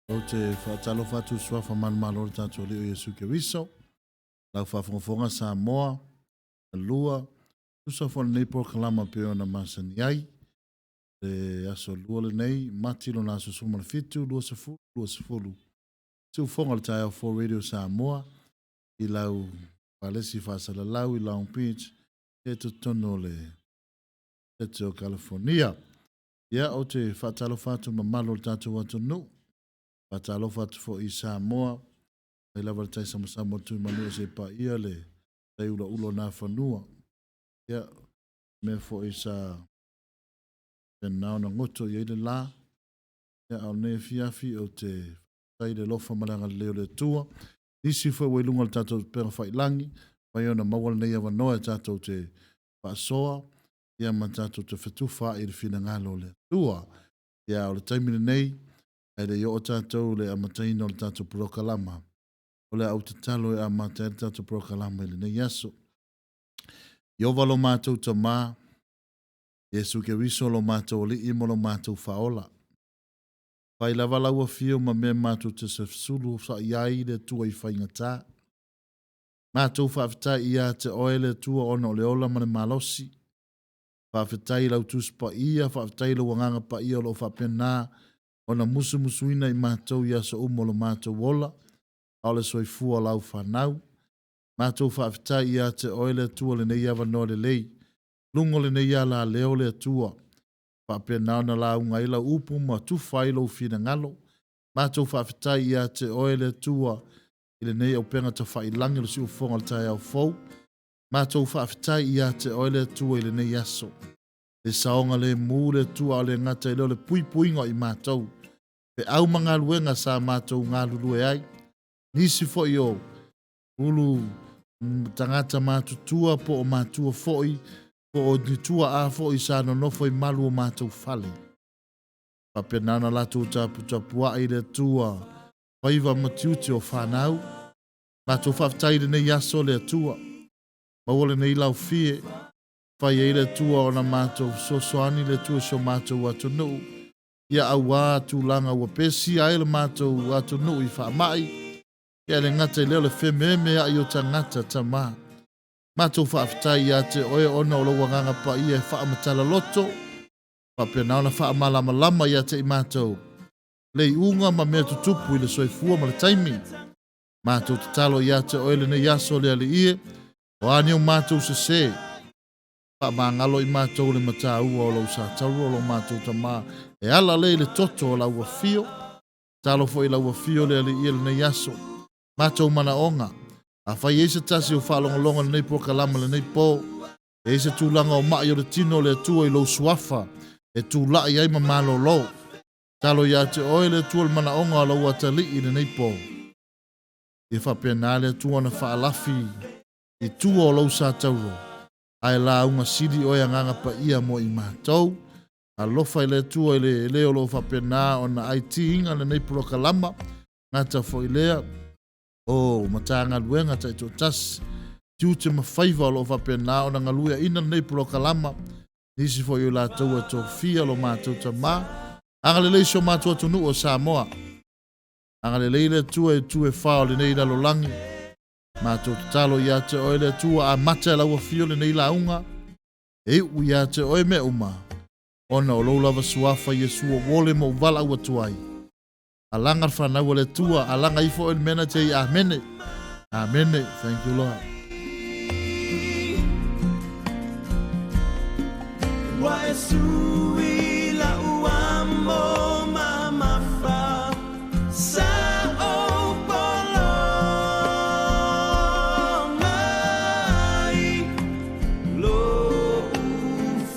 Ou te faatalofa atu i suafa manumalo o le tatou Alii o Iesu Keriso, lau faafogafoga Samoa, lua, tusa foi lenei polokalama pei ona masani ai, le aso lua lenei, Mati lona aso 17, 20, 20. Siufofoga o le Taeao Fou Radio Samoa, i lau palesi faasalalau i Long Beach, e totonu o le Sete o Kalifonia. Ia, ou te faatalofa atu i le mamalu o le tatou atunuu, faatalofa atu foi i Samoa, mai lava le tai samasama o le Tuimanua seia paia le tai ulaula o Nafanua. Ia, mea foi sa faapena ona goto i ai le la. Ia, a o lenei afiafi ou te faafetai i le alofa ma le agalelei o le Atua. Nisi foi ua i luga o le tatou upega failagi, mafai ona maua lenei avanoa e tatou te faasoa, ia ma tatou te fetufaai i le finagalo o le Atua. Ia, o le taimi lenei, ae le i oo tatou i le amataina o le tatou polokalama, o le a ou tatalo e amata ai le tatou polokalama i lenei aso. Ieova lo matou Tama, Iesu Keriso lo matou Alii ma lo matou Faaola. Fai lava lau afio ma mea matou te sefsulu sa'i ai le Atua i faigata. Matou faafetai ia te Oe le Atua ona o le ola ma le malosi. Faafetai i lau Tusi Paia, faafetai i lou Agaga Paia o lo o faapena ona musumusuina i matou i aso uma o lo matou ola, a o le soifua o lau fanau. Matou faafetai ia te Oe le Atua lenei avanoa lelei, luga o lenei alaleo le Atua, faapena ona lauga ai lau upu ma tufa ai lou finagalo. Matou faafetai ia te Oe le Atua i lenei auupega tafailagi o le siufofoga o le taeao fou. Matou faafetai ia te Oe le Atua i lenei aso. Le saogalemu le Atua a o le gata i lea o le puipuiga o i matou. Feau ma galuega sa matou galulue ai. Nisi foi o ulu tagata matutua po o matua foi, po o ni tuaa foi sa nonofo i malu o matou fale. Faapena ona latou taputapuai i le Atua, faiva ma tiute o fanau. Matou faafetai i lenei aso le Atua. Maua lenei laufie, fai ai le Atua ona matou fesoasoani le Atua i so matou atunuu, ia auā tulaga ua pesia ai le matou atunuu i faamai, ia le gata i lea o le fememeai o tagata Tama. Matou faafetai ia te Oe ona o lou Agaga Paia e faamatala loto, faapena ona faamalamalama ia te i matou le iuga ma mea tutupu i le soifua ma le taimi. Matou tatalo ia te Oe lenei aso le Alii e, o a ni o matou sesē, faamagalo i matou le mataua o lou satauro o lo matou Tama e ala lea i le toto o lau afio. Tatalo foi i lau afio le Alii e lenei aso. Matou manaoga, afai e i ai se tasi o faalogologo i lenei polokalama i lenei po, e i ai se tulaga o ma'i o le tino o le Atua i lou suafa e tulai ai ma malolo. Tatalo ia te Oe le Atua le manaoga o lou atalii i lenei po. Ia faapena le Atua ona faalafi i tua o lou satauro, ae lauga sili Oe Agaga Paia mo i matou. Alofa i le Atua i le le o lo o faapena ona IT-ina lenei polokalama, gata foi lea o Matagaluega taitoatasi, tiute ma faiva o lo o faapena ona galueaina lenei polokalama, nisi foi o i latou ua tofia lo matou Tama. Agalelei si o matou atunuu o Samoa. Agalelei le Atua i itu e fa o lenei lalolagi. Matou tatalo ia te Oe le Atua, amata e lau afio lenei lauga, e iu ia te Oe mea uma, ona o lou lava suafa Iesu ua ou ole ma ou valaau atu ai. Alaga le fanau a le Atua, alaga ifo oe i le mea na te i. Amene. Amene. Thank you, Lord. Ua e sui la'u amo mamafa sa ou polo mai lo'u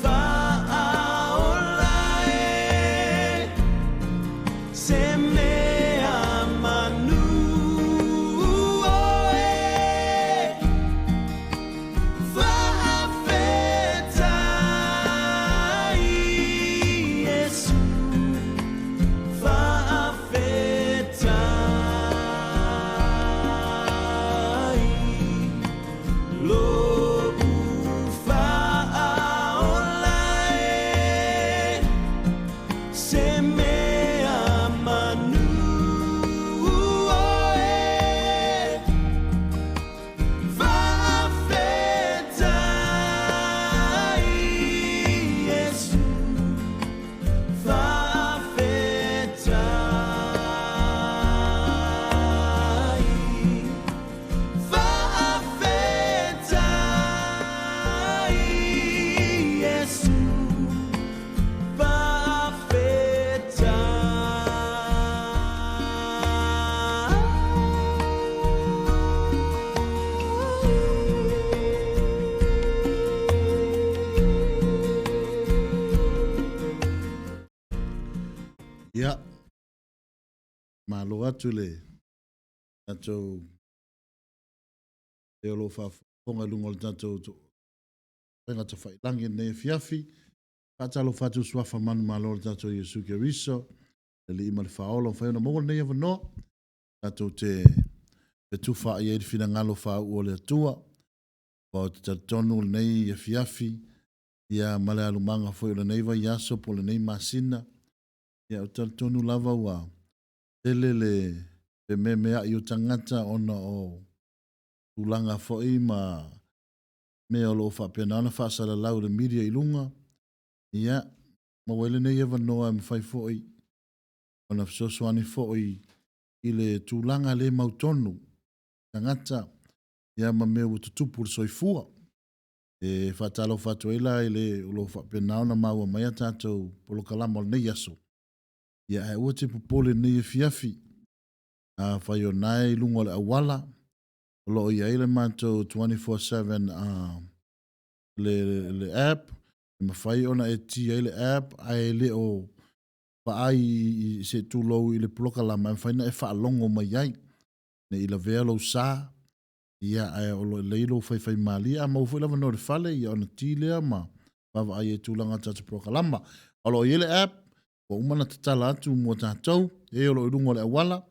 faaola e Se mea manu oe faafetai. Malo atu le tatou e o lo o faafofoga i luga o le tatou faiga tafailangi i lenei afiafi. Faatalofa atu suafa manumalo o le tatou Iesu Keriso, le Alii ma le Faaola, ua mafai ona maua lenei avanoa tatou te fetufaai ai le finagalo faauu o le Atua. Aua ou te talitonu lenei afiafi, ia ma le alumaga foi o lenei vaiaso po o lenei masina, ia ou te talitonu lava ua tele le fememeai o tagata ona o tulaga foi ma mea o lo o faapena ona faasalalau i le media i luga, ia, maua ai lenei avanoa e mafai foi ona fesoasoani foi i le tulaga le mautonu tagata ia ma mea ua tutupu i le soifua. E faatalofa atu ai la i le o lo o faapena ona maua mai a tatou polokalama o lenei aso. Ia ae aua te popole i lenei afiafi. Afai o na e i luga o le auala, o lo o i ai le matou 24/7 le app, e mafai ona e ti ai le app ae le o vaai i se tulou i le polokalama e mafai ona e faalogo mai ai. Ne i lavea lou sa, ia ae o lo o lelei lou faifaimalie. A maua foi le avanoa i le fale, ia ona ti lea ma vaavaai ai i tulaga o tatou polokalama. O lo o i ai le app, ua uma ona tatala atu mo tatou, e o lo o i luga o le auala,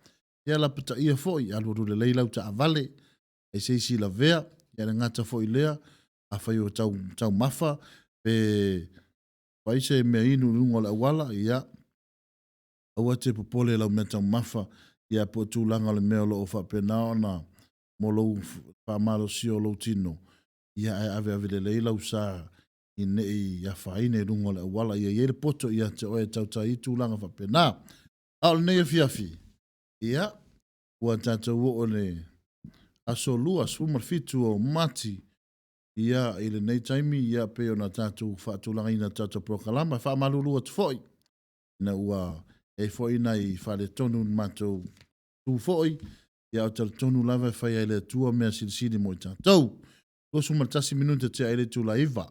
ia lapataia foi, alualu lelei lau taavale, ai se isi lavea, ia le gata foi lea, afai o tau taumafa, pe fai se mea inu i luga o le auala, ia aua te popole i lau mea taumafa, ia po o tulaga o le mea o lo o faapena ona mo lou faamalosia o lou tino, ia ae aveave lelei lau sa i ne i afaina i luga o le auala, ia i ai le poto ia te oe e tautai ai tulaga faapena. A o lenei afiafi, ia, ua tatou oo i le aso 2, 17 o Mati, ia, i lenei taimi, ia, pei ona tatou faatulagaina tatou polokalama. E faamalulu atu foi, ina ua i ai foi nai faaletonu i le matou tu foi, ia, ou te talitonu lava e fai lava e le Atua mea silisili mo i tatou. 21 minute tea ai le itula e 9.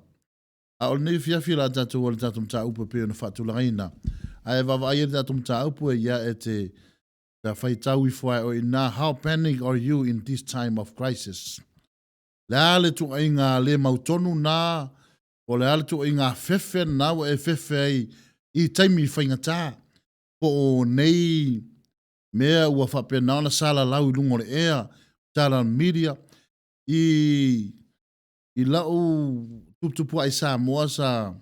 A o lenei afiafi o le a tatou o i le tatou mataupu e pei ona faatulagaina. Ae vaavaai i le tatou mataupu e ia e te ta faitau ifo ai o i ina, How panic are you in this time of crisis? Le a le tuuaiga le mautonu na, o le a le tuuaiga fefe na ua e fefe ai i taimi faigata, po o nei mea ua faapena ona salalau i luga o le ea, tala media, i i lau tuputupua'i Samoa sa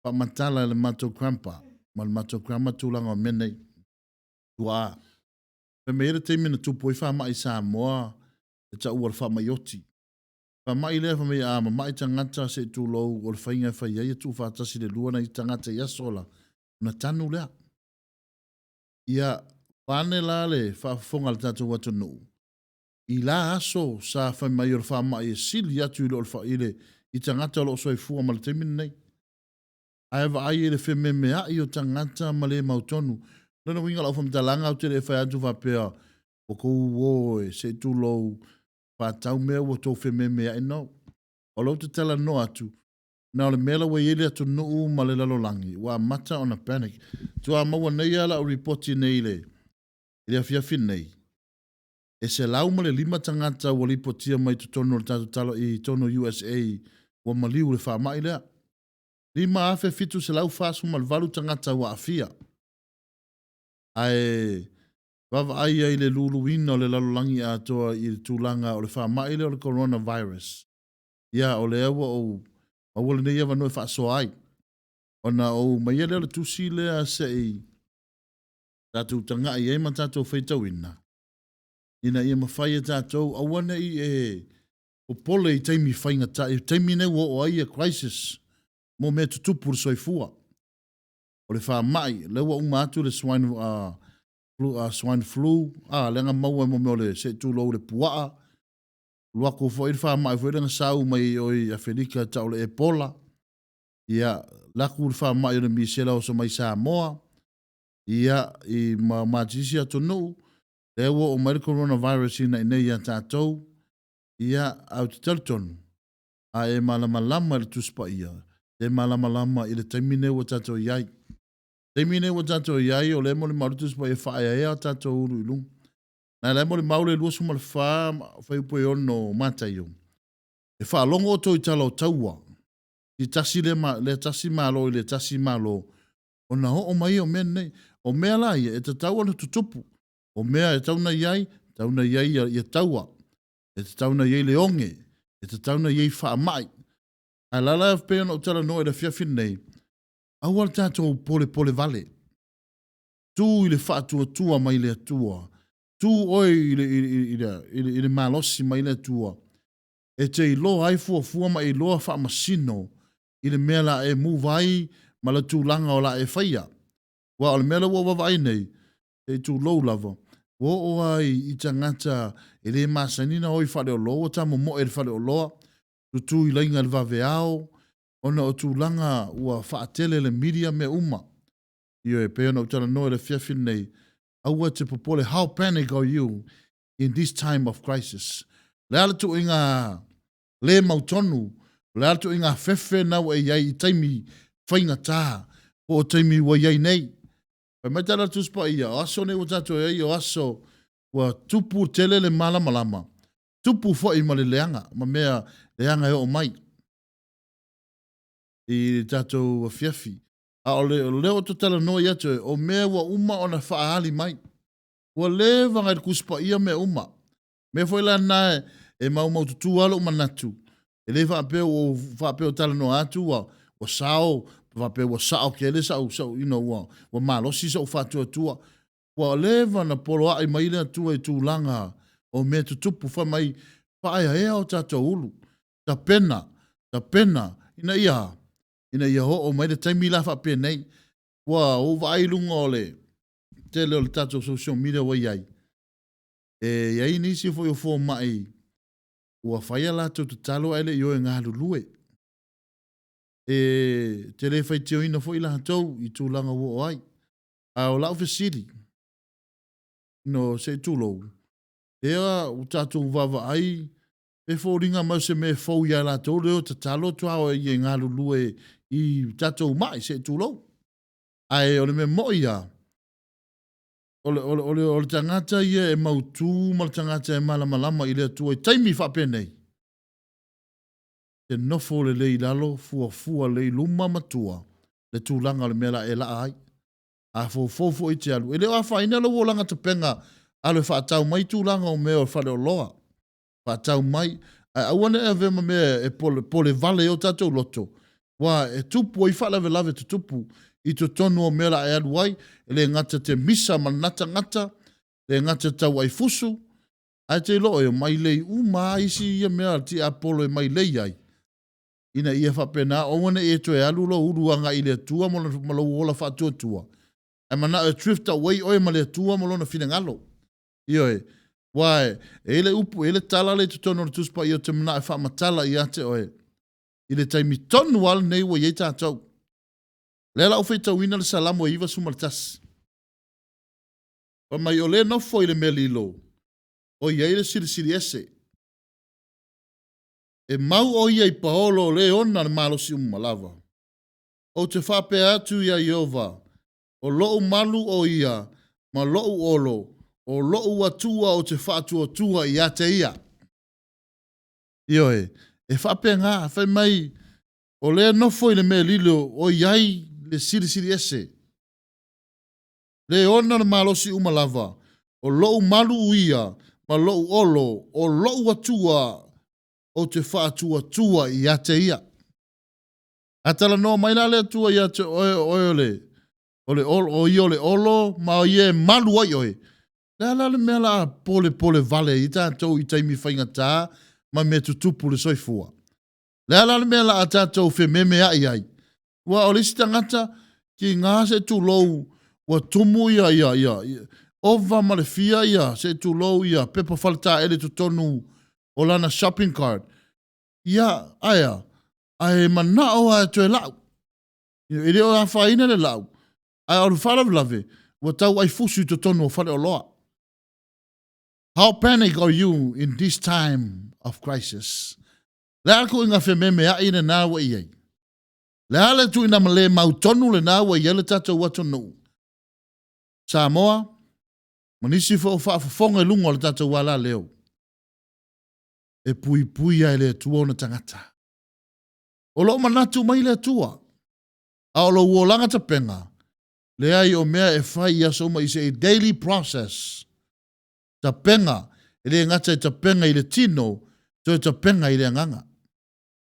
faamatala e le matou grandpa ma le matou grandma tulaga o mea nei. Tuaa. Fai mai ai le taimi na tupu ai faamai i Samoa e taua o le faamai oti. Faamai lea fai mai a mamai tagata se i tulou o le faiga e fai ai e tuufaatasi le lua nai tagata i aso la ona tanu lea. Ia vaeane la le faafofoga a le tatou atunuu i la aso sa fai mai o le faamai e sili atu i lo le i le i tagata o lo o soifua ma le taimi lenei. Ae vaai i le fememeai o tagata ma le mautonu. O lona uiga o lau faamatalaga ou te le fai atu faapea ua tou o e se i tulou faatau mea ua tou fememeai. No. O lea ou te talanoa atu, na o le mea la ua i ai le atunuu ma le lalolagi ua amata ona panic. Faatoa maua nei lava lau lipoti nei i le i le afiafi nei, e 105 tagata ua lipotia mai totonu o le tatou tala i totonu o USA ua maliu i le faamai lea. 5,748 tagata ua aafia. Ae vaavaai ai i le luluina o le lalolagi atoa i le tulaga o le faamai lea o le coronavirus. Ia, o lea ua ou maua lenei avanoa e faasoa ai. Ona ou aumaia lea o le tusi lea se i tatou tagai ai ma tatou faitauina, ina ia mafai e tatou, aua ne i e popole i taimi faigata, i taimi nei ua oo ai ia crisis mo mea tutupu i le soifua. O le faamai, lea ua uma atu le swine, flu, swine flu, lea na maua mo mea o le, se i tulou le puaa, alu atu foi le faamai foi lea na sau mai o i Afelika e tau o le Ebola, ia, alu atu le faamai o le misela oso mai Samoa, ia, i ma, ma isi atunuu, lea ua oo mai le coronavirus ina inei ia tatou, ia, ae ou te talitonu, a e malamalama i le Tusi Paia, e malamalama i le taimi nei ua tatou i ai. Taimi nei ua tatou i ai, o lea e molimau le Tusi Paia e faaeaea o tatou ulu i luga. Na la e molimau le 24 fuaiupu e 6 o Mataio, E faalogo outou i tala o taua, i tasi lea, lea tasi Malo i le tasi Malo, ona oo mai o mea nei. O mea la ia e tatau ona tutupu. O mea e tatau ona i ai, tatau ona i ai ia, ia taua. E tatau ona i ai le oge. E tatau ona i ai faamai. Ae la la pei ona ou talanoa i le afiafi lenei, aua le tatou polepole vale. Tu i le faatuatua mai le Atua. Tu oe i le, i, i, i, le, i, le, i le malosi mai le Atua. E te iloa ai fuafua ma e iloa faamasino i le mea la e move ai ma le tulaga o la e faia. Aua o le mea lea ua ou vaavaai nei, se i tulou lava, ua oo lava i tagata e le masani ona o i faleoloa, ua tamomoe i le faleoloa, tutu i laina i le vaveao, ona o tulaga ua faatele le media mea uma. Ioe, e pei ona ou talanoa i le afiafi lenei, aua e te popole, how panic are you in this time of crisis? O le a le tuuaiga le mautonu, o le a le tuuaiga fefe na ua e i ai i taimi faigata po o taimi ua i ai nei. Fai mai tala Tusi Paia, o aso nei ua tatou i ai, o aso ua tupu tele le malamalama, tupu foi ma le leaga, ma mea leaga e oo mai i le tatou afiafi. A o le, o lea ou te talanoa ia te oe, o mea ua uma ona faaali mai. Ua leva ona i le Tusi Paia mea uma. Mea foi la lena e maumaututu lava lou manatu, e le faapea ua ou faapea ua talanoa atu ua, ua sao, faapea ua sao tele sau, sau, you know, ua, ua malosi sou faatuatua. Ua leva ona poloai mai le Atua i tulaga o mea tutupu, fai mai, faaeaea o tatou ulu, tapena, tapena, ina ia, ina ia oo mai le taimi la faapenei. Ua ou vaai i luga o le tele o le tatou social media ua i ai, E i ai nisi foi o fomai ua fai a latou tatalo ae le i o e galulue. E te le faitioina foi latou i tulaga ua oo ai. A o lau fesili, no, se i tulou, lea ua tatou vaavaai pe foliga mai o se mea fou ia latou lea o tatalo atu lava e galulue i tatou mai, se i tulou. Ae o le mea moi lava, O le, o le, o le, o le tagata ia e mautū ma le tagata e malamalama i le Atua i taimi faapenei, te nofo lelei i lalo, fuafua lelei i luma ma tua le tulaga o le mea la e laa ai. A foufou foi te alu, e le o afaina lou olaga tapega alu e faatau mai tulaga o mea o faleoloa. Faatau mai, ae aua ne i avea ma mea e pole, pole vale ai o tatou loto, aua e tupu ai faalavelave tutupu i totonu o mea la e alu ai, e le gata te misa ma le gatagata, le gata tau ai fusu, ae te iloa e mailei uma lava isi ia mea a le tiapolo e mailei ai, ina ia faapena aua ne i e toe alu lou ulu agai i le Atua ma lou ola faatuatua, ae manao e drift away oe ma le Atua ma Lona finagalo. Ioe. Aua e i ai le upu, e i ai le tala lea i totonu o le Tusi Paia ou te manao e faamatala ia te oe i le taimi tonu lava lenei ua i ai tatou. O lea la ua faitauina le Salamo e 91. Fai mai, o le nofo i le mea lilo, o i ai le Silisili Ese. E mau o ia i paolo o le ona le malosi uma lava. Ou te faapea atu iā Ieova, O lou malu o ia, ma lou olo, o lou Atua ou te faatuatua ia te ia. Ioe, e faapena, fai mai, o lea nofo i le mea lilo o i ai le Silisili Ese. Le ona le malosi uma lava, o lou malu u ia, ma lou olo, o lou Atua ou te faatuatua ia te ia. A talanoa mai la le Atua ia te oe, o oe o le, o le olo, o ia o le olo, ma o ia e malu ai oe. Le a la le mea la a polepole vale ai tatou i taimi faigata ma mea tutupu le soifua? Le a la le mea la a tatou fememeai ai? Ua o le isi tagata, tiga se tulou, ua tumu ia, ia, ia, ia, ova ma le fia ia, se tulou ia, pepa faletaele totonu o lana shopping cart. Ia, aea, ae manao lava e toe lau. E le o afaina le lau, ae o le faalavelave, ua tau ai fusu i totonu o faleoloa. How panic are you in this time of crisis? Le a le tuuaiga fememeai lena ua i ai? Le a le tuuina ma le mautonu lena ua i ai le tatou atunuu Samoa ma nisi foi o faafofoga i luga o le tatou alaleo, e puipuia e le Atua ona tagata. O lo o manatu mai le Atua, a o lou olaga tapega, leai o mea e fai i aso uma is a daily process. Tapega, e le gata i tapega i le tino, toe tapega i le agaga.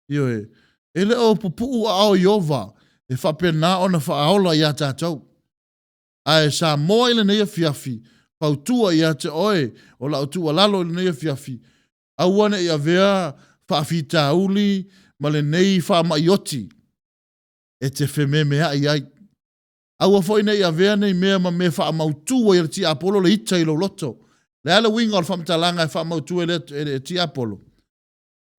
Ioe, e le o pupuu aao Ieova e faapena ona faaola iā tatou. Ae Samoa i lenei afiafi, fautua ia te oe o lau tuualalo i lenei afiafi, aua ne i avea faafitauli ma lenei faamai oti e te fememeai ai. Aua foi ne i avea nei mea ma mea faamautu ai e le tiapolo le ita i lou loto. O le a le uiga o le faamatalaga e faamautu e le tiapolo?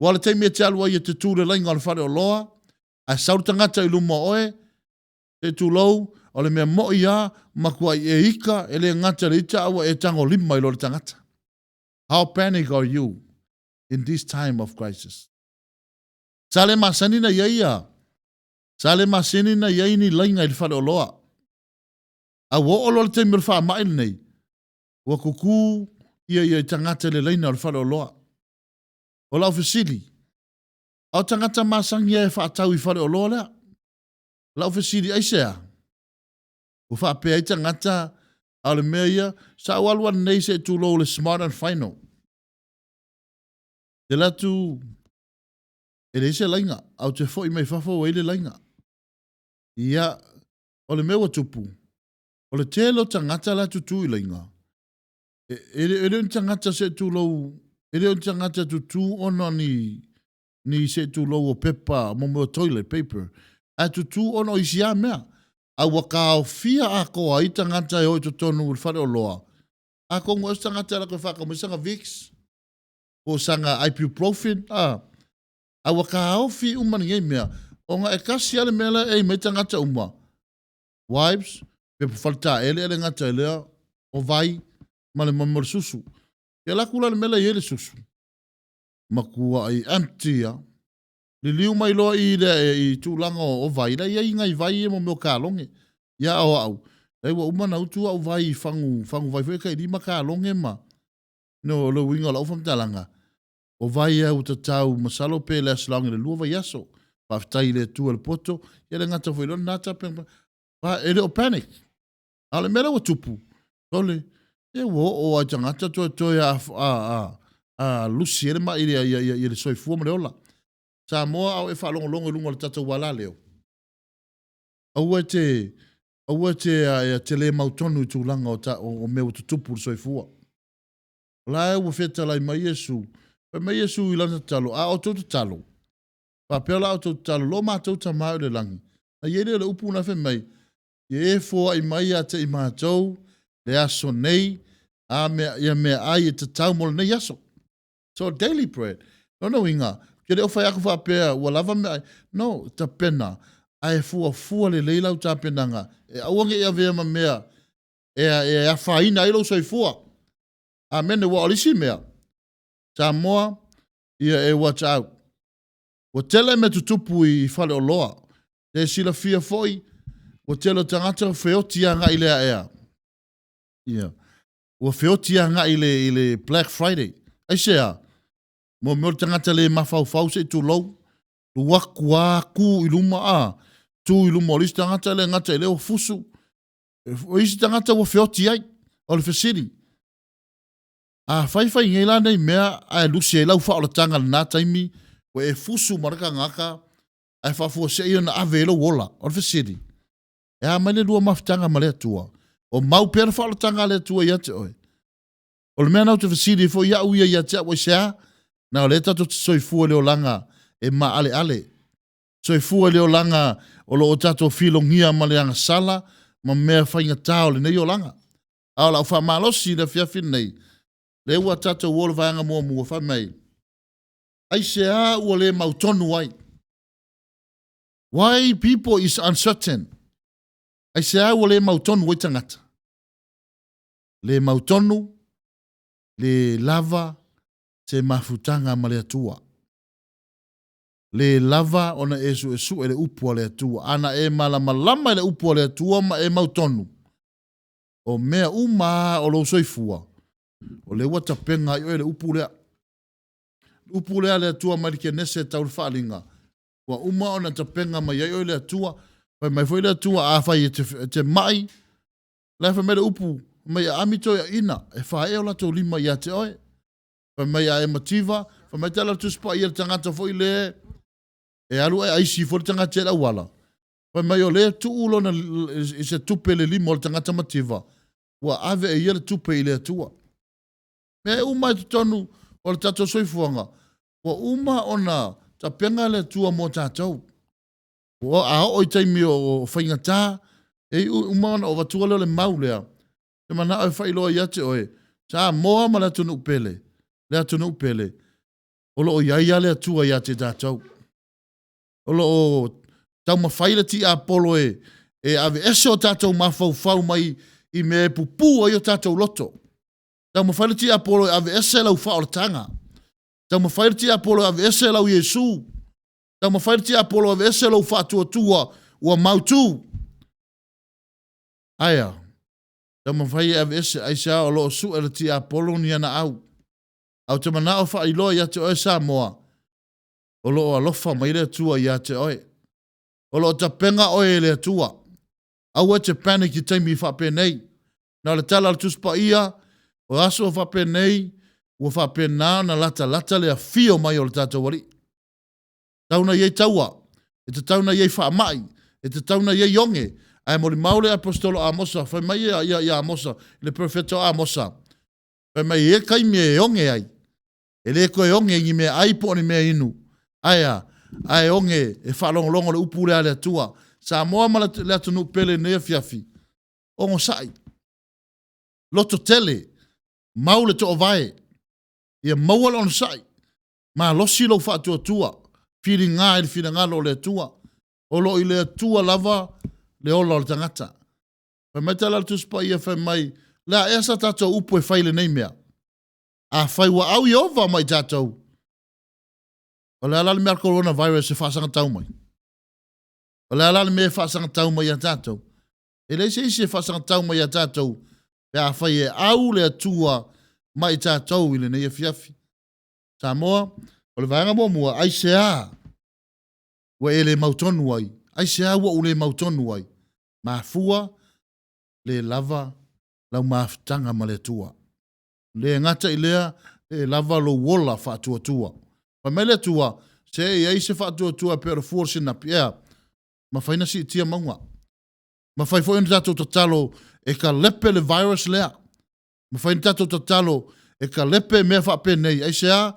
Aua o le taimi e te alu ai e te tu i le laina o le faleoloa, ae sau le tagata i luma o oe, se i tulou, o le mea moi lava, matuai e ita, e le gata i le ita a ua e tagolima i lo le tagata. How panic are you in this time of crisis? Sa le masani na i ai ia, sa le masani na i ai ni laina i le faleoloa. A ua oo loa le taimi o le faamai lenei, ua kuku ia ia i tagata i le laina o le faleoloa. O lau fesili, a o tagata masani e faatau i faleoloa lea? Lau fesili, aisea? Ua faapea ai tagata, a o le mea ia, sa ou alu ananei se i tulou le Smart and Final. Te alu atu, e leai se laina, ae ou te foi mai fafo ua i ai le laina. Ia, o le mea ua tupu, o le tele o tagata la e tutu i laina, e, e, e le o ni tagata se i tulou, e le o ni tagata tutu ona ni, ni se i tulou o pepa, mo mea o toilet paper, ae tutu ona o isi lava mea. A ua taofia atoa ai tagata e o i totonu o le faleoloa, atonu e o se tagata e alu atu e faatau mai sana Vicks, po o sana ibuprofen, a, a ua taofi uma lenei mea, ona e tasi lava le mea la e ai mai tagata uma, wipes, pepa faletaele, e le gata i lea, o vai, ma le mea o le susu. Ia alu atu la i le mea la e i ai le susu, matuai empty lava. Liliu mai loa i le i tulaga o vai, la e i ai nai vai ia mo mea o kaloge. Ia a o au, leai ua uma ona utu au vai i fagu, fagu vai foi e tai lima kaloge ma, no, o le uiga o lau faamatalaga, o vai lava ua tatau masalo pe last long i le lua vaiaso. Faafetai i le Atua i le poto, ia le gata foi i lona tapenaga. E le o panic. A o le mea lea ua tupu, sole, ia ua oo lava i tagata toetoe a, a, a, a lusi ai le mai ia, ia, ia le soifua ma le ola. Samoa a o e faalogologo i luga o le tatou alaleo, aua e te, aua e te, a, te le mautonu i tulaga o, ta, o, o mea ua tutupu i le soifua. O la e ua fetalai mai Iesu, fai mai Iesu i lana tatalo, a outou tatalo, faapea la outou tatalo, lo matou Tama i le lagi. Na i ai lea o le upu na fai mai, Ia e foai mai ia te i matou le aso nei, a mea, ia meaai e tatau mo lenei aso. So daily bread. Lona uiga, ou te le o fai atu faapea ua lava meaai. No, tapena, ae fuafua lelei lau tapenaga, e aua ne i avea ma mea e, e afaina ai lou soifua. Amene, ua o le isi mea, Samoa, ia e watch out. Ua tele mea tutupu i faleoloa. E silafia foi, ua tele o tagata ua feoti agai i le aea. Ia. Ua feoti agai i le, i le Black Friday. Aisea? Mo mea o le tagata le mafaufau se i tulou, lu atu a tu i luma a, tu i luma o le isi tagata le gata i lea ua fusu. O isi tagata ua feoti ai. O le fesili, A faifai nei la nei mea ae lusi ai lau faaolataga i lena taimi, ua e fusu ma le tagata ae faafuasei ona ave ai lou ola. O le fesili, e a mai le lua mafutaga ma le Atua? O mau pea le faaolataga a le Atua ia te oe? O le mea na ou te fesili ai foi au ia ia te au, aisea? Na o lea tatou te soifua i le olaga e maaleale. Soifua i le olaga o lo o tatou filogia ma le agasala ma mea faigata o lenei olaga. A o lau faamalosi i le afiafi lenei, lea ua tatou o le vaega muamua, fai mai, aisea ua le mautonu ai? Why people is uncertain? Aisea ua le mautonu ai tagata? Le mautonu, le lava se mafutaga ma le Atua. Le lava ona e suesue le upu a le Atua. Ana e malamalama i le upu a le Atua ma e mautonu, o mea uma a o lou soifua, o lea ua tapena ai oe le upu lea. Le upu lea a le Atua mai le Kenese tau le faaaliga, ua uma ona tapena mai ai oe le Atua. Fai mai foi le Atua, afai e te, e te mai, la e fai mai le upu, mai aami toeaiina, e faaee o latou lima ia te oe. Fai mai a e mativa, fai mai tala le Tusi Paia le tagata foi le e alu ae aisi foi le tagata i le auala. Fai mai o lea tuu lona i se tupe le lima o le tagata mativa, ua ave e ia le tupe i le Atua. Mea uma i totonu o le tatou soifuaga, ua uma ona tapena le Atua mo tatou. Ua a oo i taimi o faigata, e iu uma ona avatua lea o le mau lea, te manao e faailoa ia te oe, Samoa ma le atunuu pele, le atunuu pele, o lo o i ai lava le Atua ia te tatou. O lo o taumafai le tiapolo e, e aveese o tatou mafaufau mai i mea e pupū ai o tatou loto. Taumafai le tiapolo e aveese lau faaolataga. Taumafai le tiapolo e aveese lau Iesu. Taumafai le tiapolo e aveese lou faatuatua ua mautu. Aea, taumafai e aveese, aisea o lo o sue le tiapolo ni ana au. Ae ou te manao faailoa ia te oe Samoa, o lo o alofa mai le Atua ia te oe. O lo o tapena oe e le Atua. Aua e te panic i taimi faapenei. Na o le tala a le Tusi Paia, o aso faapenei, ua faapena ona latalata le afio mai o le tatou Alii. Tatau ona i ai taua, e tatau ona i ai faamai, e tatau ona i ai oge. Ae molimau le aposetolo Amosa, fai mai ia, ia, ia Amosa, le perofeta o Amosa, fai mai e i ai taimi e oge ai, e le toe oge i ni mea ai po o ni mea inu, ae a, ae oge e faalogologo le upu lea a le Atua. Samoa ma le atunuu pele i lenei afiafi, onosai, loto tele, mau le toovae, ia maua le onosai, malosi lou faatuatua, filiga i le finagalo o le Atua. O lo o i le Atua lava le ola o le tagata. Fai mai tala a le Tusi Paia, fai mai, le a ea sa tatou upu e fai i lenei mea? Afai ua au Ieova ma i tatou, o le a la le mea a le coronavirus e faasagatau mai? O le a la le mea e faasagatau mai ia tatou? E leai se isi e faasagatau mai ia tatou pe afai e au le Atua ma i tatou i lenei afiafi. Samoa, o le vaega muamua, aisea ua e le mautonu ai? Aisea ua ou le mautonu ai? Mafua le lava lau mafutaga ma le Atua. Le gata i lea, le lava lou ola faatuatua. Fai mai le Atua, se i ai se faatuatua e pei o le fua o le sinapi, ea, mafai na siitia mauga. Mafai foi ona tatou tatalo e kalepe le virus lea. Mafai ona tatou tatalo e kalepe mea faapenei. Aisea?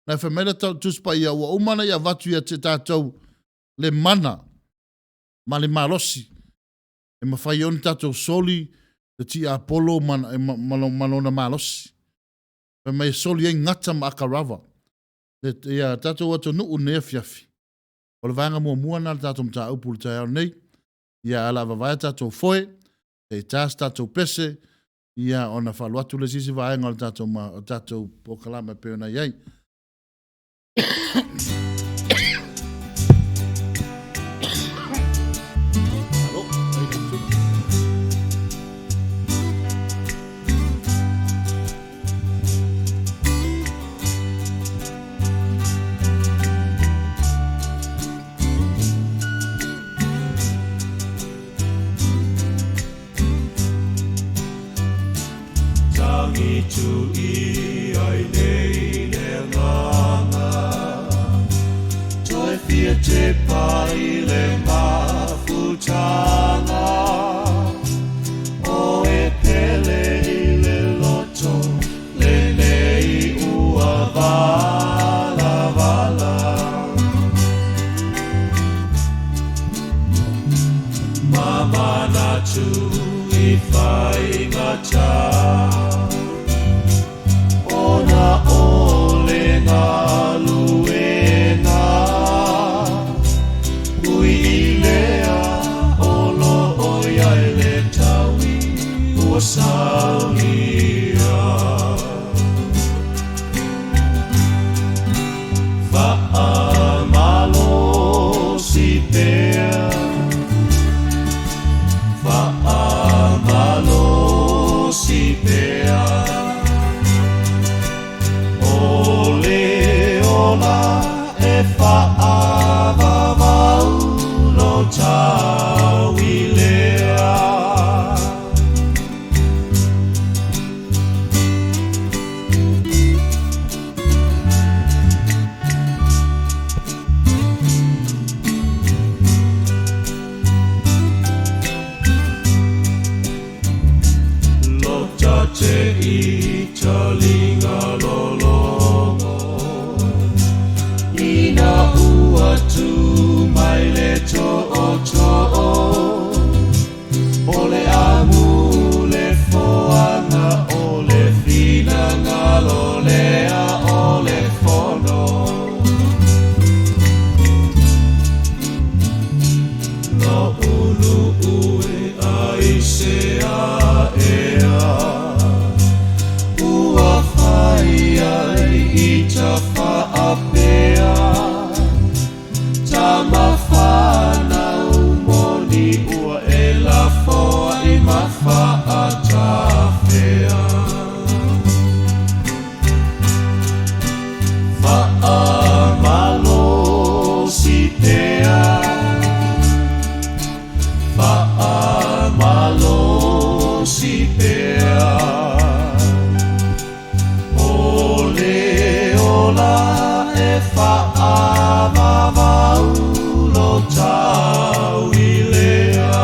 Na fai mai le Tusi Paia, ua uma ona ia avatu ia te tatou le mana ma le malosi e mafai ai ona tatou soli le tiapolo ma, ma, ma, ma lona malosi. Fai mai e soli ai gata ma akarava. Le, ia tatou atunuu nei afiafi. O le vaega muamua na le tatou mataupu i le taeao nei. Ia ala vavae tatou foe, se i ta se tatou pese, ia ona faalu atu le sisi vaega o le tatou, ma, o tatou polokalame e pei ona i ai. i taliga lologo Ina ua tu mai le tootoo O le amu le foaga o le finagalo lea o le fono Na ulu e ai se aea Ua fai ai i tafaapea Tama whanau moni ua e lafoa i mafaatafea Faamalosi pea Faamalosi pea O le ola e faavavau lo tauilea.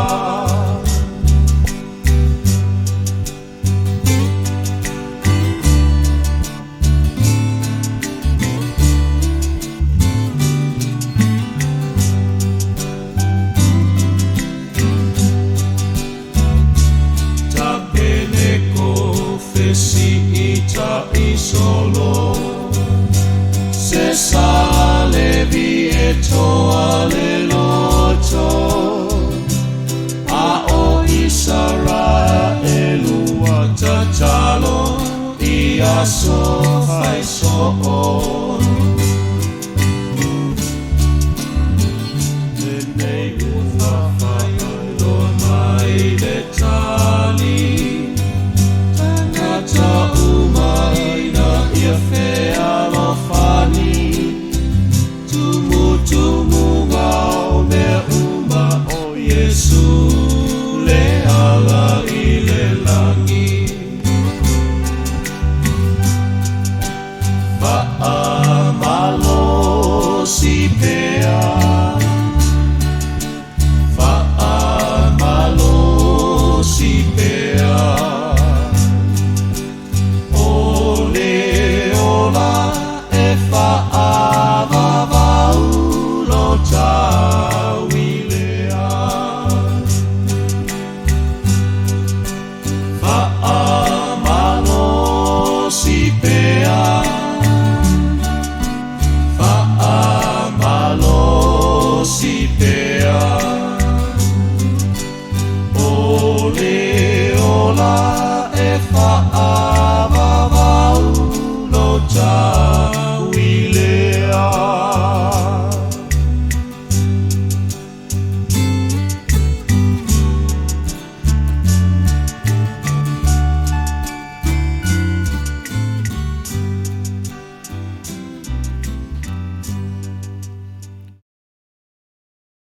Ta pene ko fesi i ta isolo Se sa levi e toa le loto A o Israelu a tatalo i aso fai soo Lenei ua faailoa mai le tali Tagata uma ina ia fealofani Tumutumuga o mea uma o Iesu le ala i le lagi Faamalosi pea Faamalosi pea O le ola e faavavau lo tauilea Faamalosi pea Faamalosi pea O le ola e faavavau lo tauilea.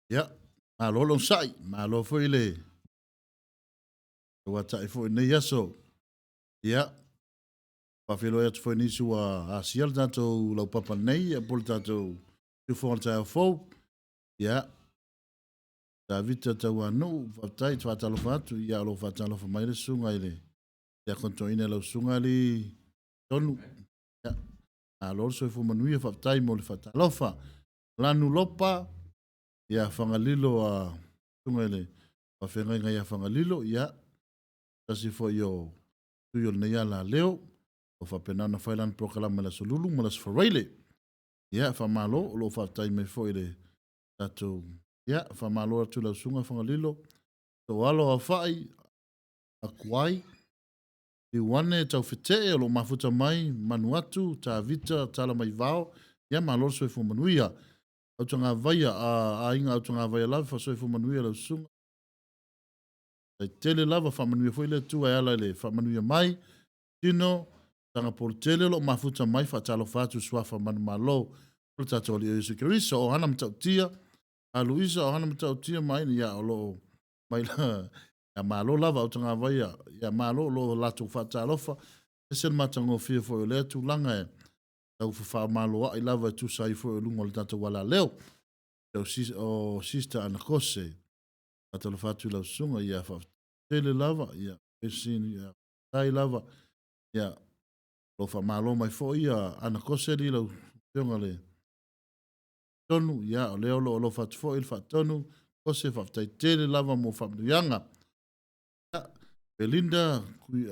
Ia, malo lou sa'i, malo foi le tauata'i foi i lenei aso. Ia, faafeiloai atu foi i nisi ua asia le tatou laupapa nei, ia po o le tatou siufofoga o le taeao fou. Ia, Tavita Tauanuu, faafetai, te faatalofa atu, ia o lo o faatalofa mai le susuga i le Tiakono Toeaina i lau susuga alii Tonu. Ia, malo le soifua manuia, faafetai mo le faatalofa. Lanu Lopa, ia Fagalilo a susuga i le faafeagaiga ia Fagalilo, ia, tasi foi o sui o lenei alaleo, o faapena ona fai lana polokalame i le Aso Lulu ma le Aso Faraile. Ia, faamalo, o lo o faafetai mai foi i le tatou, ia, faamalo atu i lau susuga Fagalilo, Toalo Aofai, Akuai, Liuane Taufetee o lo o mafuta mai, Manuatu, Tavita, Talamaivao, ia malo le soifua manuia. Autagavaia, a aiga Autagavaia lava, faasoifua manuia lau susuga. Tai tele lava, faamanuia foi le Atua e ala i le faamanuia mai. Tino, Tagapolutele o lo o mafuta mai, faatalofa atu i suafa manumalo o le tatou Alii o Iesu Keriso, o Hana Matautia, a Luisa o Hana Matautia ma aiga, ia o lo o mai la, ia malo lava Autagavaia, ia malo o lo o latou faatalofa. Ese le matagofie foi o lea tulaga e tau fafaamaloai lava e tusa ai foi o luga o le tatou alaleo. O Sister Anakose, faatalofa atu i lau susuga, ia faafetai tele lava, ia blessing, ia faafetai lava. Ia, o lo o faamalo mai foi ia Ana Koseli lau Afioga le Tonu, ia, o lea o lo o alofa atu foi le Faatonu, Kose, faafetai tele lava mo faamanuiaga. Ia, Belinda kui,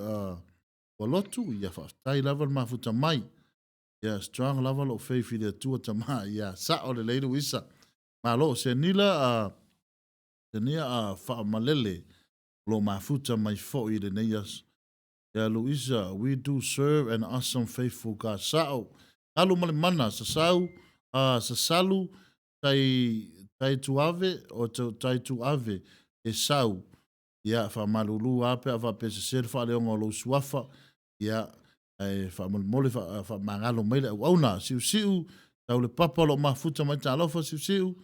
Kualotu, ia, faafetai lava le mafuta mai. Ia, strong lava lou faith i le Atua tama, ia, sao lelei Luisa. Malo, Senila, Senia Faamalele, o lo o mafuta mai foi i lenei aso. Ia Luisa, we do serve an awesome faithful God. Sao, alu ma le mana, sasau, sasalu, tai, tai tuave, o tai tuave, e sau. Ia, faamalulu lava pe a faapea sese le faaleoga o lou suafa, ia, ae faamolemole faamagalo mai le auauna. Siusiu, tau le papa o lo o mafuta mai talofa, siusiu,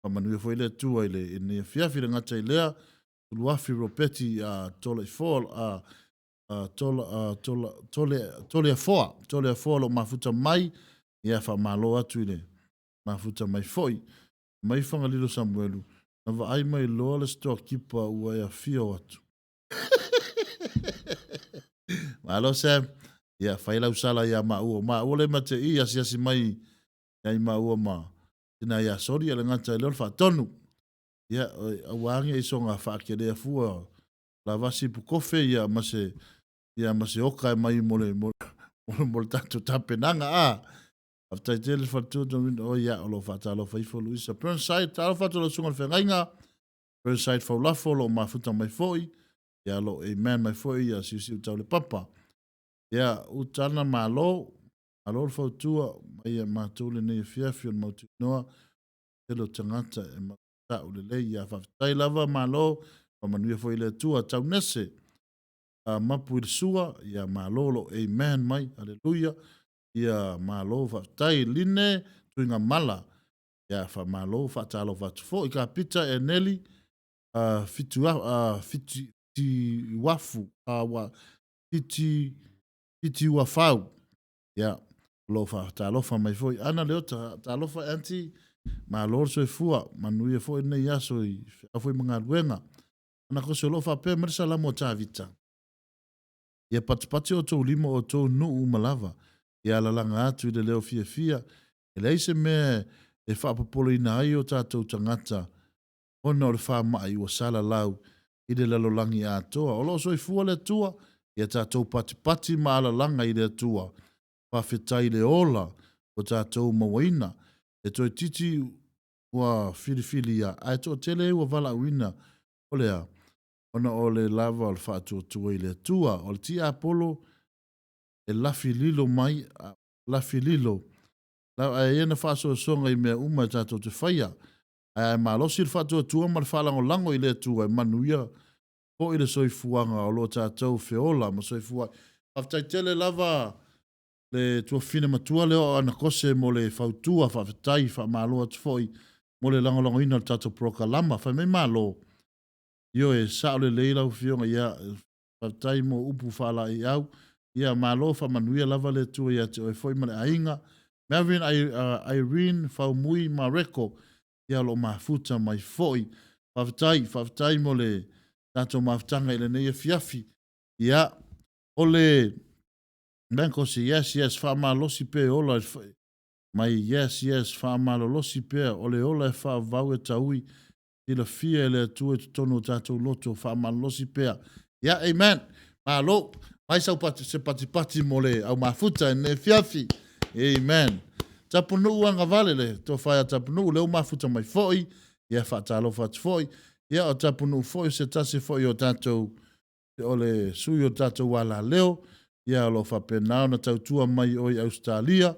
faamanuia foi le Atua i lenei afiafi, le gata i lea, Suluafi Ropeti Toleafoa, Toleafoa, Toleafoa o lo o mafuta mai, ia faamalo atu i le mafuta mai foi. Mai Fagalilo Samuelu, na vaai mai loa le storekeeper ua e afio atu. Malo Sam, ia fai lau sala ia maua. O maua le ma te i asiasi mai ia i maua ma tina ia sori ia le gata i lea o le faatonu. Ia aua nge i soga faakelea fua lavasi pukofe ia ma se ia ma se oka e mai mo le mo, mo le tatou tapenaga a. Faafetai tele le faletua Domino o ia o lo o faatalofa ifo Luisa Burnside. Talofa atu lau susuga i le feagaiga Burnside Faulafo o lo o mafuta mai foi. Ia o lo o amen mai foi ia Siusiu Taulepapa. Ia Utana malo, malo le fautua mai ia matou lenei afiafi o le mautinoa tele o tagata e mautau lelei. Ia faafetai lava malo, faamanuia foi le Atua. Taunese mapu i le sua, ia malo lo amen mai, aleluia. Ia malo faafetai Line Tuigamala, ia faamalo faatalofa atu foi. Kapita Eneli fitu fitiuafu ua fiti fitiuafau, ia o lo o faatalofa mai foi Ana Leota, talofa aunty, malo le soifua, manuia foi lenei aso i feau foi ma galuega. Ana kose o lo o faapea mai le Salamo a Tavita, Ia patipati outou lima o outou nuu uma lava, ia alalaga atu i le leo fiafia, e leai se mea e faapopoleina ai o tatou tagata ona o le faamai ua salalau i le lalolagi atoa. O lo o soifua le Atua, ia tatou patipati ma alalaga i le Atua. Faafetai i le ola ua tatou mauaina. E toeitiiti ua filifilia, ae toatele e ua valaauina. O le a? Ona o le lava o le faatuatua i le Atua. O le tiapolo e lafi lilo mai, lafi lilo, ae ia na faasoasoga i mea uma e tatou te faia. Ae a malosi le faatuatua ma le faalagolago i le Atua e manuia foi le soifuaga o lo tatou feola ma soifua ai. Faafetai tele lava le tuafafine matua lea o Ana Kose mo le fautua, faafetai, faamalo atu foi mo le lagolagoina o le tatou polokalama. Fai mai malo. Ioe, sao lelei lau Afioga, ia, faafetai mo upu faalaeiau. Ia, malo, faamanuia lava le Atua ia te oe foi ma le aiga. Melvin Irene Faumui Mareko, ia o lo o mafuta mai foi. Faafetai, faafetai mo le tatou mafutaga i lenei afiafi. Ia, o le Bankosi, yes, yes, faamalosi pea ola mai, yes, yes, faamalolosi pea, o le ola e faavavau e taui silafia e le Atua i totonu o tatou loto, faamalolosi pea. Ia, amen. Malo. Mai sau pati, se patipati mo le au mafuta i lenei afiafi. Amen. Tapunuu agavale le tofa ia Tapunuu, lea ua mafuta mai foi. Ia, faatalofa atu foi. Ia, o Tapunuu foi, o se tasi foi o tatou o le sui o le tatou alaleo, ia o lo o faapena ona tautua mai o i Ausetalia,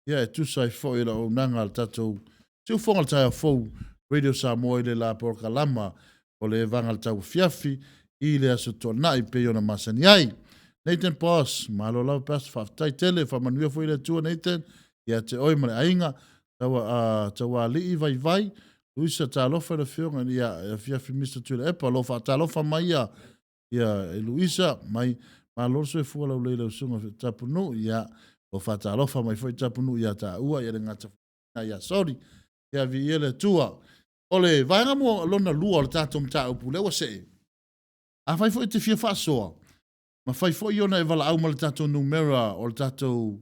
ia e tusa ai foi le auaunaga a le tatou Siufofoga o le Taeao Fou, Radio Samoa i le la polokalama o le Evaga le Tauafiafi i le Aso Toonai pei ona masani ai. Nathan Boss, malo lava Pastor, faafetai tele, faamanuia foi le Atua Nathan ia te oe ma le aiga, taua, taualii vaivai, Luisa talofa i le afioga ia afiafi Mister Tuilaepa o lo o faatalofa mai ia ia e Luisa mai malo le soifua laulelei lau susuga Tapunuu ia o faatalofa mai foi Tapunuu ia taua ia le gata ia sori ia viia le Atua. O le vaega mo lona lua o le tatou mataupu lea ua see. Afai foi e te fia faasoa. Mafai foi ona e valaau ma le tatou numera o le tatou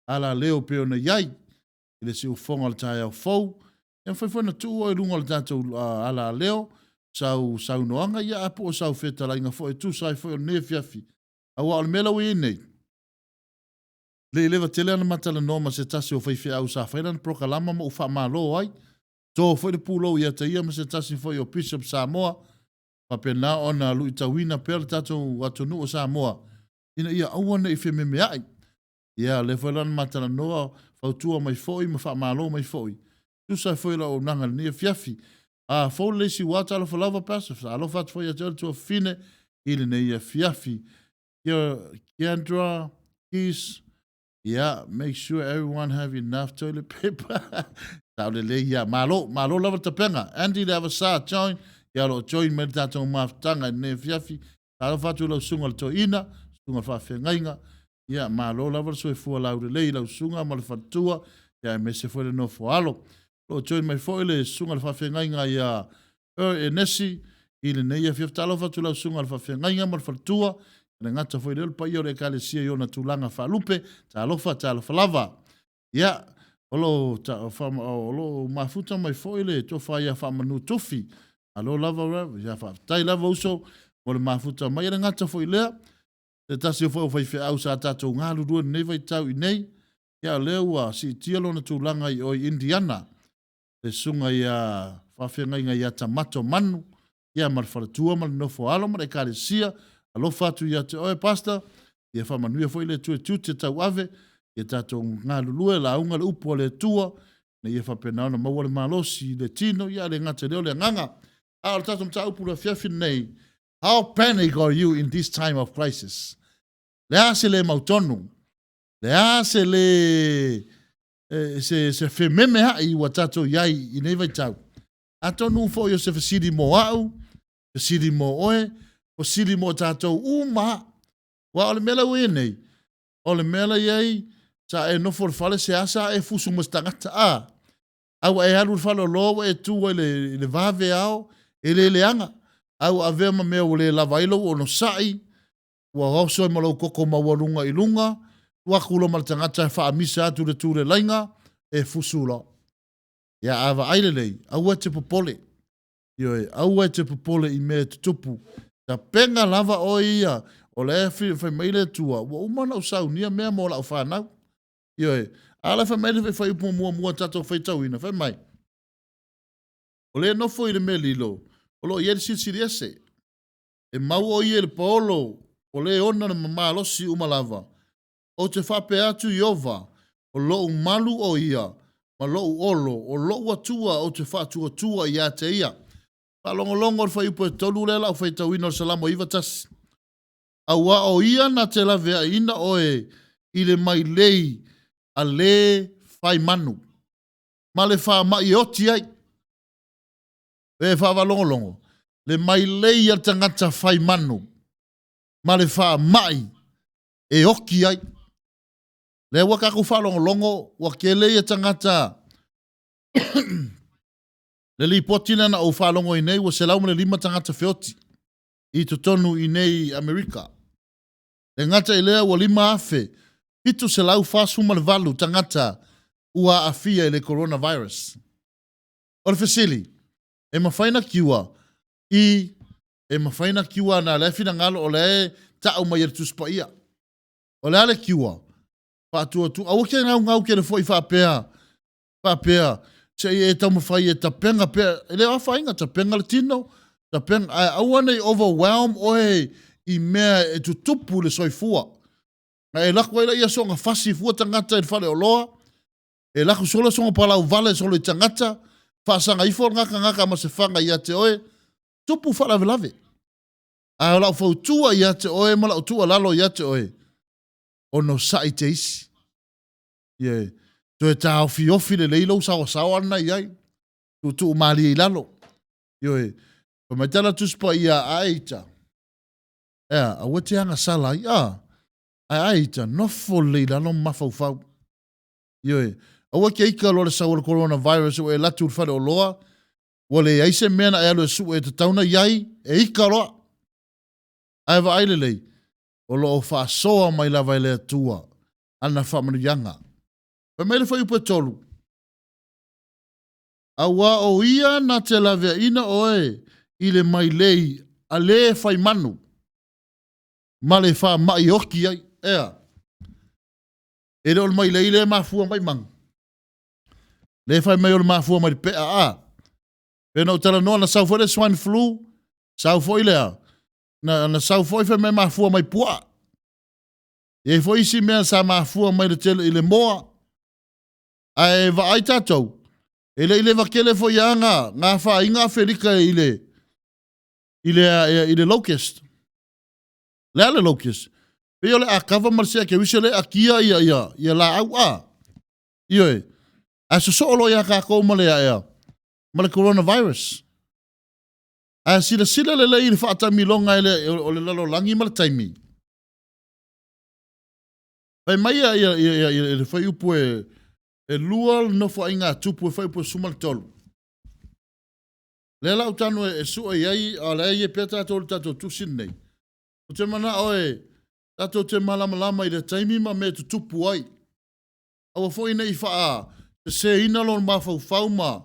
alaleo pei ona i ai i le siufofoga o le taeao fou. E mafai foi ona tuu oe i luga o le tatou alaleo sau saunoaga, ia a po o sau fetalaiga foi e tusa ai foi o lenei afiafi. Aua o le mea la ua i ai nei, le i leva tele ona ma talanoa ma se tasi o faifeau sa fai lana polokalama ma ou faamalo ai. To foi le pulou ia te ia ma se tasi foi o Bishop Samoa, faapena ona luitauina pea le tatou atunuu o Samoa ina ia aua ne i fememeai. Ia, o lea foi la na ma talanoa, fautua mai foi ma faamalo mai foi. Tusa ai foi o le auaunaga i lenei afiafi. A fou le isi ua talofa lava Pastor, alofa atu foi ia te oe le tuafafine i lenei afiafi. Keandra Keys, yeah, make sure everyone have enough toilet paper. Sao lelei ia. Malo, malo lava le tapena. Andy le Avasa, join. Ia o lo o join mai le tatou mafutaga i lenei afiafi. Talofa atu i lau susuga i le toeaina, susuga i le faafeagaiga. Ia, malo lava le soifua laulelei i lau susuga ma le faletua, ia aemaise foi le nofo alo. O lo o join mai foi le susuga i le faafeagaiga ia Er Enesi i lenei afiafi. Talofa atu i lau susuga i le faafeagaiga ma le faletua, e le gata foi i lea o le paia o le Ekalesia i ona tulaga faalupe. Talofa, talofa lava. Ia, o lo o lo o mafuta mai foi le tofa ia Faamanu Tufi. Malo lava Rev. Ia faafetai lava uso mo le mafuta mai. E le gata foi i lea, se tasi foi o faifeau sa tatou galulue i lenei vaitau i nei, ia o lea ua siitia lona tulaga i o i Indiana, le susuga ia faafeagaiga ia Tamato Manu, ia ma le faletua ma le nofo alo ma le ekalesia, alofa atu ia te oe Pastor, ia faamanuia foi le Atua i tiute tauave, ia tatou galulue, lauga le upu a le Atua, ina ia faapena ona maua le malosi i le tino, ia a le gata i lea o le agaga. A o le tatou mataupu i le afiafi lenei, How panic are you in this time of crisis? Le a se le mautonu? Le a se le se se fememeai ua tatou i ai i nei vaitau? Atonu foi o se fesili mo au, fesili mo oe, fesili mo tatou uma. Aua o le mea la ua i ai nei, o le mea la i ai, sa e nofo i le fale, seasea e fusu ma se tagata, a, a ua e alu i le faleoloa ua e tu ai i le vaveao, e le leaga, a ua avea ma mea ua le lava ai lou onosai, ua oso ai ma lou koko maualuga i luga, tuu atu loa ma le tagata e faamisa atu le tulelaiga, e fusu loa. Ia, a vaai lelei, aua e te popole. Ioe, aua e te popole i mea e tutupu. Tapena lava oe ia, o la e fai mai le Atua, ua uma ona ou saunia mea mo lau fanau. Ioe, a la e fai mai le fuaiupu muamua tatou faitauina, fai mai, o le nofo i le mea lilo, o lo o i ai le Silisili Ese. E mau o ia i le paolo, o le ona le malosi uma lava. Ou te faapea atu Ieova, o loʻu malu o ia, ma loʻu olo, o loʻu Atua ou te faatuatua ia te ia. Faalogologo i le fuaiupu e tolu lea la ou faitauina o le Salamo 91. Aua o ia na te laveaiina oe i le mailei a le fai manu, ma le faamai e oti ai. E faavaalogologo, le mailei a le tagata fai manu, ma le faamai e oki ai. Lea ua tatou faalogologo ua tele ia tagata le lipoti lea na ou faalogo ai nei ua 105 tagata feoti i totonu i nei Amerika. E gata i lea ua 5,748 tagata ua aafia i le coronavirus. O le fesili, e mafai na kiua i e mafai na kiua ana lea finagalo o lea e ta'u mai e le Tusi Paia. O le a le kiua? Faatuatua, aua ke gaugau tele foi faapea, faapea, se i e taumafai e tapena pea, e le o afaina, tapena le tino, tapena, ae aua ne i overwhelm oe i mea e tutupu i le soifua. Na e lako ai laia soona fasi fua tagata i le faleoloa, e lako solo soona palauvale solo i tagata, faasaga ifo lena tagata ma se faga ia te oe, tupu faalavelave. Ae o lau fautua ia te oe ma lau tuualalo ia te oe, onosai te isi. Ie, toe taofiofi lelei lou saoasaoa lena i ai, tuutuu malie i lalo. Ioe, fai mai tala Tusi Paia a Eita, ea, aua te agasala ai, a, ae a Eita, nofo lelei i lalo ma mafaufau. Ioe, aua ke ika loa le sau o le coronavirus ua e alu atu i le faleoloa, ua leai se mea na e alu e sue e tatau ona i ai, e ika loa. Ae vaai lelei, O lo o faasoa mai lava e le Atua ana faamanuiaga. Fai mai le fuaiupu e 3, Auā o ia na te laveaiina oe i le mailei a le fai manu, ma le faamai e oti ai. Ea, e le o le mailei lea e mafua mai manu. Lea e fai mai o le mafua mai le pea, a. Pei ona ou talanoa, na sau foi le swine flu, sau foi lea, na, na sau foi fai mai mafua mai puaa. E i ai foi isi mea sa mafua mai le tele i le moa. Ae vaai tatou, e le i leva tele foi lava nga, nga afaina Afelika i le, i le, i le locust. Le a le locust? Pei o le akava ma le seakeuisi lea e atia ia, ia, ia laau a. Ioe. Ae sosoo loa ia tatou ma le aea, ma le coronavirus. Ae silasila lelei i le faatamiloga e le, o le lalolagi ma le taimi. Fai mai ia, ia, ia, ia, ia le fuaiupu e, e lua le nofoaiga a Tupu e fuaiupu e 13. Lea la ou tanu e, e sue i ai, a o lea e i pea tatou le tatou tusi lenei. Ou te manao e tatou te malamalama i le taimi ma mea e tutupu ai. Aua foi ne i faaseseina lou mafaufau ma,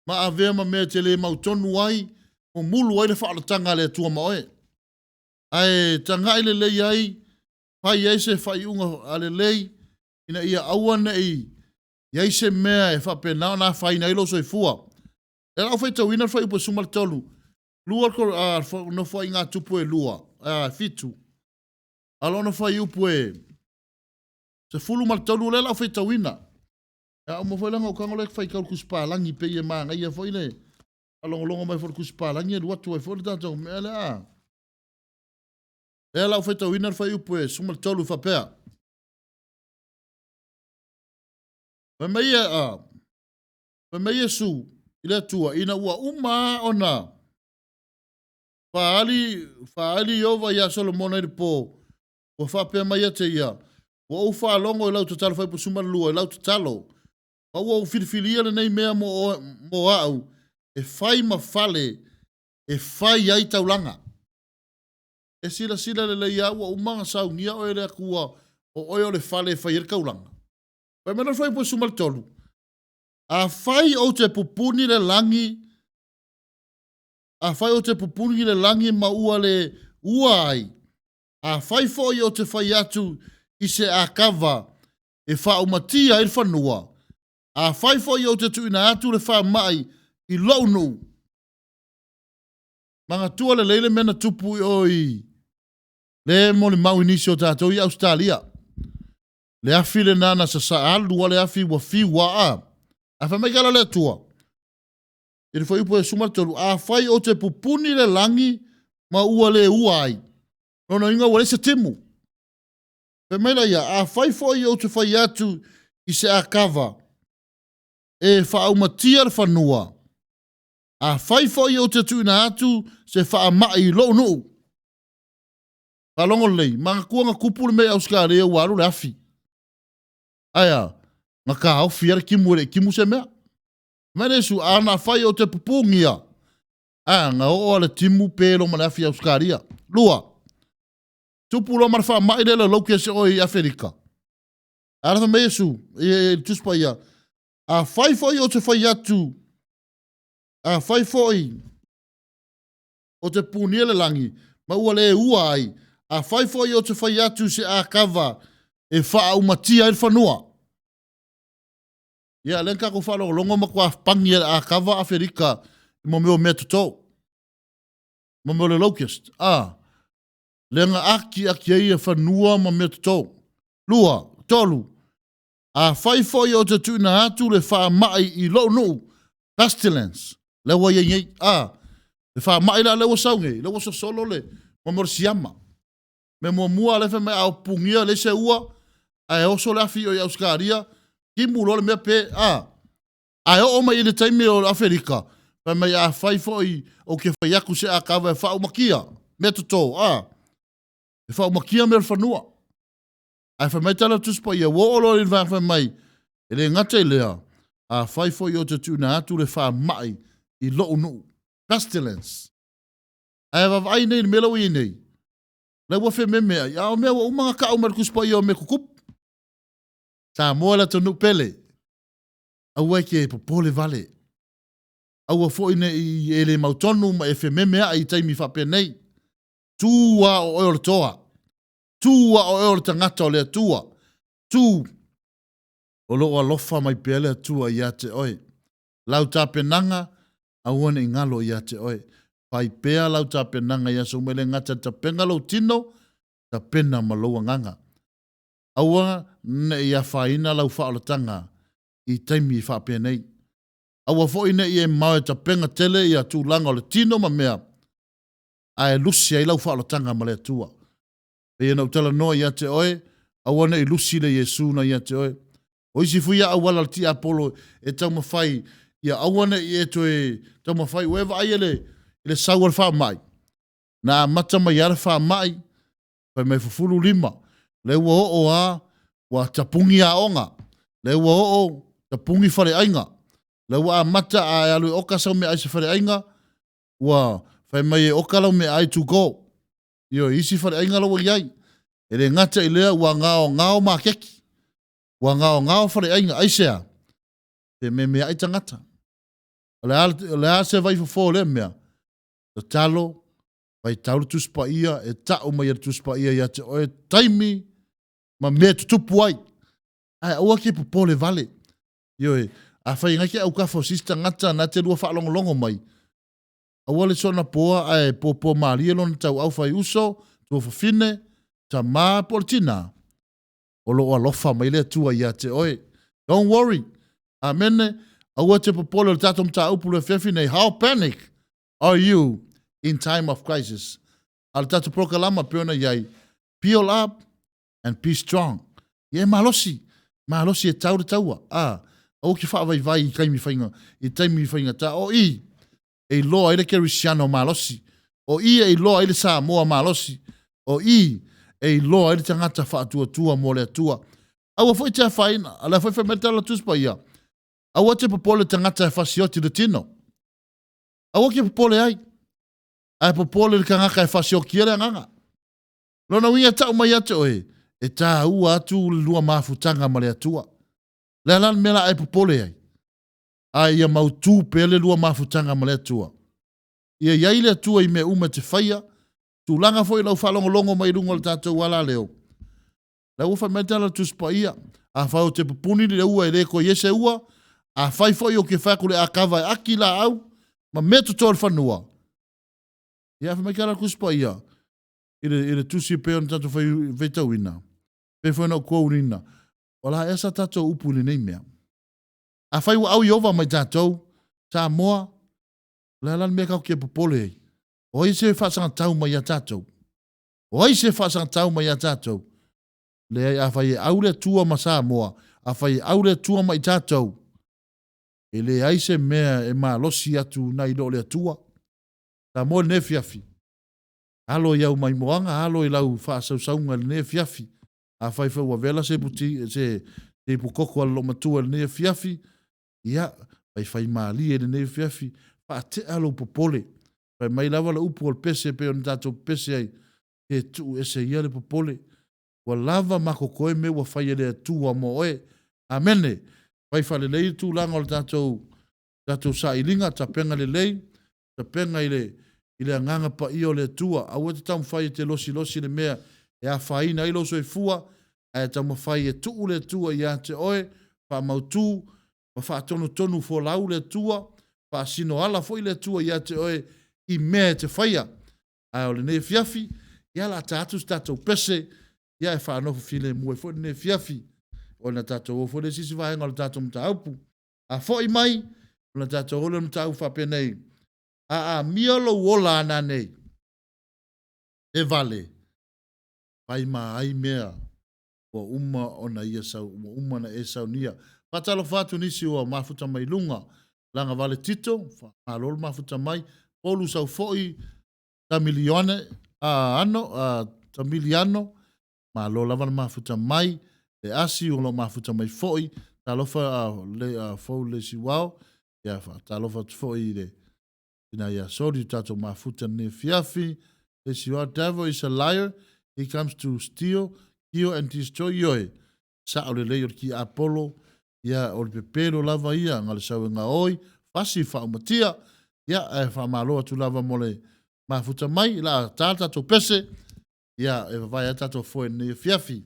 ma avea ma mea e te le mautonu ai, mumulu ai le faaolataga a le Atua ma oe. Ae tagai lelei ai, fai ai se faaiuga a lelei, ina ia aua ne i i ai se mea e faapena ona afaina ai lou soifua. Lea la ua faitauina le fuaiupu e 13, lua nofoaiga a tupu e lua, fitu. A o lona fuaiupu e 13 lea la ua faitauina. A uma foi la ona ou tago lea faitau le Tusi Palagi pei e manaia foi le faalogologo mai foi i le Tusi Palagi alu atu ai foi le tatou mea lea. Lea la ua faitauina le fuaiupu e 13 e faapea. Fai mai, a, fai mai Iesu i le Atua, ina ua uma ona faaali, faaali Ieova iā Solomona i le pō, ua faapea mai ia te ia, Ua ou faalogo i lau tatalo fuaiupu 12 i lau tatalo, ma ua ou filifilia lenei mea mo, oe, mo au, e fai ma fale e fai ai taulaga. E silasila lelei lava ua uma ona saunia oe e le Atua o oe o le fale e fai ai le taulaga. Fai mai le fuaiupu 13, Afai ou te pupuni le lagi, afai ou te pupuni le lagi ma ua le ua ai, afai foi ou te fai atu i se akava e faaumatia ai le fanua, afai foi ou te tuuina atu le faamai i lou nuu, Manatua lelei le mea na tupu i o i le molimau i nisi o tatou i Ausetalia. Le afi lena na sasa alu a le afi ua fiu a a. Ae fai mai tala le Atua i le fuaiupu e 13, afai ou te pupuni le lagi ma ua le ua ai. Lona uiga ua leai se timu. Fai mai la ia, afai foi ou te fai atu i se akava e faaumatia le fanua, Afai foi ou te tuuina atu se faamai i lou nuu. Faalogo lelei, manatua na tupu le mea i Ausetalia ua alu le afi. Ae a, na taofi lava le timu e le i timu se mea. Mai le Iesu, a na fai ou te pupugia, a na oo lava le timu pe loa ma le afi i Ausetalia. Lua, tupu loa ma le faamai lea le locust o i Aferika. A la fai mai Iesu, i le Tusi Paia, afai foi ou te fai atu Afai foi ou te punia le lagi, ma ua le ua ai, afai foi ou te fai atu i se akava e faaaumatia ai le fanua. Ia, lea na tatou faalogologo matua pani e le akava Aferika i mo mea o mea toto. Mo mea o le locust. A, lea na atiati ai ia fanua ma mea toto. Lua, tolu, Afai foi ou te tuuina atu le faamai i lou nuu, pestilence, lea ua i ai nei, a, le faamai la lea ua sau nei, lea ua sosolo le mo le siama. Mea muamua lea fai mai a punia leai se ua, ae oso le afi i Ausetalia, timu loa le mea pe, a, ae oo mai i le taimi o Aferika, fai mai afai foi ou te fai atu se akava e faaumakia, mea toto, a, e faaumakia mea o le fanua. Ae fai mai tala Tusi Paia, ua oo loa i le vaega fai mai, e le gata i lea, afai foi ou te tuuina atu le faamai i lou nuu, pestilence. Ae vaavaai nei i le mea la ua i ai nei. La ua fememe ai, a o mea ua uma ona kau mai le Tusi Paia o mea tutupu. Samoa le atunuu pele, aua e te popole vale. Aua foi ne i e le mautonu ma e fememe ae i taimi faapenei. Tu a o oe o le toa. Tu a o oe o le tagata o le Atua. Tu o lo o alofa mai pea le Atua ia te oe. Lau tapenaga, aua ne i galo ia te oe. Fai pea lau tapenaga i aso uma e le gata i le tapena lou tino, tapena ma lou agaga. Aua ne i afaina lau faaolataga i taimi faapenei. Aua foi ne i e mao e tapena tele ia tulaga o le tino ma mea, ae lusi ai lau faaolataga ma le Atua. Pei ona ou talanoa ia te oe, aua ne i lusi le Iesu na ia te oe. O isi fui auala a le tiapolo e taumafai ia aua ne i e toe taumafai, ua e vaai i le, i le sau o le faamai, na amata mai lava le faamai, fai mai fufulu lima, lea ua oo lava, ua tapuni aoga, lea ua oo tapuni faleaiga, lea ua amata a e alu e oka sau meaai i se faleaiga, ua fai mai e oka lau meaai to go. Ioe, isi faleaiga la ua i ai. E le gata i lea ua gaogao maketi, ua gaogao faleaiga, aisea? Fememeai tagata. O le a, o le a se vaifofo o lea mea? Tatalo, faitau le Tusi Paia, e tau mai e le Tusi Paia ia te oe taimi ma mea e tutupu ai. Ae aua ke popole vale. Ioe, afai ngai ke aukafa o sisi tagata na te lua faalogologo mai, Aua le soona poa ae popoa malie lona tauau fai uso, tuafafine, tama po o le tina. O lo o alofa mai le Atua ia te oe. Don't worry. Amene. Aua te popole o le tatou mataupu le afiafi nei. How panic are you in time of crisis? A le tatou prokalama pei ona i ai, peel up and be strong. Ia e malosi, malosi e tau le taua. A, aua ke faavaivai i taimi fainga, i taimi faigata. O i, e iloa ai le Kerisiano malosi. O i e iloa ai le Samoa malosi. O i e iloa ai le tagata faatuatua mo le Atua. Aua foi te afaina, a lea foi fai mai le tala o le Tusi Paia, aua te popole tagata e fasioti le tino. Aua ke popole ai, ae popole le tagata e fasiokia le agaga. Lona uiga e tau mai ia te oe, e tāua atu le lua mafutaga ma le Atua. Le a la le mea la e popole ai? A ia mautū pea le lua mafutaga ma le Atua. Ia i ai le Atua i mea uma e te faia, tulaga foi lau faalogologo mai i luga o le tatou alaleo. La ua fai mai le tala o le Tusi Paia, afai ou te pupuni le ua e le toe i ai se ua, afai foi ou te fai atu le ʻākava e ʻaki laau ma mea toto o le fanua. Ia, fai mai tala o le Tusi Paia, i le, i le tusi e pei ona tatou fai, faitauina, pei foi ona ou tuaulina, o la ea sa tatou upu i lenei mea. Afai ua au Ieova mai tatou, Samoa, o le a la le mea tatou te popole ai? O ai se faasagatau mai ia tatou? O ai se faasagatau mai ia tatou? Leai, afai e au le Atua ma Samoa, afai e au le Atua ma i tatou, e leai se mea e malosi atu nai lo le Atua. Samoa i lenei afiafi, Alo i au maimoaga, alo i lau faasausauga i lenei afiafi. Afai foi ua vela se ipu, se ipu koko a le loomatua i lenei afiafi, ia, faifaimalie i lenei afiafi, faatea lou popole. Fai mai lava le upu o le pese pei ona tatou pepese ai, se tuu ese ia le popole. Ua lava makokoe mea ua fai e le Atua mo oe. Amene. Fai faalelei le tulaga o le tatou, tatou sailiga, tapena lelei, tapena i le, i le Agaga Paia o le Atua. Aua e te taumafai e te losilosi i le mea e afaina ai lou soifua, ae taumafai e tuu le Atua ia te oe, faamautu ma faatonutonu folau le Atua, faasino ala foi le Atua ia te oe i mea e te faia. Ae o lenei afiafi, ia la ta atu se tatou pese, ia e faanofo filemu ai foi lenei afiafi. Ona tatou o foi le isi vaega o le tatou mataupu. A foi mai, ona tatou o lea i le mataupu faapenei, A amia lou ola a nanei, e vale, fai ma ai mea ua uma ona ia sau, ua uma ona e saunia. Faatalofa atu nisi ua mafuta mai luga, Lagavale Tito, faamalo le mafuta mai, Polu Saufoi, Tamilione, a, ano, a, Tamiliano, Malo lava le mafuta mai, le asi o lo mafuta mai foi, talofa a le a fou le isi wao, ia talofa atu foi i le tina ia Soli o tatou mafuta lenei afiafi, le isi wao, devil is a liar, He comes to steal, kill and destroy, ioe, sa'o lelei o le tiapolo, ia, o le pepelo lava ia, na le sau e gaoi, fasi, faaumatia, ia, ae faamalo atu lava mo le mafuta mai, la ta tatou pese, ia, e vavae ai tatou foe i lenei afiafi.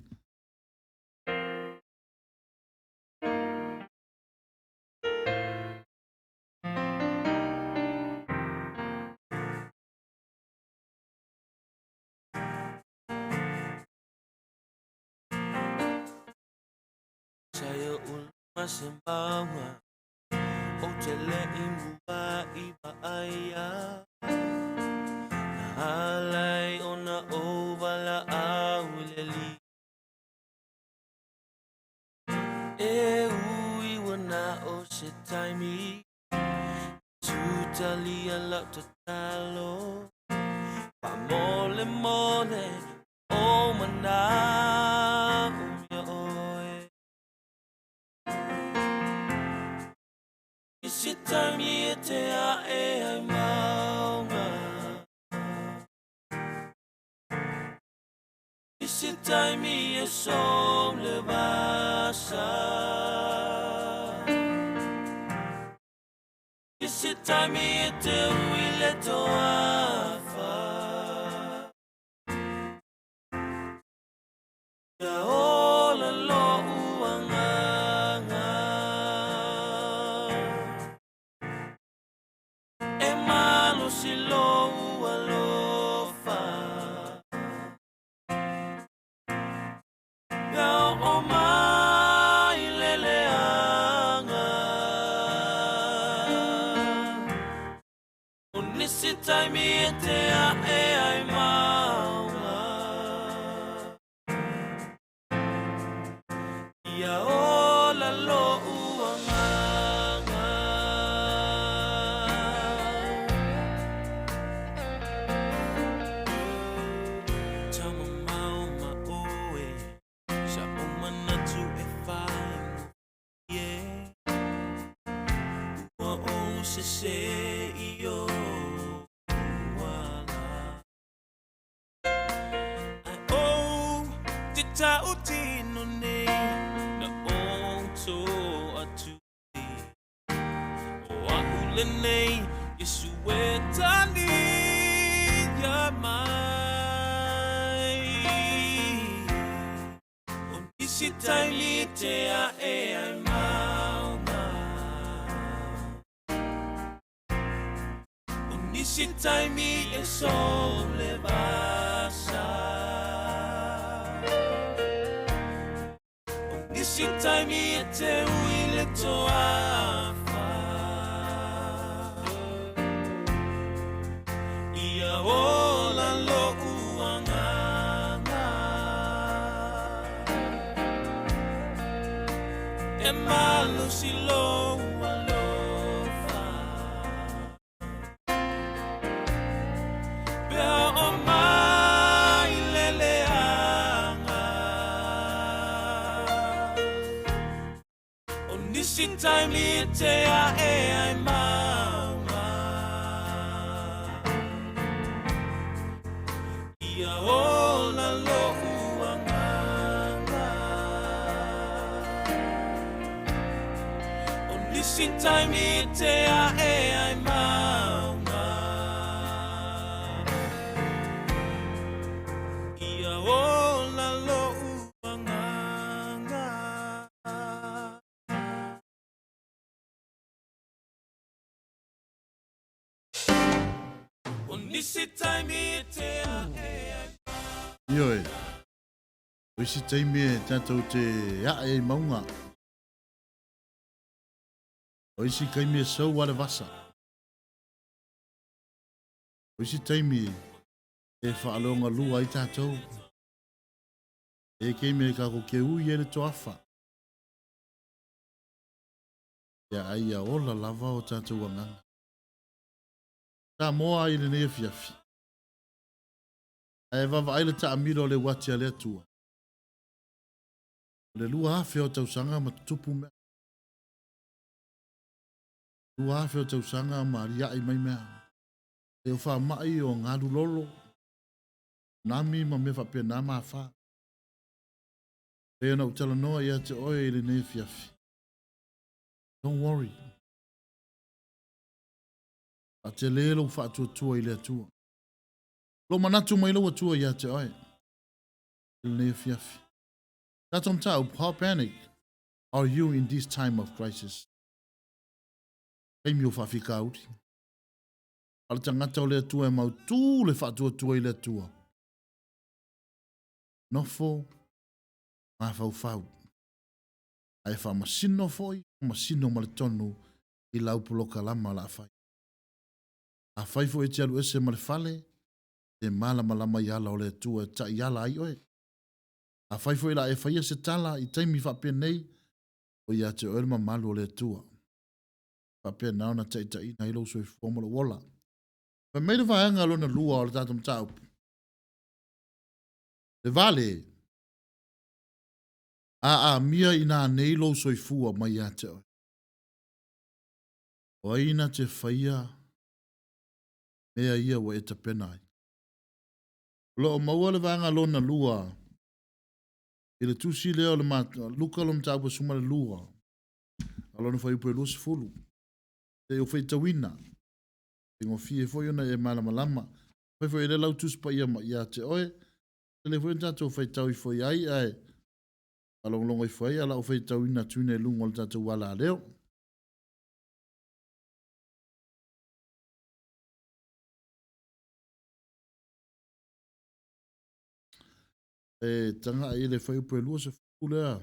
Ioe, o isi taimi e tātou te ae i maunga. O isi taimi e sau a le vasa. O isi taimi e whaaloga lua ai tātou. E kei me ka ko ke ui e le toafa. Ia ai ia ola lava o tātou anganga. Samoa i lenei afiafi. Ae vaavaai le taamilo o le uati a le Atua. O le 2000 o tausaga ma tutupu mea. 2000 o tausaga ma aliae mai mea. E o faamai o galu lolo. Tsunami ma mea faapena ma afa. Pei ona ou talanoa ia te oe i lenei afiafi. Don't worry. Faatele lou faatuatua i le Atua. Lou manatu mai lou Atua ia te oe i lenei afiafi. Tatou mataupu, how panic are you in this time of crisis? Taimi o faafitauli. A le tagata o le Atua e mautū le faatuatua i le Atua. Nofo mafaufau. Ae faamasino foi, faamasino ma le tonu i lau polokalama la fai. Afai foi e te alu ese ma le fale, e malamalama i ala o le Atua e taiala ai oe. Afai foi la e faia se tala i taimi faapenei, o ia te oe le mamalu o le Atua. Faapena ona taitaiina ai lou soifua ma lou ola. Fai mai le vaega lona lua o le tatou mataupu. Le vale, a amia inā nei lou soifua mai ia te oe. O ai na te faia mea ia ua e tapena ai? O lo o maua le vaega lona lua i le tusi lea o le Luka lona mataupu 12, a lona fuaiupu e 20. Se i ou faitauina, faigofie foi ona e malamalama. Fai foi e lea lau Tusi Paia ma ia te oe, tele foi ona tatou faitau ifo i ai, ae faalogologo ifo ai, a o lau faitauina atu i luga o le tatou alaleo. E tagai i le fuaiupu e 20 lea.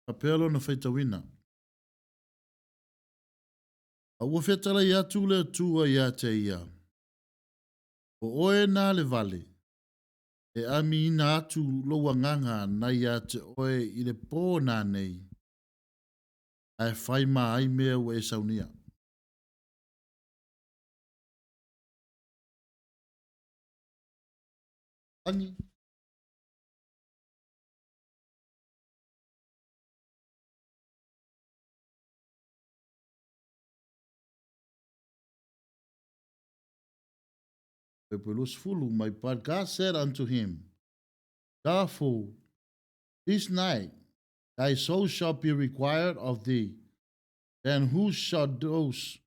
Faapea lona faitauina. A ua fetalai atu le Atua ia te ia, O oe na le vale, e amiina atu lou agaga na ia te oe i le pō nanei, ae fai ma ai mea ua e saunia. Lagi. My but God said unto him, Therefore, this night thy soul shall be required of thee. Then who shall those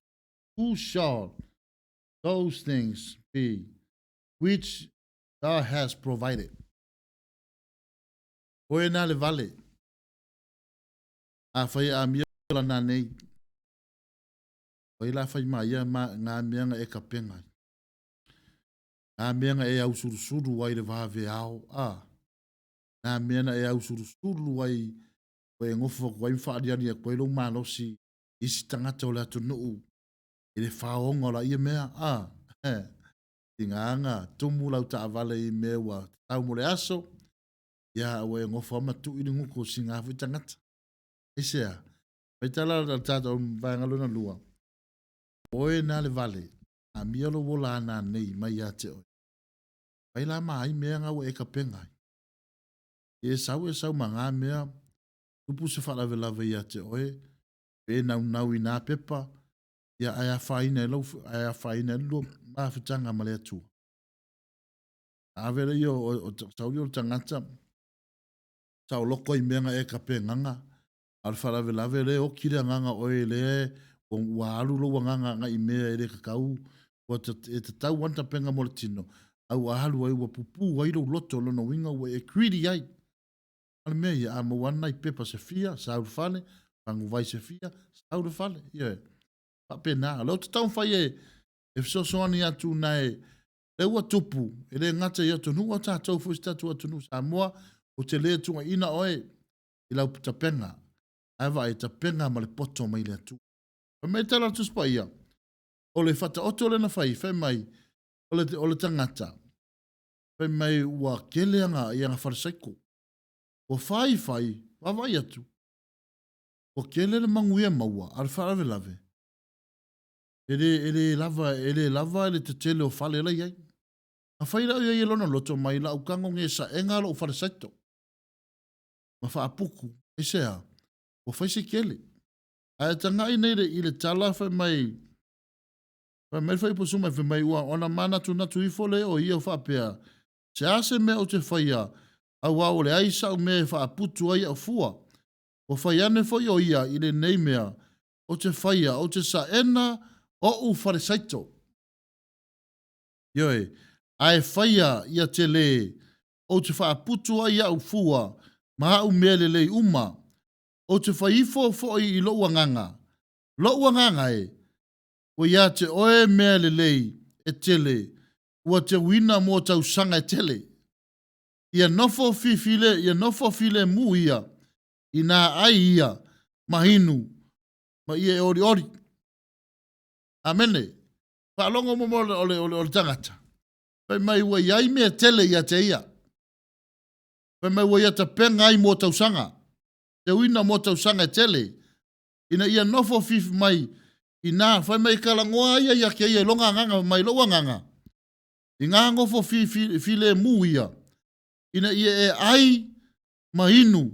who shall those things be which thou hast provided? Oe nā le vale. A whai a mia la nā nei. Oi la whai ma ia ma ngā meanga e kapenga. Ngā meanga e ausurusuru ai le vave ao. A. Ngā meanga e ausurusuru ai o e ngofo ko ai whaariari a koe lou malosi isi tangata o le atunuu i le whaonga o la ia mea. A. Tingaanga, tumu lau taavale i mea ua tau mo le aso, ia ua e ngofo ama tu i nguko si ngā fui tangata. Aisea, mai tala la tātou vaenga lona lua. Oe nā le vale, a mia lo wola nā nei mai ia te oe. Pai la ma ai mea ngā ua e kapenga ai. E sau e sau ma ngā mea, tupu se whaalavelave ia te oe, pe nau nau i nā pepa, ia ai a whaina e lau, ai a whaina e lua mafutanga ma le Atua. A vele ia o sauli o le tangata, sa o loko i mea e kape nganga, a le whaalavelave le oki le nganga oe le, ua alu lo nganga nga i mea e le kakau, ua e te tau anta penga mo le tino, au a halu ai ua pupu ai lo loto lono winga ua e greedy ai. A le mea ia, a mau ana i pepa se fia, sa uru fale, pangu vai se fia, sa uru fale, ia e. Faapena, leo te tau whai e, e fesoasoani atu nae, le ua tupu, e le ngata i atunuu, o tātou fo si tātou atunuu Samoa, o te le tunga ina oe, i lau tapenga, ae vaai tapenga ma le poto mai le Atua. Fai mai tala atu spa ia, o le whataoto le na whai, fai mai, o le tangata, fai mai ua kele anga i anga wharasaiko. Ua whai whai, wawai atu. Ua kele le mangu ia maua, a le wharawelave. E le lava, e le lava e le te tele o whale lai ai. A whai lau ia i lona loto mai lau kango nge sa enga lo wharasaito. Ma whaapuku, e sea, ua whai se kele. Ae tagai nei le, i le tala fai mai, fai mai le faaiposu mai, fai mai ua ona manatunatu ifo lea o ia faapea, se a se mea ou te faia, auā ua leai sa'u mea e faaputu ai a'u fua. Ua fai ane foi o ia i lenei mea ou te faia, ou te saena o'u falesaito. Ioe, ae faia ia telē, ou te faaputu ai a'u fua ma a'u mea lelei uma. Ou te fai ifo foi i lo'u agaga, lo'u agaga e, ua iā te oe mea lelei e tele, ua teuina mo tausaga e tele. Ia nofo fifile, ia nofo filemu ia, inā ai ia ma inu, ma ia e olioli. Amene. Faalogo mo o le, o le, o le, o le tagata. Fai mai ua iai mea tele ia te ia. Fai mai ua ia tapenga ai mo tausaga. Teuina mo tausaga e tele. Ina ia nofo fifi mai inā, fai mai kalagoa ia ia ke ia i longa agaga mai lou agaga. I ngā ngofo fi, fi, filemu ia, ina ia e ai ma inu,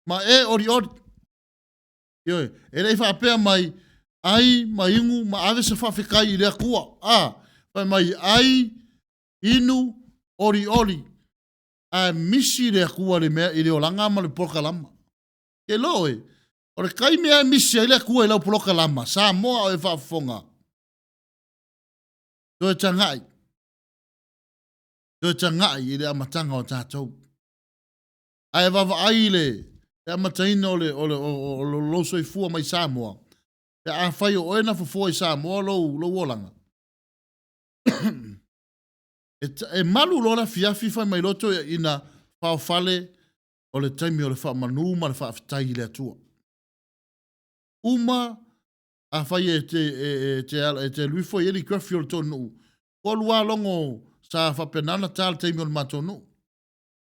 ma e olioli. Ioe, e le i faapea mai, ai ma inu ma ave se faafetai i le Atua. A, fai mai, ai, inu, olioli, ae misi le Atua i le mea, i le olaga ma le polokalama. Ke lo oe, o le taimi lava e misi ai le Atua i lau polokalama, Samoa a o e faafofoga, toe tagai, toe tagai i le amataga o tatou. Ae vaavaai i le amataina o le, o le, o, o lou soifua mai Samoa, pe afai o oe na fofoa i Samoa lou, lou olaga, e, e malu loa le afiafi fai mai loto ina faofale o le taimi o le faamanu ma le faafetai i le Atua. Uma afai e te, e, e te, e te alu ifo i ai le curfew o le tou nuu, tolu lava logo sa faapena ona ta le taimi o le matou nuu.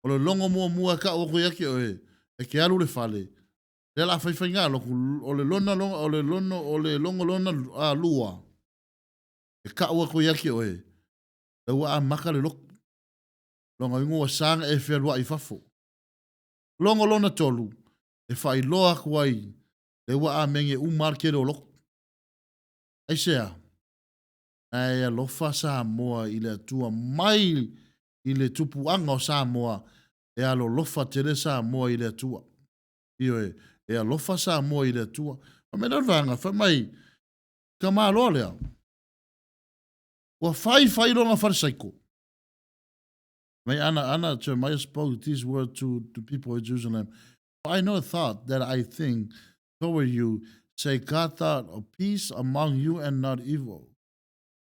O le logo muamua e kau atu ia te oe, e te alu i le fale, lea o le a fai faiga lotu, o le lona, o le lono, o le logo lona a, lua, e kau atu ia te oe, lea ua amata le lotu. Lona uiga ua sa ona e fealuai i fafo. Logo lona tolu, e faailoa atu ai, lea ua amene uma lava le tele o lotu. Aisea? Ae alofa Samoa i le Atua mai i le tupuaga o Samoa, e alolofa tele Samoa i le Atua. Ioe, e alofa Samoa i le Atua. Fai mai lea o le vaega, fai mai, tamaloa lea, ua fai fai lona falesaiko. Mai ana, ana, Jeremiah spoke these words to the people of Jerusalem. For I know a thought that I think toward you, say God thought of peace among you and not evil,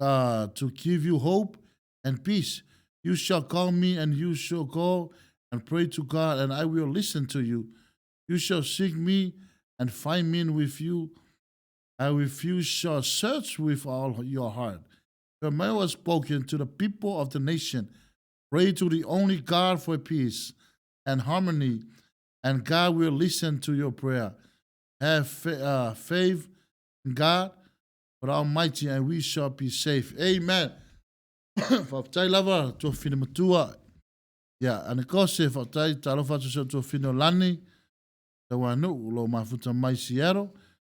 to give you hope and peace. You shall call me and you shall go and pray to God and I will listen to you. You shall seek me and find me with you. I with you shall search with all your heart. Jeremiah was spoken to the people of the nation. Pray to the only God for peace and harmony, and God will listen to your prayer. Have faith in God, but Almighty, and we shall be safe. Amen. Faafetai lava tuafafine matua. Ia, ane kose, faafetai, talofa atu si ou tuafafine o Lani, Tauanuu, o lo o mafuta mai Seattle,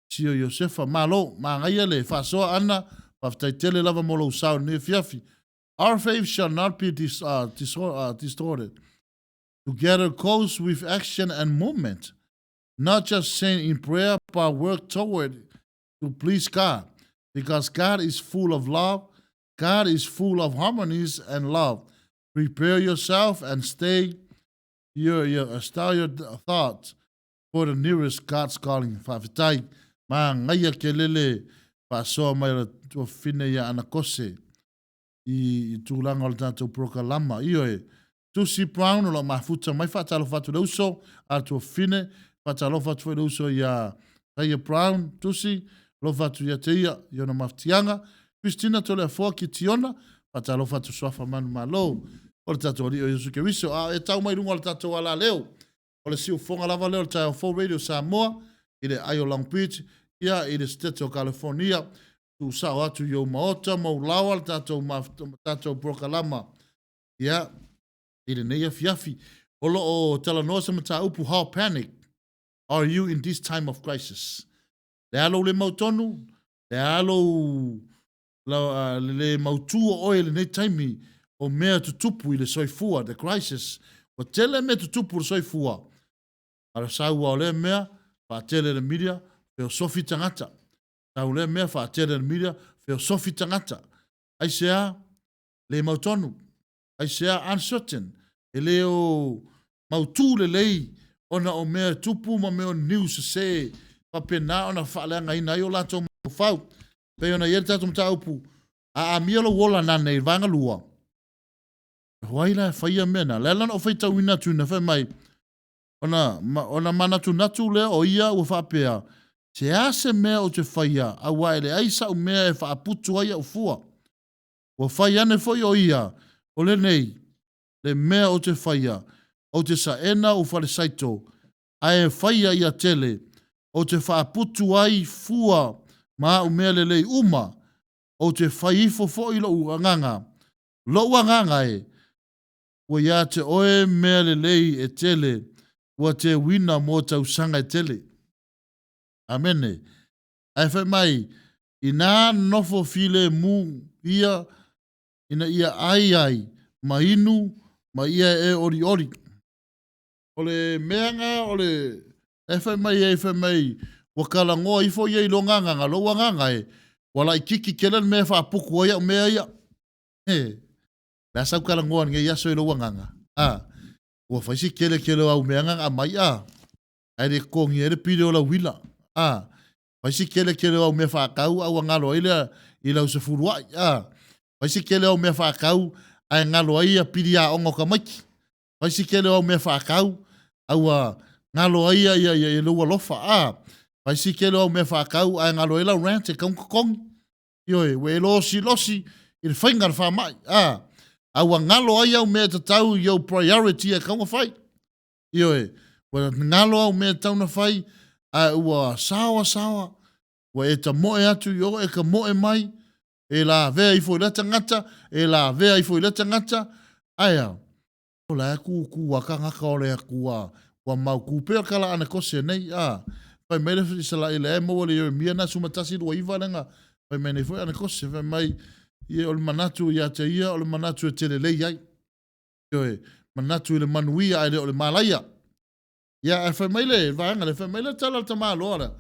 Sio Iosefa, malo, manaia le faasoa ʻana, faafetai tele lava mo lou sao i lenei afiafi. Our faith shall not be dis, distorted. Together goes with action and movement. Not just saying in prayer, but work toward to please God. Because God is full of love. God is full of harmonies and love. Prepare yourself and stay your, your, style your thoughts for the nearest God's calling. Faafetai, manaia ke lele faasoa mai o le tuafafine ia Anakose i, i tulaga o le tatou polokalama. Ioe, Tusi Brown o lo o mafuta mai, faatalofa atu le uso a le tuafafine, faatalofa atu foi le uso ia Taia Brown, Tusi, alofa atu ia te ia i ona mafatiaga. Christina Toleafoa Kitiona, faatalofa atu Suafa Manumalo o le tatou Alii o Iesu Keriso. A e tau mai luga o le tatou alaleo, o le siufofoga lava lea o le Taeao Fou Radio Samoa i le ai o Long Beach, ia i le Setete o California, tuusao atu i ou maota ma ou laoa le tatou, tatou polokalama ia i lenei afiafi. O lo o talanoa se mataupu How Panic Are You in This Time of Crisis? Le a lou le mautonu, le a lou le le mautu o oe i lenei taimi o mea tutupu i le soifua, the crisis. Ua tele mea tutupu i le soifua. A o le saua o lea mea, faatele le media, feosofi tagata. Sau lea mea, faatele le media, feosofi tagata. Aisea? Le mautonu. Aisea? Uncertain. E le o mautu lelei ona o mea e tupu ma mea o niu sese faapena ona faaleagaina ai o latou mafaufau. Pei ona i ai le tatou mataupu, a amia lou ola nanei i le vaega lua, o ai la e faia mea na? Le ala na ou faitauina atu ina fai mai, ona, ona manatunatu lea o ia ua faapea, se a se mea ou te faia, aua e leai sa'u mea e faaputu ai au fua. Ua fai ane foi o ia, o lenei, le mea ou te faia, ou te saena ou falesaito, ae faia ia tele, ou te faaputu ai fua ma au mea lelei uma, ou te fai ifo foi lou agaga, lou agaga e, ua ia te oe mea lelei e tele, ua teuina mo tausaga e tele. Amene. Ae fai mai, inā nofo filemu ia ina ia ai ai ma inu ma ia e olioli. O le mea nga o le e fai mai ai fai mai ua kalagoa ifo ia i lona agaga, lou agaga e, ua laititi tele le mea e faaputu ai au mea ia. He, le a sau kalagoa lenei aso i lou agaga? A, ua fai si tele tele o au mea nga na aumai a, ae le totogia ai le pili o lau uila. A, fai si tele tele o au mea faatau a ua galo ai lea i lau sefuluai. A, fai si tele o au mea faatau ae galo ai ia pili aoga o tamaiti. Fai si tele o au mea faatau a ua galo ai ia, ia, ia, ia lou alofa. A, fai si tele o au mea faatau ae galo ai lau rent e tatau ona totogi. Ioe, ua e losilosi i le faiga o le faamai. A, a ua galo ai au mea e tatau i ou priority e tatau ona fai. Ioe, ua galo au mea e tatau ona fai, ae ua saoa saoa, ua e tamoe atu i o, e tamoe mai, e lavea ifo i lea tagata, e lavea ifo i lea tagata, ae a? O la e kūkū a tagata o le Atua, ua mautū pea le tala anekose nei, a. Fai mai le Isaraela e maua le Ieremia na 11 29 lea na fai mai nei foi anekose, fai mai, ie o le manatu ia te ia, o le manatu e te lelei ai. Ioe, manatu i le manuia ae le o le malaia. Ia, ae fai mai le vaega lea, fai mai le tala a le tamaloa lea.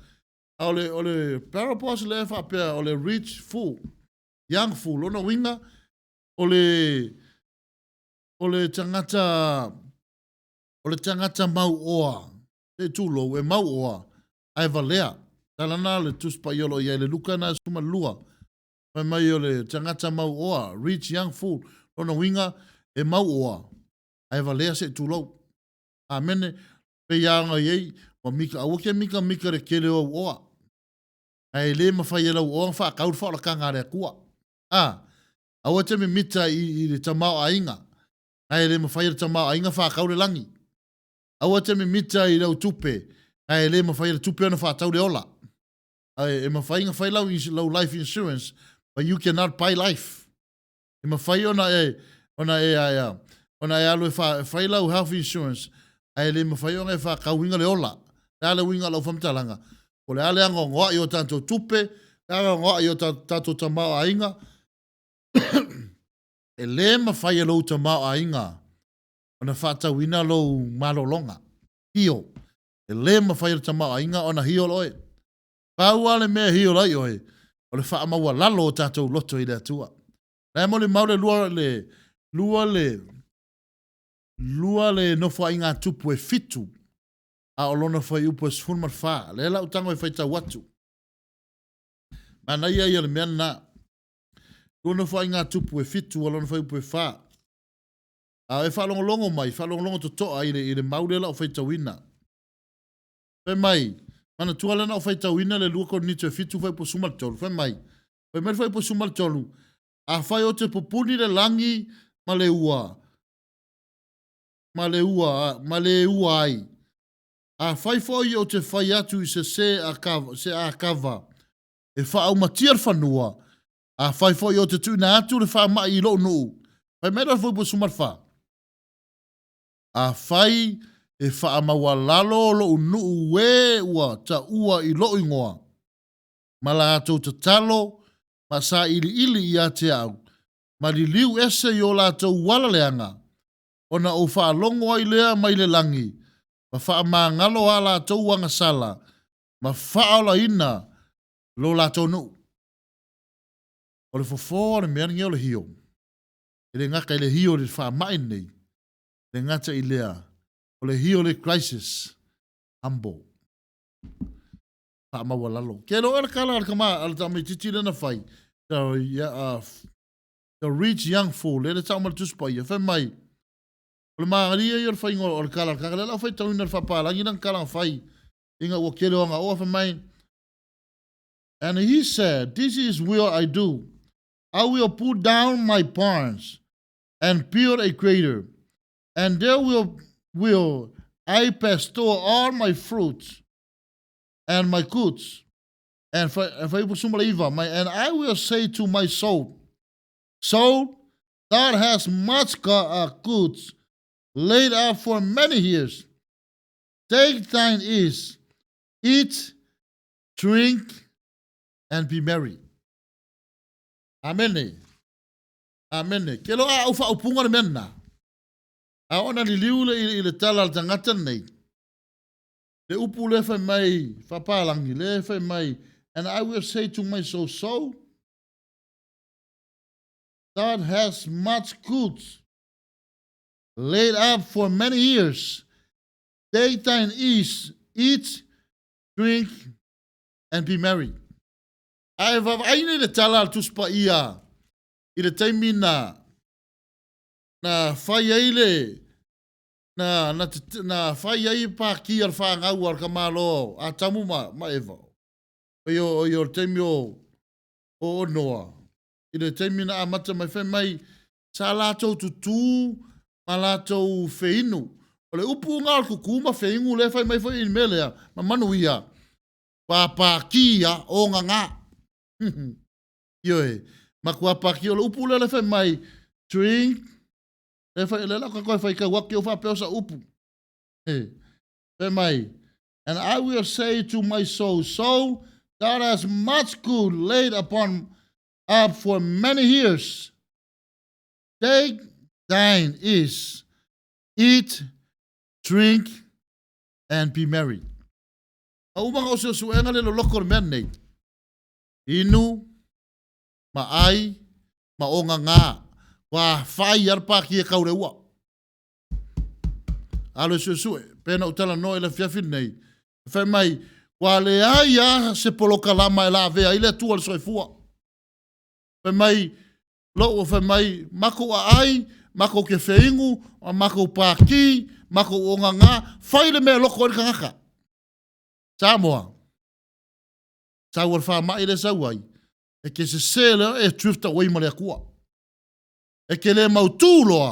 A o le, o le parabos lea e faapea o le rich fool, young fool, lona uiga, o le, o le tagata, o le tagata mauoa, se i tulou, e mauoa, ae valea. Tala na le Tusi Paia o lo o i ai le Luka na 12. Fai mai o le tagata mauoa, rich young fool, lona uiga, e mauoa, ae valea se i tulou. Amene. Pei lava ona i ai, ua mika, aua ke mikamika le tele o au oa. Ae le mawhai e lau oa ona whaatau le whaolakanga a le Atua. A, aua te mimita i, i le tamaoaiga. Ae le mawhai e le tamaoaiga whaatau le langi. Aua te mimita i lau tupe. Ae le mawhai e le tupe ona whaatau le ola. Ae e mawhai nga whai lau, lau life insurance, but you cannot buy life. E mawhai ona e, ona e aia, ona e alu e wha, whai lau health insurance, ae le mawhai ona e whakauinga le ola. Le a le uinga lau whamtalanga. O le a le angoangoa i o tātou tupe, le angoangoa i o tātou tamaoaiga. E le mawhai e lou tamaoaiga ona whaatauina lou malologa. Hio. E le mawhai e le tamaoaiga ona hio loe. Pau lava le mea e hiola ai oe, o le faamaualalo o tatou loto i le Atua. La e molimau le lua le lua le lua le nofoaiga a Tupu e fitu, a o lona fuaiupu e 14. Lea la ou tago e faitau atu. Manaia ia o le mea lena. Lua nofoaiga a Tupu e fitu, a lona fuaiupu e fa. A e faalogologo mai, faalogologo totoa i le, i le mau lea la ou faitauina. Fai mai, manatua lea na ou faitauina le 2 Korinito e 7 fuaiupu 13, fai mai, fai mai le fuaiupu 13, Afai ou te pupuni le lagi ma le ua, ma le ua, ma le ua ai, afai foi ou te fai atu i se se a kava, se a kava e faaaumatia le fanua, afai foi ou te tuuina atu le faamai i lou nuu, fai mai le fuaiupu 14, Afai e faamaualalo lou nuu e ua taua i lou igoa. Ma latou tatalo ma sailiili ia te au, ma liliu ese i o latou uala leaga, ona ou faalogo ai lea mai le lagi, ma faamagalo a latou agasala, ma faaolaina lo latou nuu. O le fofo o le mea lenei o le hio, e le gata i le hio i le faamai lenei, e le gata i lea, o le hio le crisis, humble. Faamaualalo. Ke loa le kala a le tama a le tamaitiiti lea na fai, the rich young fool, lea le tau ma le Tusi Paia, fai mai, o le malie ia o le faiga o le tala a le tagata, lea la ua faitauina e le faapalagi lana tala na fai ina ua tele o ana oa, fai mai, And he said, this is will I do, I will put down my barns and build a greater, and there will I bestow all my fruits and my goods. And and I will say to my soul, Soul, thou hast much goods laid up for many years. Take thine ease, eat, drink, and be merry. Amene. Amene. Ke lo a au whaopunga le mea nā. A ona liliu le i le tala al tangata nei. Le upu le whai mai, whapalangi, le whai mai, and I will say to my soul, soul, thou hast much goods laid up for many years. Take thine ease, eat, drink, and be merry. Ae vaavaai nei le tala a le Tusi Paia i le taimi na na fai ai le na na na fai ai pāki a le whāngau a le kamalo a Atamu ma, ma Eva. O i o, o le taimi o, o Noa. I le taimi na amata mai fai mai sa latou tutū ma latou feinu. O le upu nga o le tutū ma feinu le fai mai foi i le mea lea, ma manuia, pāpākī a o ngā. Ioe, ma kua pākī o le upu lea le fai mai, drink, le fai, le la ka koe fai kau ake o whapeo sa upu. He, fai mai, and I will say to my soul, soul, thou hast much good laid upon up for many years. Take thine ease, eat, drink, and be merry. A uma o se suega le loloko le mea nei. Inu, ma ai, ma o ngā ngā, wā whai arpa ki e kaure ua. Alo e suesue, pena o tala noa i le fiafi nei. Whai mai, kua le ai a se polokalama e la vea i le atua le soifua. Fai mai, lou fai mai, makou aai, makou ke feingu, a makou pākī, makou ogagā, fai le mea e loko ai le tagata. Samoa, sau o le faamai lea e sau ai, e ke sesē lea e drift away ma le Atua. E ke le mautū loa,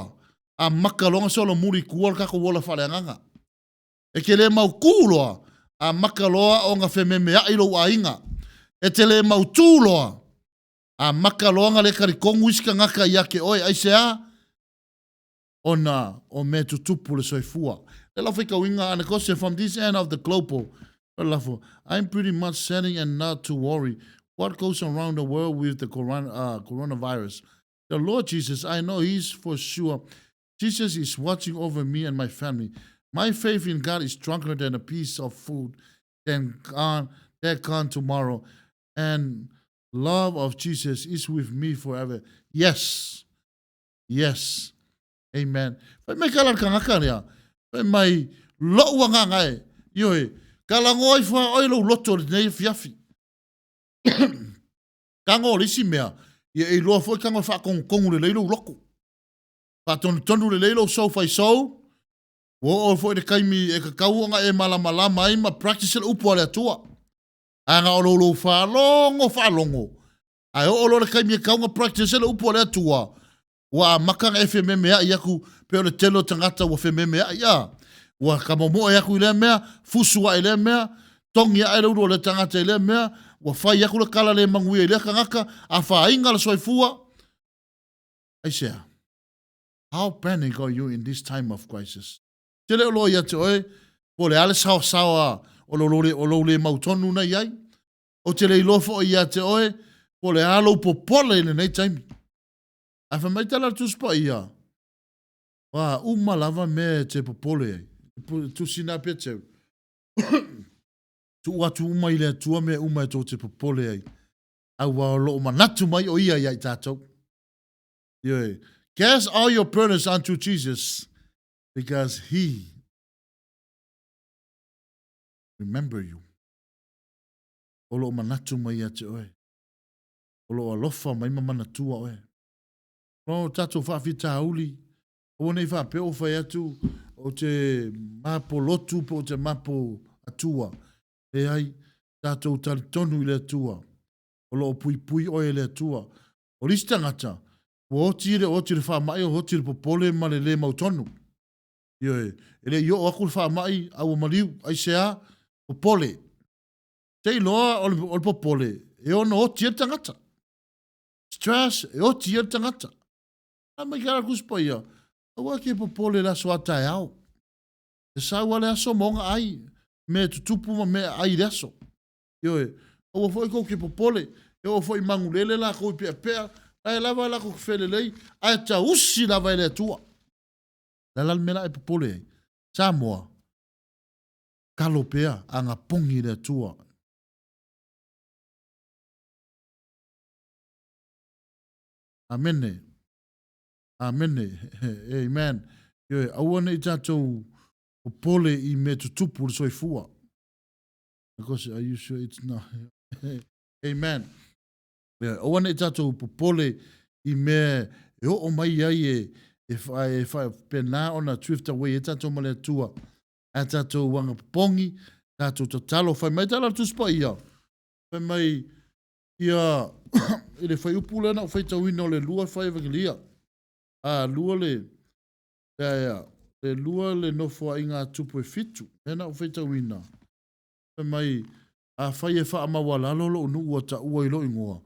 a maka loa na solomuli i tua le tatou ola faaleagaga. E te le mautū loa, a maka loa ona fememeai lou aiga. E te le mautū loa, a maka loa na le talitonu isi tagata ia te oe, aisea? Ona o mea tutupu le soifua. Le lau faitauina a Negotia from this end of the global. Lafo, I'm pretty much setting and not to worry what goes around the world with the coronavirus. The Lord Jesus, I know He's for sure. Jesus is watching over me and my family. My faith in God is stronger than a piece of food than gone, that gone tomorrow. And love of Jesus is with me forever. Yes. Yes. Amen. Fai mai kala le kangaka lea. Fai mai lou agaga e. Ioe, kala ngoa ifo a oe lou loto lenei afiafi. Kago o le isi mea, ia e iloa foi kago e faatogotonu lelei lou loto. Faatonutonu lelei lou sou fai sou, ua oo foi le taimi e tatau ona e malamalama ai ma practice le upu a le Atua. Ae na o lou lou faalogo faalogo, ae oo loa le taimi e tatau ona practice le upu a le Atua, ua amata ona e fememeai atu pei o le tele o tagata ua fememeai a. Ua ka momoe atu i lea mea, fusu ae i lea mea, togi ae le ulu o lea tagata i lea mea, ua fai atu le tala le manuia i lea tagata, afaina le soifua. Aisea? How panic are you in this time of crisis? Tele o loa ia te oe, po o le a le saosaoa o lou le mautonu na i ai. Ou te le iloa foi ia te oe po o le a lou popole i lenei taimi. Ae fai mai tala a le Tusi Paia, Ua uma lava mea e te popole ai. Tusi na Peteru. Tuu atu uma i le Atua mea uma e tou te popole ai, aua o lo o manatu mai o Ia ia i tatou. Ioe. Cast all your burdens unto Jesus because he remember you. O lo o manatu mai ia te oe. O lo o alofa mai ma manatua oe. No tatou faafitauli, aua nei faapea o fai atu o te mapo lotu po o te mapo atua. Leai, tatou talitonu i le Atua. O lo o puipui oe e le Atua. O le isi tagata, ua oti e le oti le faamai, ua oti le popole ma le le mautonu. Ioe, e le i oo atu le faamai, a ua maliu, aisea? Popole. Te iloa o le popole, e ono oti ai le tagata. Stress, e oti ai le tagata. A mai ke ala kusi paia, aua ke popole le aso a taeao. E sau a le aso ma ona ai, mea tutupu ma mea ai i le aso. Ioe, aua foi kou ke popole, e oo foi i magulele lakou i peapea, la e lava lakou ke felelei, ae tausi lava e le Atua. Le a la le mea la e popole ai? Samoa, kalo pea, agapogi i le Atua. Amene. Amene. Amen. Ioe, aua ne i tatou popole i mea tutupu i le soifua. Because are you sure it's not? Amen. Ioe, aua ne i tatou popole i mea e oo mai ai e, e, e, e pena ona drift away e tatou ma le Atua. Ae tatou anga popogi, tatou tatalo, fai mai tala le Tusi Paia, fai mai ia i le fuaiupu lea na ou faitauina o le lua fai Evangelia, a lua le, ea ea, le lua le nofoaiga a tupu e fitu, lea na ou faitauina, fai mai, afai e faamaualalo lou nuu ua taua i lou igoa,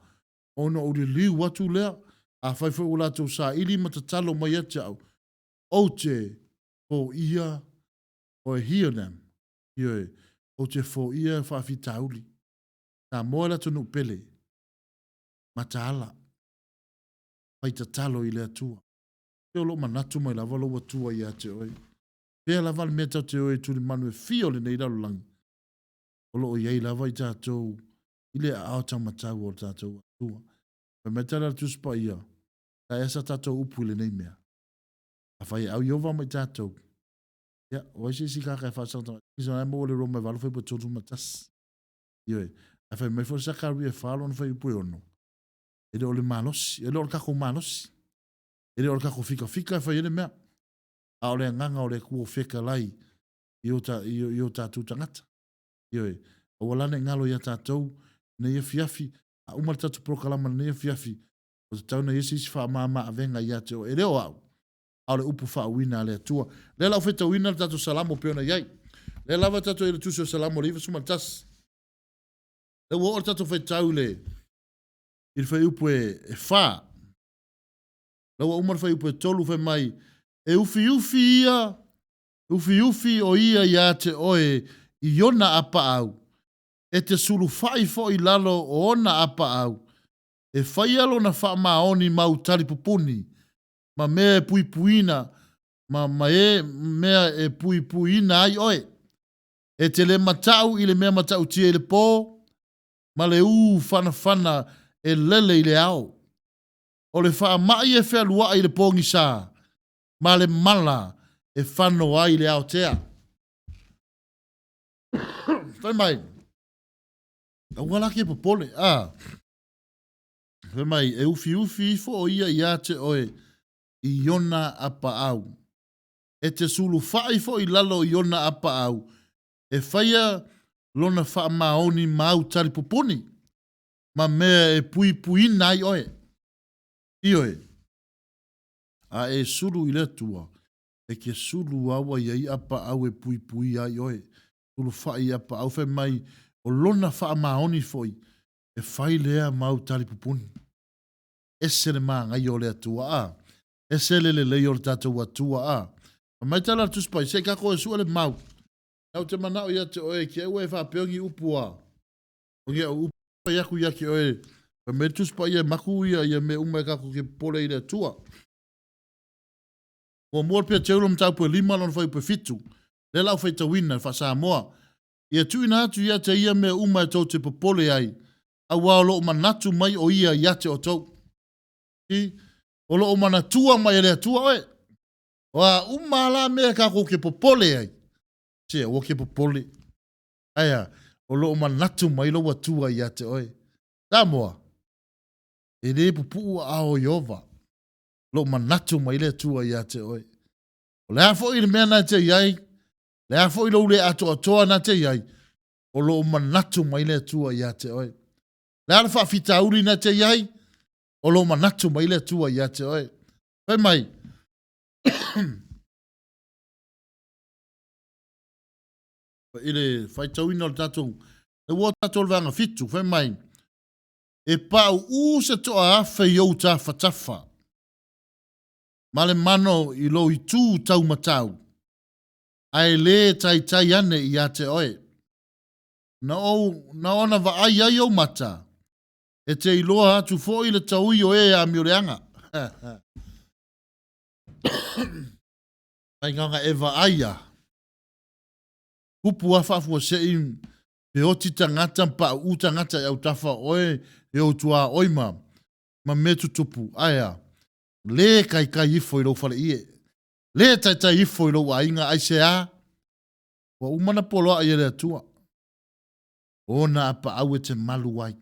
ona ou liliu atu lea, afai foi ua latou saili ma tatalo mai ia te au, ou te foia oe heal them, ioe, ou te foia faafitauli. Samoa le atunuu pele, mataala, fai tatalo i le Atua. Se o lou manatu mai lava lou Atua ia te oe. Pea lava le mea tau te oe i tulimanu e fia o lenei lalolagi, o lo o i ai lava i tatou i le aao taumatau o le tatou Atua. Fai mai tala a le Tusi Paia, sa ea sa tatou upu i lenei mea? Afai e au Iova ma i tatou, ia, o ai se isi kaka e faasagataga, i sa maua le Roma e 8 fuaiupu e 31. Ioe. Ae fai mai foi le Sakaria e 4 lona fuaiupu e 6, e le o le malosi, e le o le takou malosi, e le o le takou fikafika e fai ai le mea, a o le agaga o le Atua o fetalai i o, ta, i, i o tatou tagata. Ioe. Aua la ne i galo ia tatou nei afiafi, a uma le tatou polokalama lenei afiafi, ua tatau ona i ai se isi faamama avega ia te oe. E le o au, a o le upu faauuina a le Atua. Lea la ua faitauina le tatou Salamo pei ona i ai. Lea lava tatou i le Tusi o Salamo le 91. Lea ua oo le tatou faitau i le, i le fuaiupu e, e 4. Lea ua uma le fuaiupu e 3 fai mai, e ufiufi ia, ufiufi o ia ia te oe i ona apaau, e te sulufai foi i lalo o ona apaau, e faia lona faamaoni mau talipupuni, ma mea e puipuina, ma, ma e mea e puipuiina ai oe. E te le matau i le mea matautia i le pō, ma le ū whanawhana e lele i le ao. O le faamai e fealuai i le pogisa, ma le mala e whano ai i le aotea. Fai mai, aua la ke popole, a. Fai mai, e ufiufi ifo o ia ia te oe i ona apaau. E te sulufai foi i lalo i ona apaau, e faia lona faamaoni ma au talipupuni, ma mea e puipuiina ai oe. Ioe, a e sulu i le Atua, e ke sulu a ua i ai apaau e puipuia ai oe. Sulufai i apaau, fai mai, o lona faamaoni foi, e fai lea ma au talipupuni. Ese le manaia o le Atua, a. Ese le lelei o le tatou Atua, a. Fai mai tala a le Tusi Paia, se i tatou e sue le mau. Au te manao ia te oe, ki aua e faapea o ni upu a, o ni au upu. Fai aku ia ki oe, fai mai le Tusi Paia e maku ia ia mea uma e kakou ke popole i le Atua. Muamua le pea teulo mataupu e lima lona fuaiupu e fitu. Lea la au faitauina, le faa-Samoa. Ia tuuina atu ia te ia mea uma e tou te popole ai, auā o lo o manatu mai o ia ia te outou. I, o lo o manatua mai e le Atua oe. O a uma la mea kakou ke popole ai, se aua ke popole. Aea, o lo o manatu mai lou Atua ia te oe. Samoa, e le pupuu aao o Ieova, lo o manatu mai le Atua ia te oe. O le a foi le mea na te i ai, le a foi lou le atoatoa na te i ai, o lo o manatu mai le Atua ia te oe. Le a le faafitauli na te i ai, o lo o manatu mai le Atua ia te oe. Fai mai, i le faitauina o le tatou, le ua tatou le vaega fitu, fai mai, e pauu se toa afe i ou tafatafa, ma le mano i lou itu taumatau, ae lē taitai ane ia te oe. Na, ou, na ona vaai ai ou mata, e te iloa atu foi le taui o e amioleaga. Mai gaga e vaai a. Kupu a faafuasei pe oti tagata ma pauu tagata i autafa o oe e ou tuaoi ma ma mea tutupu, ae a? Le taitai ifo i lou faleie, le taitai ifo i lou aiga, aisea? Ua uma na poloai e le Atua ona apaau e te malu ai,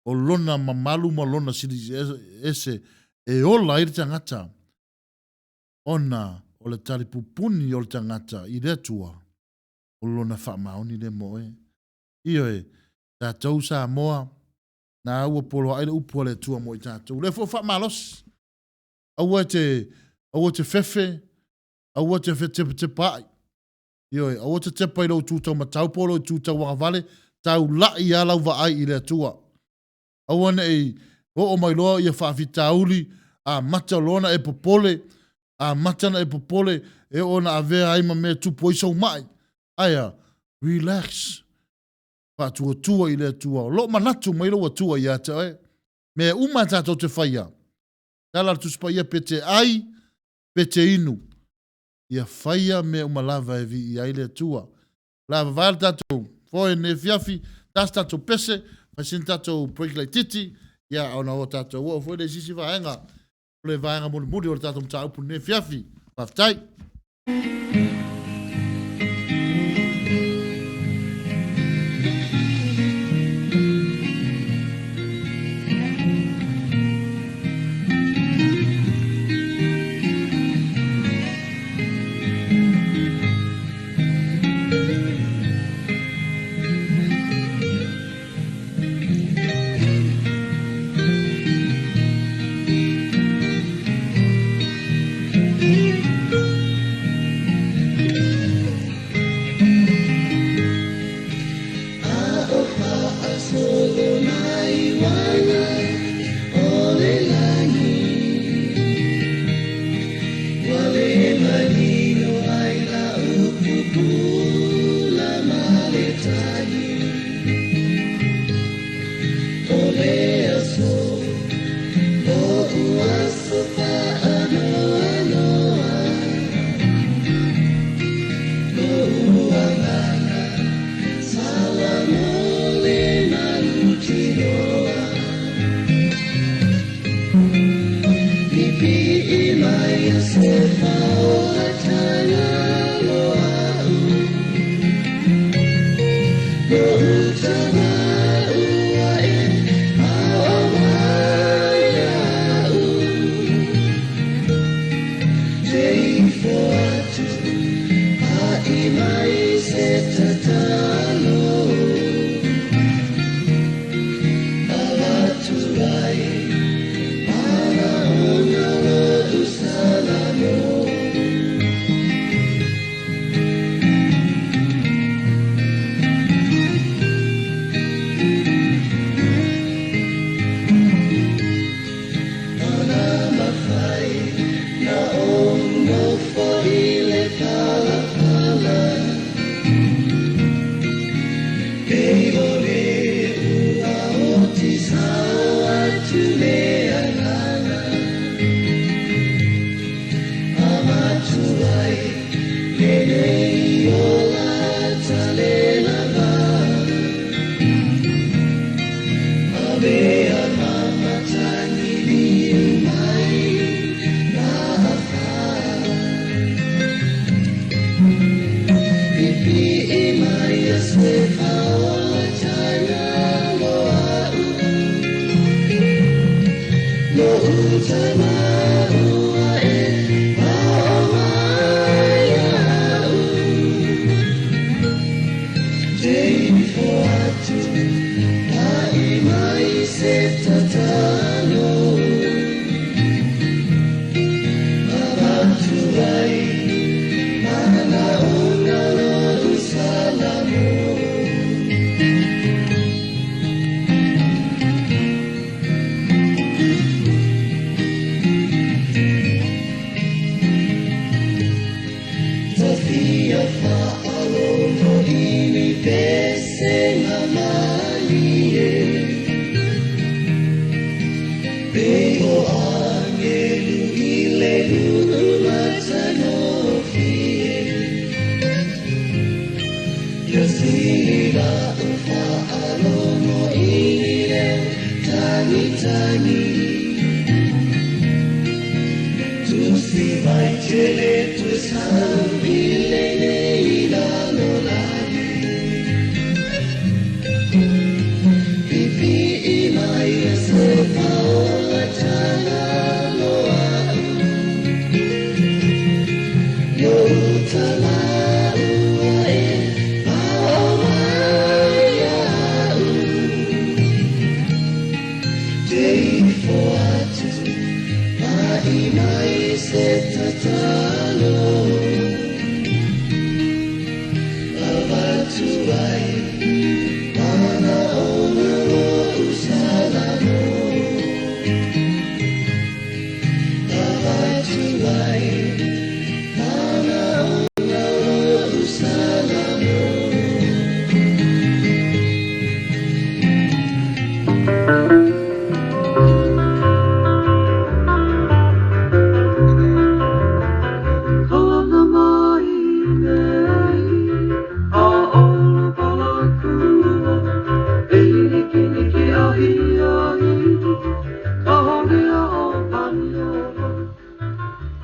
o lona mamalu ma lona sili ese e ola ai le tagata, ona o le talipupuni o le tagata i le Atua, o lona faamaoni lea mo oe. Ioe, tatou Samoa, na ua poloai le upu a le Atua mo i tatou. Lea foi faamalosi. Aua te, aua te fefe, aua te fetepatepaai. Ioe, aua te tepa i lou tu taumatau po o lou tu tauagavale, taulai lava lau vaai i le Atua. Aua ne i oo mai loa ia faafitauli, amata loa ona e popole, amata ona e popole e oo ona avea ai ma mea e tupu ai sou mai. Ae a? Relax. Faatuatua i le Atua. O lo o manatu mai lou Atua ia te oe. Mea uma tatou te faia. Tala a le Tusi Paia pe te ai, pe te inu. Ia faia mea uma lava e viia ai le Atua. O le a vavae le tatou foe nei afiafi, ta se tatou pese, fai sina tatou break laitiiti, ia ona o tatou oo foi lea i se isi vaega, o le vaega mulimuli o le tatou mataupu lenei afiafi. Faafetai.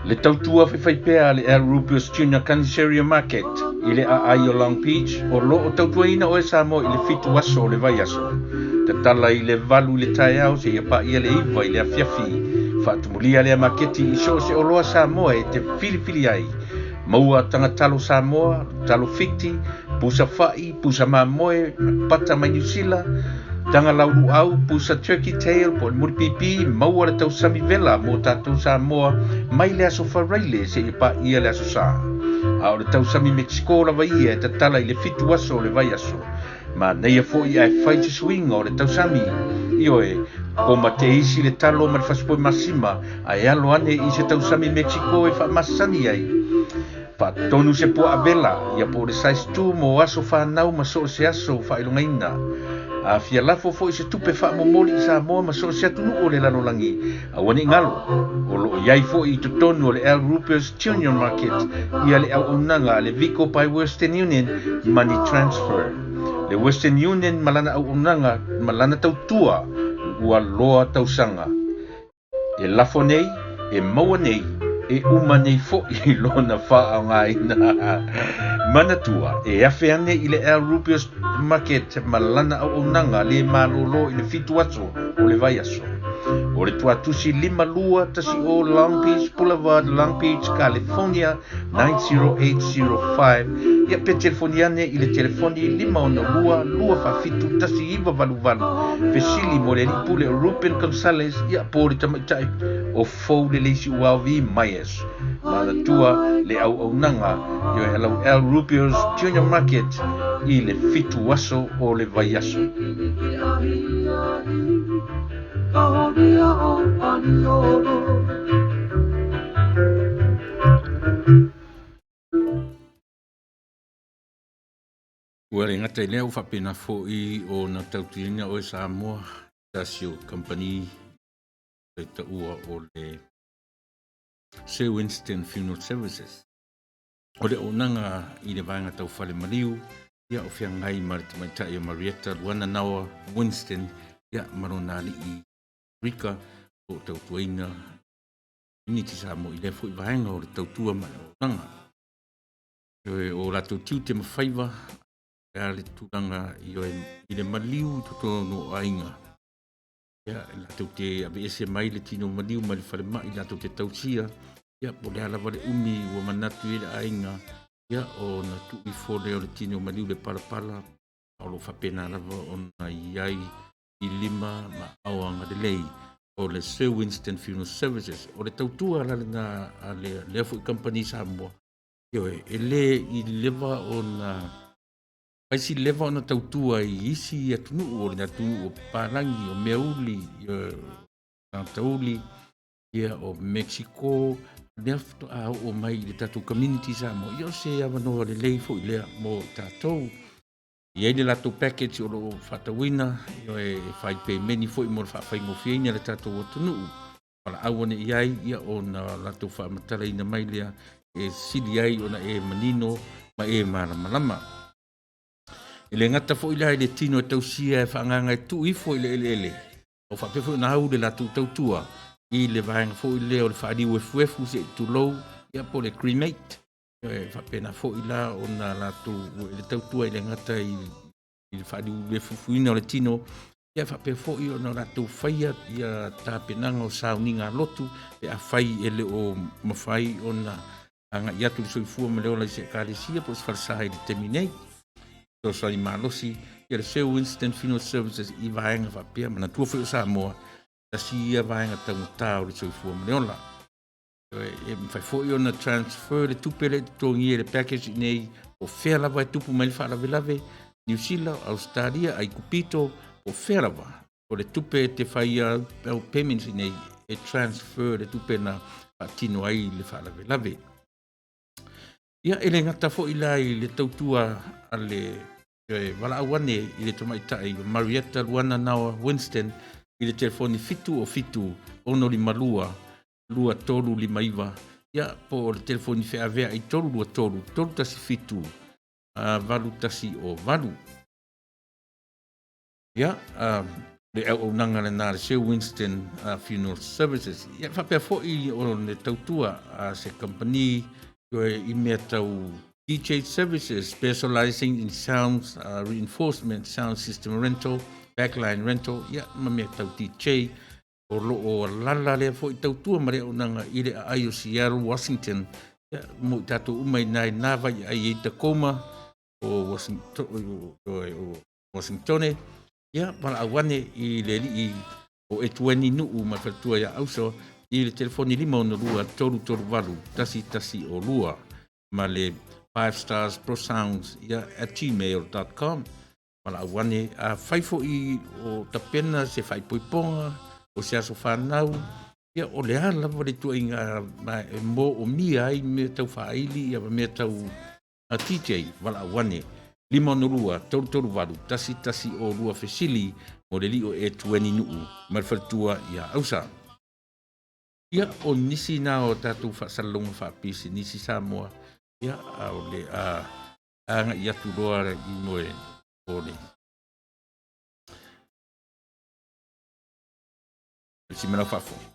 Le tautua faifaipea a le Al Rubius Junior Caniceria Market i le aai o Long Beach o lo o tautuaina oe Samoa i le 7 aso o le vaiaso. Tatala i le 8 i le taeao seia paia le 9 i le afiafi. Faatumulia lea maketi i so o se oloa Samoa e te filifili ai. Maua taga talo Samoa, talo Fiti, pusa fa'i, pusa mamoe, pata mai Niu Sila, taga lauluau, pusa turkey tail po o le mulipipi, maua le tausami vela mo tatou Samoa mai le aso Faraile seia paia le aso Sa. A o le tausami Mexico lava ia e tatala i le 7 aso o le vaiaso. Manaia foi ae fai se suiga o le tausami. Ioe, koma teisi le talo ma le fasipoe masima ae alo ane i se tausami Mexico e faamasani ai. Faatonu se puaa vela, ia po o le size 2 mo aso whanau ma so o se aso faailogaina. A fia lafo foi se tupe faamomoli i Samoa ma so o se atunuu o le lalolagi, aua ne i galo, o loo i ai foi i totonu o le Al Ruper's Junior Market ia le auaunaga a le Vico by Western Union Money Transfer. Le Western Union ma lana auaunaga ma lana tautua ua loa tausaga. E lafo nei, e maua nei, e uma nei fo'i lona faaaogaina. Manatua, e afe ane i le Al Rubius Market ma lana auaunaga le malōlō i le 7 aso o le vaiaso. O le tuatusi 5210 Long Beach Boulevard, Long Beach, California 90805. Ia pe telefoni ane i le telefoni 562 247 1988. Fesili mo le alii pule o Ruben Gonzalez, ia po o le tamaitai o fou le leisi uao V Myers. Manatua le auaunaga ioe alau Al Rubio's Junior Market i le 7 aso o le vaiaso. Ua le gata i lea ua faapena foi ona tautuaina oe Samoa, tasi o kamupani e taua o le Sir Winston Funeral Services. O le auaunaga i le vaega tau fale maliu, ia o feagai ma le tamaitai o Marietta Luana Naoa Winston, ia ma lona alii Rika, o tautuaina Unity Samoa i lea foi vaega o le tautua ma le auaunaga. O latou tiute ma faiva, e a le tulaga i le maliu i totonu o aiga. Ia, latou te aveese mai le tino maliu mai le falemai, latou te tausia, ia, po o le a lava le umi ua manatu i ai le aiga, ia, ona tuu ifo lea o le tino maliu le palapala, a o lo o faapena lava ona i ai i lima ma aao agalelei o le Sir Winston Funeral Services. O le tautua la lena a lea foi kamupani Samoa, ioe, e le i leva ona fai si leva ona tautua i isi atunuu, o le atunuu o papalagi, o meauli, tagatauli, ia o Mexico, lea faatoa oo mai i le tatou community Samoa. Ia o se avanoa lelei foi lea mo tatou. E i ai le latou package o lo o faatauina, e fai pemeni foi mo le faafaigofieina le tatou atunuu. Valaau ane i ai, ia ona latou faamatalaina mai lea e sili ai ona e manino ma e malamalama. E le gata foi la i le tino e tausia e faaagaga e tuu ifo i le eleele, o faapea foi ona au le latou tautua. i le vaega foi lea o le faaliu efuefu se i tulou, ia po o le cremate. E faapena foi la ona latou le tautua i le gata i le faaliu efuefuina o le tino, ia faapea foi ona latou faia ia tapenaga o sauniga lotu pe afai e le o mafai ona agai atu le soifua ma le ola i se ekalesia po o se falesa i le taimi nei. Fesoasoani malosi ia le Sir Winston Funeral Services i vaega faapea. Manatua foi o Samoa, tasi ia vaega taugata o le soifua ma le ola. E mafai foi ona transfer le tupe lea e totogia i le package nei, o fea lava e tupu mai le faalavelave, Niu Sila, Ausetalia, Aikupito, o fea lava, o le tupe e te fai au payments nei, e transfer le tupe na faatino ai le faalavelave. Ia, e le gata foi la i le tautua a le valaau ane i le tamaitai Marietta Luana Naoa Winston i le telefoni 707 652 2359, ia po o le telefoni feaveai 323 317 8108. Ia, le auaunaga lena a le Sir Winston Funeral Services. Ia, faapea foi o le tautua a se kamupani i mea tau DJ Services, specializing in sound reinforcement, sound system rental, backline rental, ia, ma mea tau DJ. O lo o alala lea foi tautua ma le auaunaga i le aai o Seattle, Washington. Ia, mo i tatou uma i nai nā vai ai i Tacoma, o Washingtone, ia, valaau ane i le alii o Etueni Nuu ma le faletua ia Auso i le telefoni 562 338 1102 ma le 5 stars pro sounds ia at gmail.com. Valaau ane, a fai foi o tapena se faaipoipoga o se aso fanau, ia o le a lava le ituaiga e moomia ai mea tau faaili ia ma mea tau a TJ, valaau ane 562 338 1102 fesili mo le lio e tueni nuu ma le faletua ia Ausa. Ia, o nisi na o tatou faasalalauga faapisinisi Samoa, ia, a o le a agai atu loa i moe o le si faafofoga.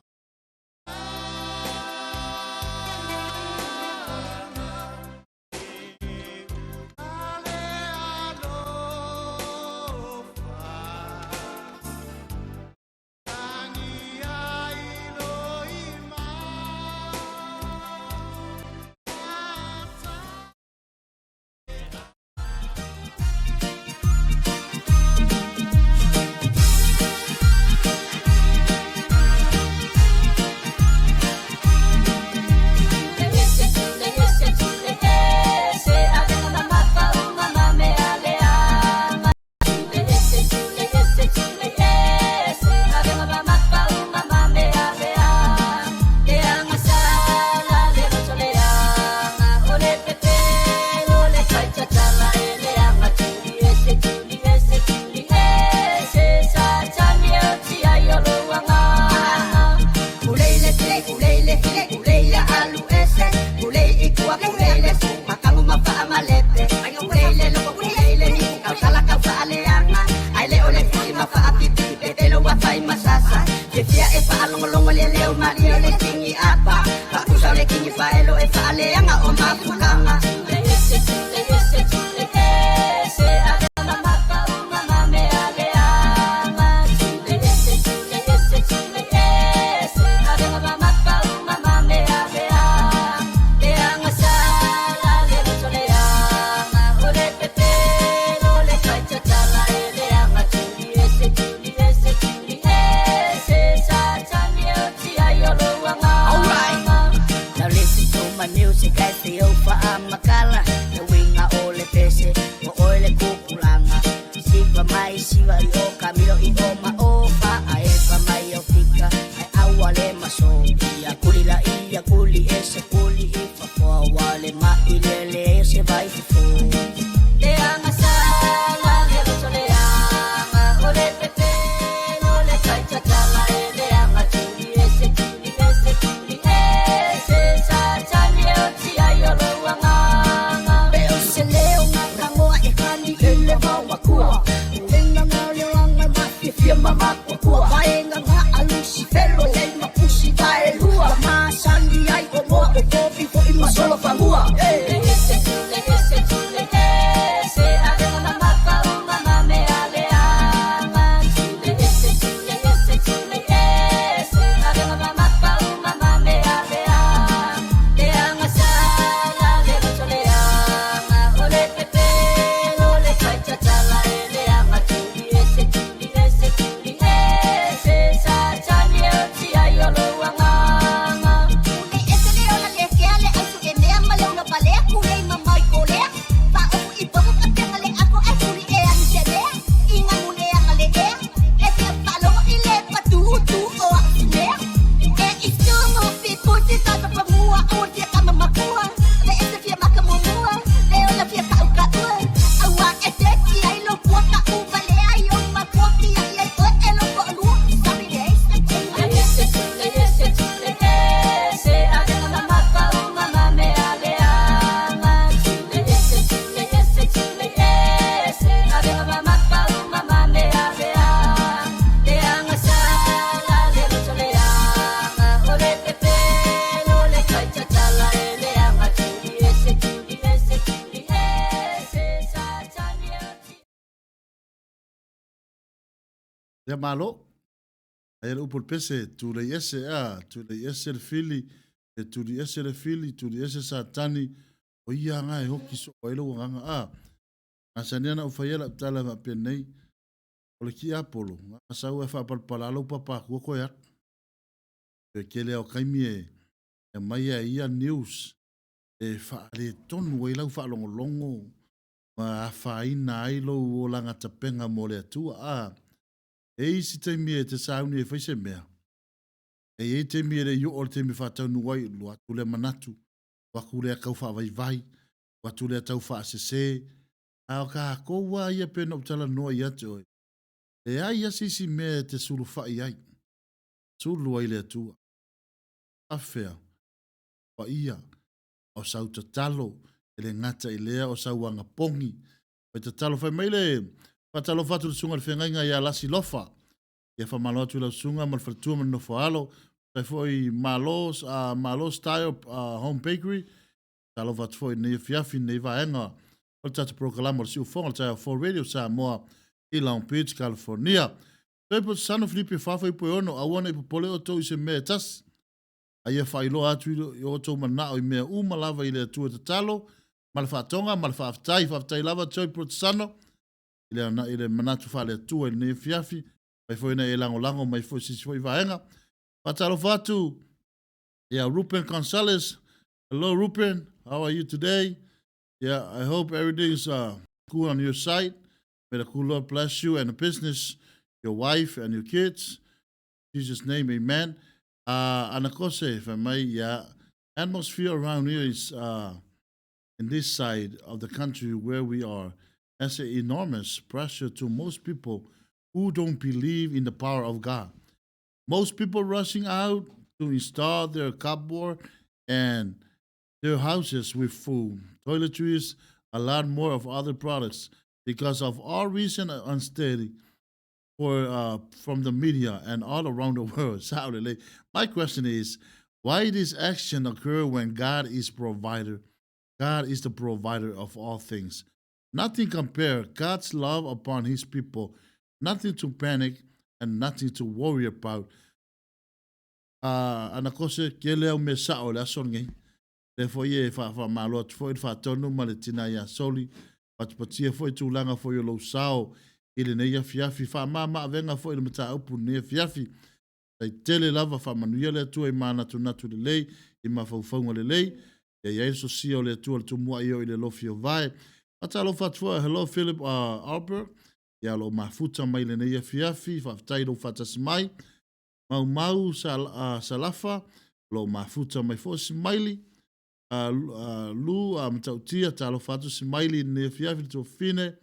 Ia malo. Aia le upu o le pese, tulei ese, a, tulei ese le fili, e tuli ese le fili, tuli ese Satani, o ia nga e hoki soo ai lou agaga, a. Masani ana ou faia lau tala faapenei, o le tiapolo, na sau e faapalapala lou papa atua koe atu. E tele o taimi e aumai ai ia news e faaletonu ai lau faalogologo ma afaina ai lou olaga tapena mo le Atua. A, e isi taimi e te sauni e fai se mea, e i ai taimi e le i oo le taimi e faataunuu ai, lua atu lea manatu, lua atu lea tau faavaivai, lua atu lea tau faasese, a o tatou lava ia pei ona ou talanoa ia te oe, leai lava se isi mea e te sulufai ai, sulu ai le Atua. Faafefea? Paia, o sau tatalo, e le gata i lea o sau agapogi. Fai tatalo, fai mai le faatalofa atu i le susuga i le feagaiga ia Lasi Lofa. Ia faamalo atu i lau susuga ma le faletua ma le nofo a alo. Faafetai foi Malo, Malo Style Home Bakery. Talofa atu foi i lenei afiafi, i lenei vaega o le tatou polokalama o le Siufofoga o le Taeao Fou Radio Samoa i Long Beach, California. Toe po Sano Filipi e 4 fuaiupu e 6, aua ne i popole outou i se mea e tasi, a ia faailoa atu i o outou manao i mea uma lava i le Atua tatalo, ma le faatoga ma le faafetai. Faafetai lava Joy Portisano i le, i le manatu faale-Atua i lenei afiafi, mai foi na e lagolago mai foi se isi foi vaega. Faatalofa atu ia Ruben Gonzalez. Hello Ruben, how are you today? Yeah, I hope everything is good on your side. May the good Lord bless you and the business, your wife and your kids. In Jesus' name, amen. Anakose, if I may, yeah. Atmosphere around here is in this side of the country where we are has an enormous pressure to most people who don't believe in the power of God. Most people rushing out to install their cupboard and their houses with food, toiletries, a lot more of other products because of all recent unsteady for from the media and all around the world. My question is, why this action occur when God is provider? God is the provider of all things. Nothing compare God's love upon his people. Nothing to panic and nothing to worry about. Anakose, ke lea o mea sao le aso lenei. Lea foi e faamalo atu foi le faatonu ma le tina ia Soli. Patipatia foi tulaga foi o lou sao i lenei afiafi. Faamama avega foi le mataupu i lenei afiafi. Tai tele lava faamanuia le Atua i manatunatu lelei, i mafaufauga lelei. Ia i ai le sosia o le Atua le tumuai o i le lofi o vae. Faatalofa atu foi, hello Philip Albert. Ia o lo o mafuta mai lenei afiafi, faafetai lou faatasi mai. Maumau Salafa, o lo o mafuta mai foi Simaili. Lu Matautia, talofa atu Simaili i lenei afiafi le tuafafine.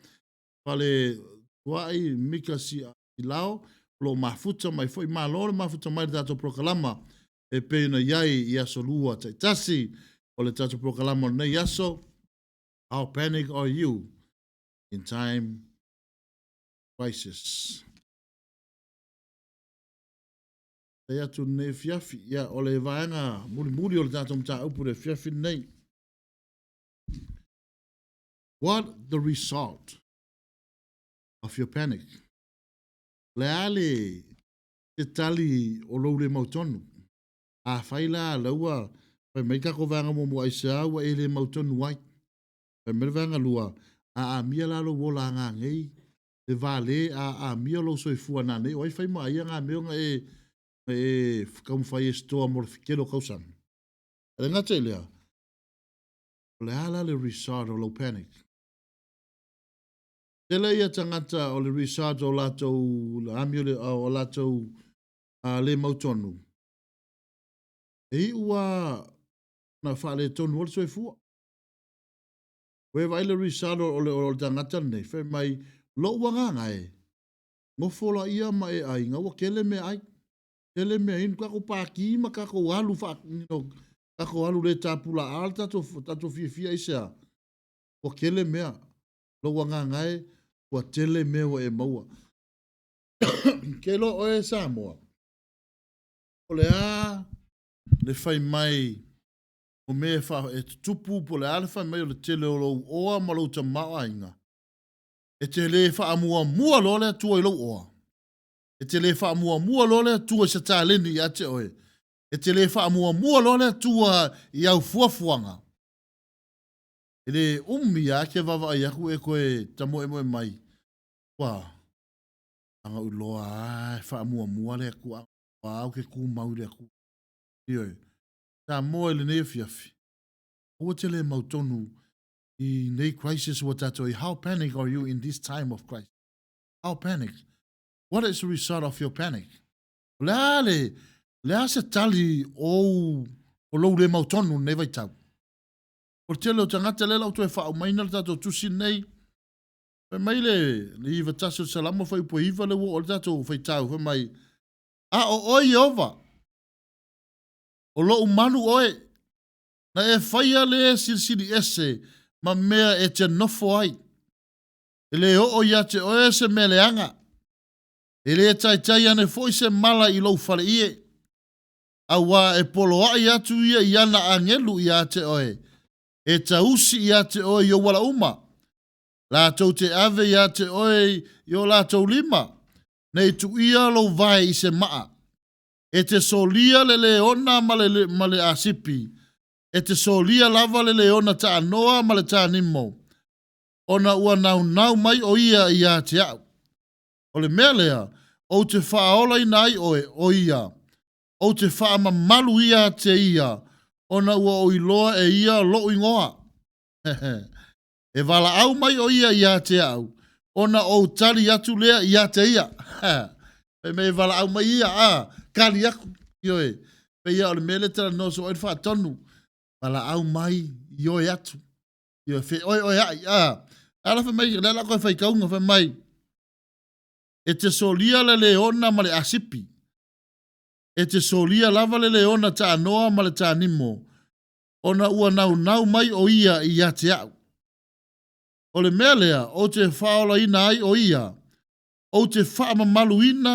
Fale Tuai, Mika Silao, o lo o mafuta mai foi. Malo le mafuta mai le tatou polokalama e pei ona i ai i aso lua taitasi o le tatou polokalama o lenei aso. How panic are you in time crisis? Tai atu lenei afiafi, ia, o le vaega mulimuli o le tatou mataupu le afiafi lenei. What the result of your panic? Le a le te tali o lou le mautonu. A fai la laua, fai mai kako vaega muamua ai se ua e le mautonu ai. Fai mai le vaega lua, a amia la lou ola ngā nei, le vale a amia lou soifua nā nei, o ai fai ma ia ngā mea nga e, e kaumawhai e stoa mo le whikelo kausanga. Le ngata i lea, o le ala le result o lou panic. Tele ia tangata o le result o latou ami o le o latou le mautonu. E iu a na faaletonu o le soifua. Ua e vaai le result o le o le tagata lenei, fai mai, lou agaga e, nofo laia ma e aiga, ua tele mea ai. Tele mea inu, tatou pākī ma tatou alu wha, you know, tatou alu le tāpula a le tatou, tatou fiafia i sea. Ua tele mea, lou agaga e, ua tele mea ua e maua. Ke loa oe Samoa, o le a le fai mai o mea e, wha, e tutupu po le a le fai mai o le tele o lou oa ma lou tamaoaiga, e te le whaamuamua loa le Atua i lou oa. E te le faamuamua loa le Atua i se taleni ia te oe. E te le faamuamua loa le Atua i au fuafuaga. E le umi lava ke vaavaai aku e koe tamoemoe mai, ua aga ou iloa lava e faamuamua le Atua, a ou ke tumau i le Atua. Ioe. Samoa i lenei afiafi, aua te le mautonu i nei crisis ua tatou i. How panic are you in this time of crisis? How panic? What is the result of your panic? O le a le, le a se tali o ou, o lou le mautonu lenei vaitau? O le tele o tagata lea la ua toe faaumaina le tatou tusi lenei. Fai mai le, le 91 o le Salamo fuaiupu e 9 lea ua oo le tatou faitau, fai mai, A o oe Ieova, o lou malu oe, na e faia le silisili ese ma mea e te nofo ai. E le oo ia te oe se mea leaga, e le taitai ane foi se mala i lou faleie, auā e poloaʻi atu ia i ana agelu iā te oe, e tausi iā te oe i ou ala uma. Latou te ave iā te oe i o latou lima, nei tuia lou vae i se maa. E te solia le leona ma le, ma le asipi, e te solia lava le leona taanoa ma le tanimo, ona ua naunau mai ʻo ia iā te aʻu. O le mea lea, ou te faaolaina ai ʻoe, ʻo ia, ou te faamamalu iā te ia, ona ua ou iloa e ia loʻu igoa. E valaau mai ʻo ia iā te aʻu, ona ou tali atu lea iā te ia. Fai mai e valaau mai ia, a, tali aku. Ioe, pei ia o le mea lea talanoa soo ai le faatonu. Valaau mai, ioe atu. Ioe, feoeoeaʻi, a. A la fai mai, lea la koe faitauga, fai mai, e te solia le leona ma le asipi. E te solia lava le leona taanoa ma le tanimo, ona ua naunau mai ʻo ia ia te aʻu. O le mea lea, ou te faaolaina ai ʻo ia, ou te faamamaluina,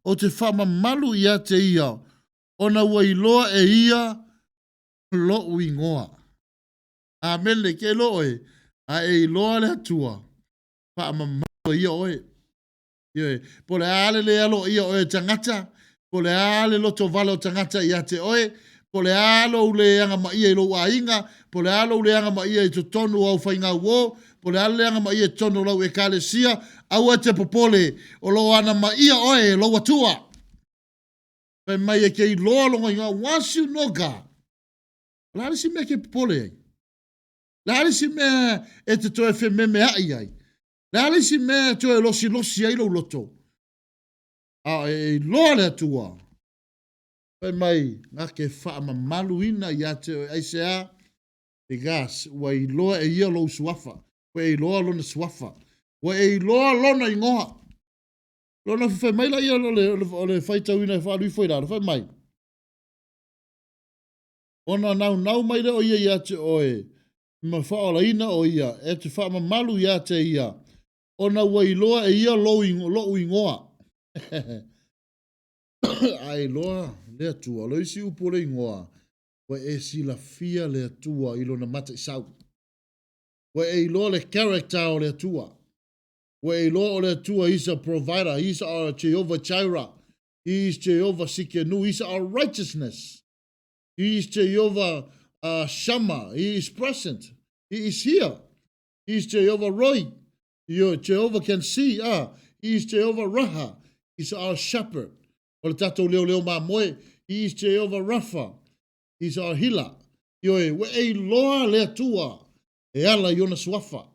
ou te faamamalu ia te ia, ona ua iloa e ia loʻu igoa. Amene, ke iloa ʻoe, a e iloa le Atua, faamamalu e ia ʻoe. Ioe, po o le a le le aloaia o oe e tagata, po o le a le lotovale o tagata ia te oe, po o le a lou le agamaia i lou aiga, po o le a lou le agamaia i totonu o au faigauō, po o le a le le agamaia i totonu o lau ekalesia, aua e te popole, o lo o anamaia oe e lou Atua. Fai mai e ke iloa lona igoa, once you know God, o le a le isi mea e ke popole ai? O le a le isi mea e te toe fememeaʻi ai? Le a le isi mea e toe losilosi ai lou loto? A e iloa le Atua. Fai mai, na ke faamamaluina ia te oe aisea? Because ua iloa e ia lou suafa. Ua e iloa lona suafa. Ua e iloa lona igoa. Lona fai mai la ia o le faitauina e faalu ifo i lalo. Fai mai, ona naunau mai lea o ia ia te oe, ma faaolaina ʻo ia, e te faamamalu iā te ia, ona ua iloa e ia lou, loʻu igoa. A iloa le Atua, o le isi upu o le igoa, ua e silafia le Atua i lona mataisau. Ua e iloa le character o le Atua. Ua e iloa o le Atua, He is a provider, He is our Jehovah Jireh, He is Jehovah Sikenu, He is our righteousness. He is Jehovah Shammah, He is present, He is here. He is Jehovah Roi, Ioe, Jehovah can see, ah, He is Jehovah Raha, He is our shepherd. O le tatou leoleo mamoe, He is Jehovah Rapha, He is our healer. Ioe, ua e iloa le Atua e ala i ona suafa,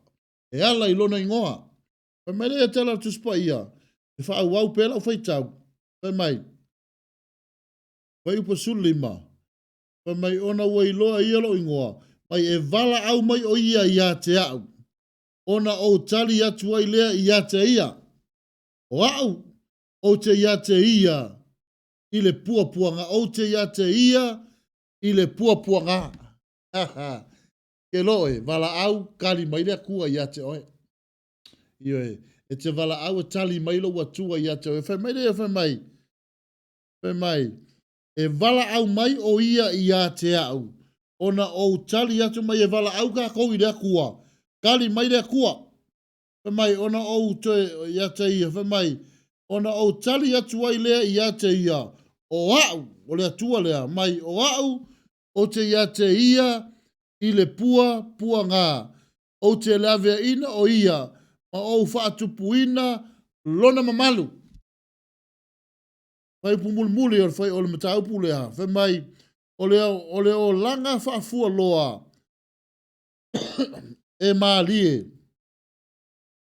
e ala i lona igoa. Fai mai lea ia te ala o le Tusi Paia, e faaauau pea lau faitau. Fai mai, Fuaiupu 15, Fai mai ona ua iloa e ia lou igoa, mai e valaau mai ʻo ia iā te aʻu, ona ou tali atu ai lea iā te ia, ʻO aʻu, ou te iā te ia i le puapuaga, ou te iā te ia i le puapuaga. Ke loa ʻoe, valaau, kali mai le Akua iā te ʻoe. Ioe, e te valaau e tali mai lou Atua iā te ʻoe. Fai mai lea, fai mai, Fai mai, E valaau mai ʻo ia iā te aʻu, ona ou tali atu mai e valaau kākou i le Akua. Kali mai le Akua. Fai mai, ona ou toe, iā te ia, fai mai, Ona ou tali atu ai lea ia te ia, O a'u, o le Atua lea, mai o a'u, ou te ia te ia i le pua puagā, ou te laveaina o ia, ma ou faatupuina lona mamalu. Fai upu mulimuli o le fai o le mataupu lea, fai mai, o le, o le olaga faafualoa e mālie.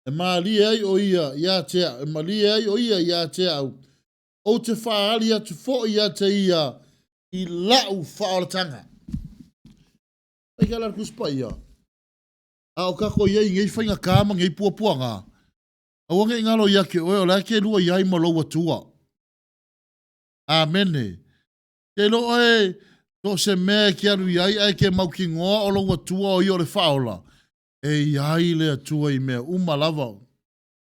E mālie ai o ia ia te au, e malie ai o ia ia te au, ou te faaali atu foi ia te ia i la'u faaolatanga. Ai ka la le Tusi Paia. A o kako ia i nei faigata ma nei puapuaga, aua ne i galo ia te oe o la e te lua i ai ma lou Atua. Amene. Te iloa oe, so o se mea e te alu i ai ae e te mautinoa o lou Atua o ia o le faaola, e i ai le Atua i mea uma lava.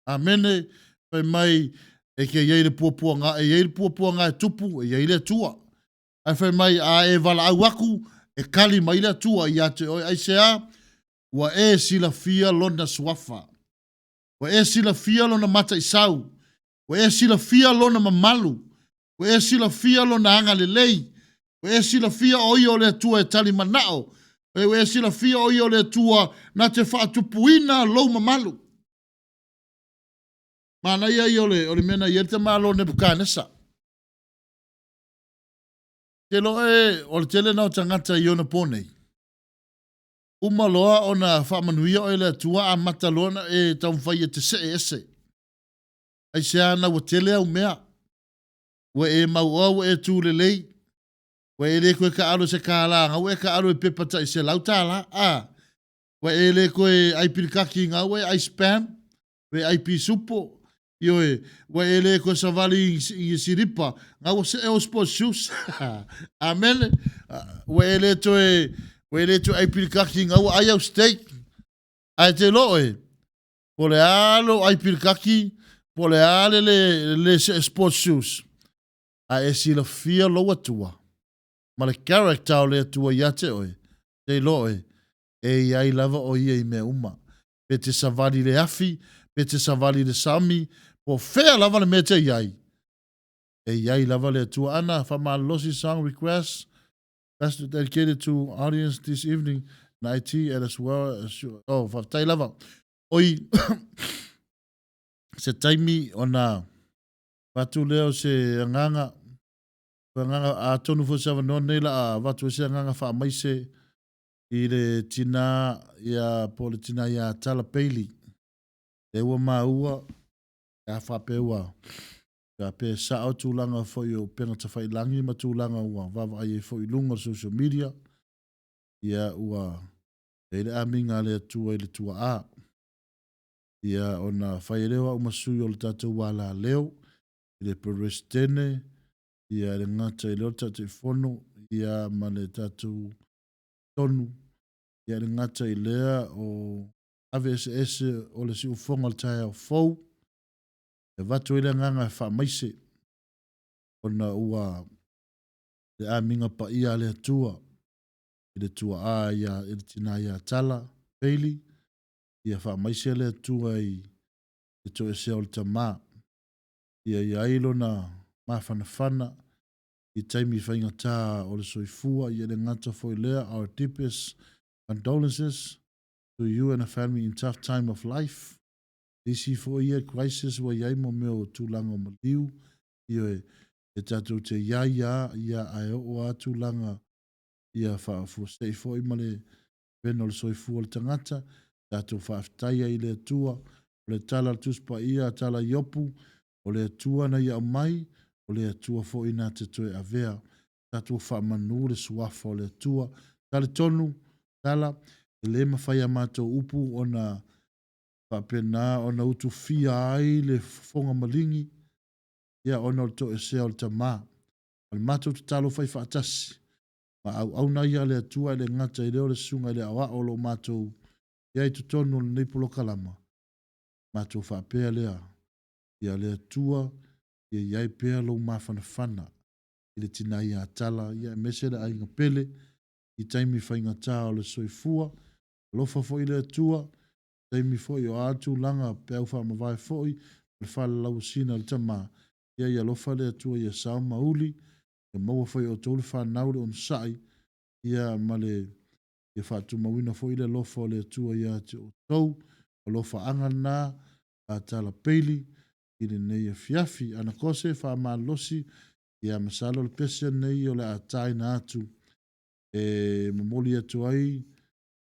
Amene. Fai mai, e ke i ai le puapuaga, e i ai le puapuaga e tupu, e i ai le Atua. Ae fai mai, a e valaau aku, e kali mai le Atua ia te oe. Aisea? Ua e silafia Lona suafa. Ua e silafia Lona mataisau. Ua e silafia Lona mamalu. Ua e silafia Lona agalelei. Ua e silafia o Ia o le Atua e tali manao. Ua e silafia o Ia o le Atua na te faatupuina lou mamalu. Manaia ia o le, o le mea na i ai le tamālo o Nebukanesa. Te loa e, o le tele na o tagata i ona pō nei. Uma loa ona faamanuia oe le Atua amata loa ona e taumafai e te see ese. Aisea na ua tele au mea. Ua e mauoa ua e tū lelei. Ua e le koe kaalo i se kālā, nga ua e kaalo i pepa tai $100, a. Ua e le koe ai pilikaki nga ua e ai spam, ua e ai pisupo, ioe, ua e le koe savali i silipa, nga ua see o sports shoes. Amene. Ua e le toe, ua e le toe ai pilikaki nga ua ai au steak. Ae te lo oe, Po o le a lou ai pilikaki, po o le a le le, le see sports shoes, a e silafia lou Atua ma le character o le Atua ia te oe, te iloa oe, e i ai lava o Ia i mea uma. Pe te savali i le afi, pe te savali i le sami, po o fea lava le mea te i ai, e i ai lava le Atua. Ana, Faamalolosi song request, best dedicated to audience this evening and IT and as well as you, oh, faafetai lava. Oi, se taimi ona avatu lea o se agaga, o agaga, atonu foi se avanoa nei la a avatu ai se agaga faamaise i le tina ia, po o le tina ia Tala Bailey. Lea ua maua, a faapea ua, faapea e sao tulaga foi o upega tafailagi ma tulaga ua vaavaai ai foi i luga o le social media, ia ua E i ai le amiga a le Atua i le tuaa. Ia, ona fai ai lea o au ma sui o le tatou alaleo, i le Peresetene, ia, e le gata i lea o le Taitaifono, ia, ma le tatou tonu, ia, e le gata i lea o ave eseese o le siufofoga o le taeao fou, e avatu ai le agaga e faamaise, ona ua le amiga paia a le Atua, i le tuaa ia i le tina ia Tala Bailey, ia faamaise le Atua i le toesea o le tama, ia i ai lona mafanafana i taimi faigata o le soifua, ia le gata foi lea, our deepest condolences to you and the family in tough time of life. Isi foi ia crisis ua i ai mo mea o tulaga o maliu, ioe, e tatou te i ai a, ia ae oo a tulaga ia faafuasei foi ma le vena o le soifua o le tagata, tatou faafetai ai i le Atua, o le tala a le Tusi Paia, a tala Iopu, o le Atua na ia aumai, o le Atua foi na te toe avea. Tatou faamanu le suafa o le Atua. Talitonu, tala, e le mafai a matou upu ona faapena ona utufia ai le fofoga maligi, ia ona o le toesea o le tama. O le matou tatalo fai faatasi ma auauna ia a le Atua e le gata i lea o le Susuga i le Aoao o lo o matou i ai i totonu o lenei polokalama, matou faapea lea, Ia le Atua ia i ai pea lou mafanafana i le tina ia Tala, ia aemaise le aiga pele i taimi faigata o le soifua. Alofa foi le Atua, taimi foi o a tulaga peau faamavae foi, le falalauasina o le tama, ia i alofa le Atua ia sao ma uli, ia maua foi e outou le fanau le onosai, ia ma le ia faatumauina foi le alofa o le Atua ia te outou. O alofaaga lena a Tala Peili i lenei afiafi. Ana kose faamalolosi, ia masalo le pese nei o le a taina atu e momoli atu ai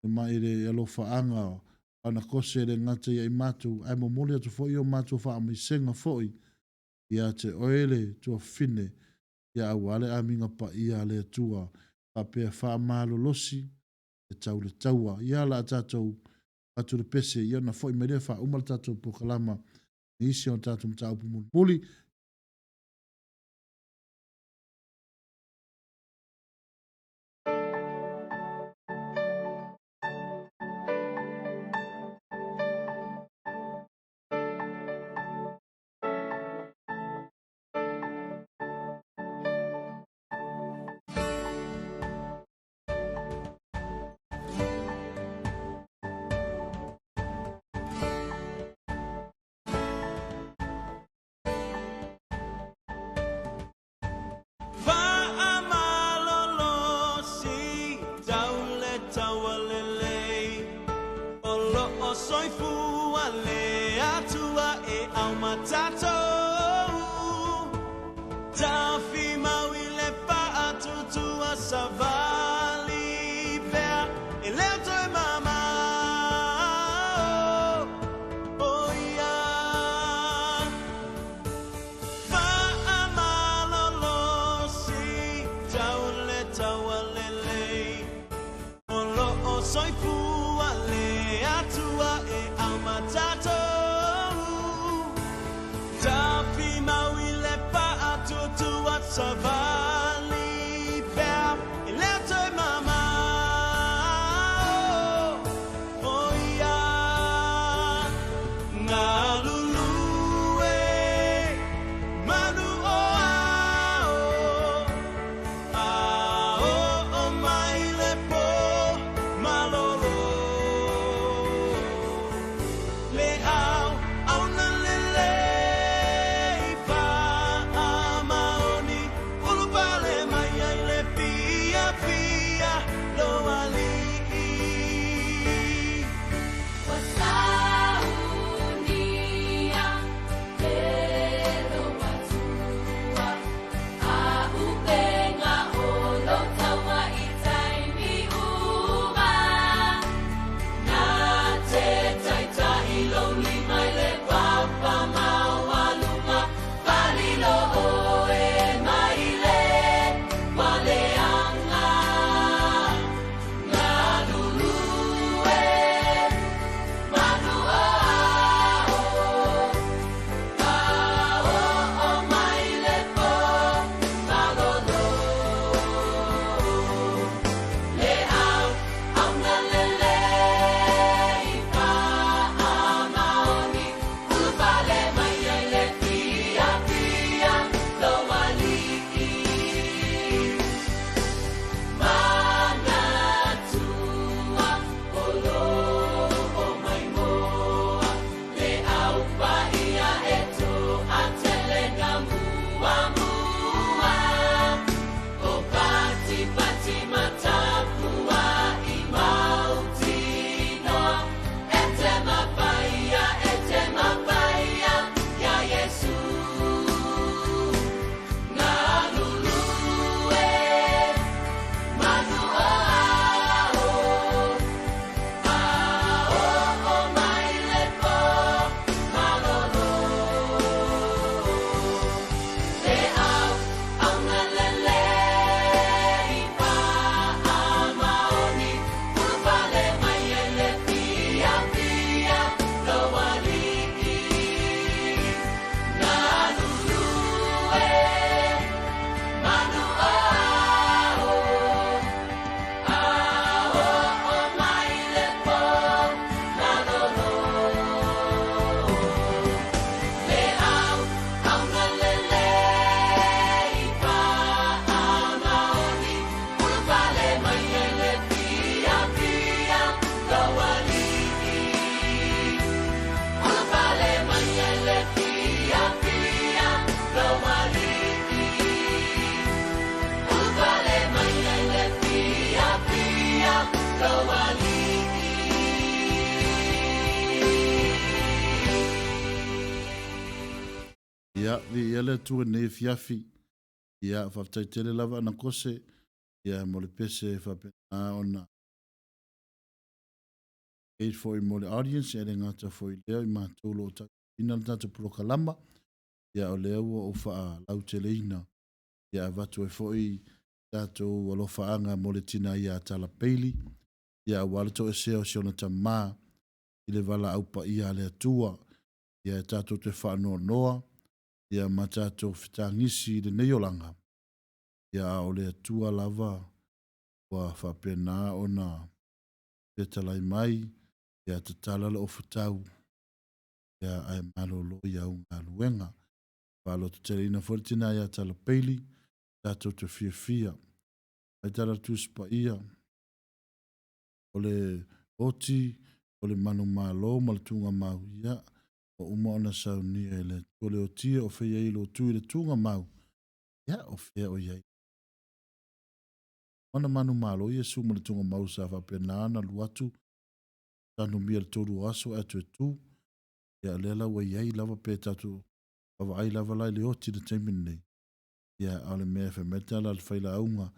ma i le alofaaga o ana kose e le gata ia i matou, ae momoli atu foi o matou faamaisega foi ia te oe le tuafafine, ia aua le amiga paia a le Atua, faapea faamalolosi e tau le taua. Ia la a tatou atu le pese, ia ona foi mai lea faauma le tatou polokalama i isi o tatou mataupu mulimuli. Faamalolosi tau le taua lelei O loo soifua le Atua e auma tatou Tafimau i le faatutua savali pea E leo toe mamao o ia Faamalolosi tau le taua lelei O loo soifua le Atua e auma tatou Tafimau i le faatuatua savali pea E leo toe mamao o ia Galulue manu o ao A oo mai le po malolo Le ao auna lelei faamaoni. Ia, viia le Atua i lenei afiafi. Ia, faafetai tele lava ana kose, ia, mo le pese e faapena ona engage foi mo le audience, e le gata foi i lea i matou o lo o taitaina le tatou polokalama, ia, o lea ua ou faalauteleina, ia, avatu ai foi tatou alofaaga mo le tina ia Tala Bailey, ia, aua le toesea o si ona tama i le valaau paia a le Atua, ia e tatou te faanoanoa, ia ma tatou fetagisi i lenei olaga, ia a o le Atua lava ua faapena ona fetalai mai, ia tatala le ofutau, ia ae malolo i au galuega. Faalototeleina foi le tina ia Tala Bailey, tatou te fiafia. Mai tala le Tusi Paia, o le oti, o le manumalo ma le tugamau, ia, ua uma ona saunia e le Atua le otia o fea i ai lo tu i le tugamau, ia, o fea o i ai. Ona manumalo Iesu ma le tugamau sa faapena ona alu atu, tanumia le tolu o aso ae toe tu, ia, lea la ua i ai lava pe tatou vaavaai lava la i le oti i le taimi lenei, ia, a o le mea e fai mai le tala a le failauga,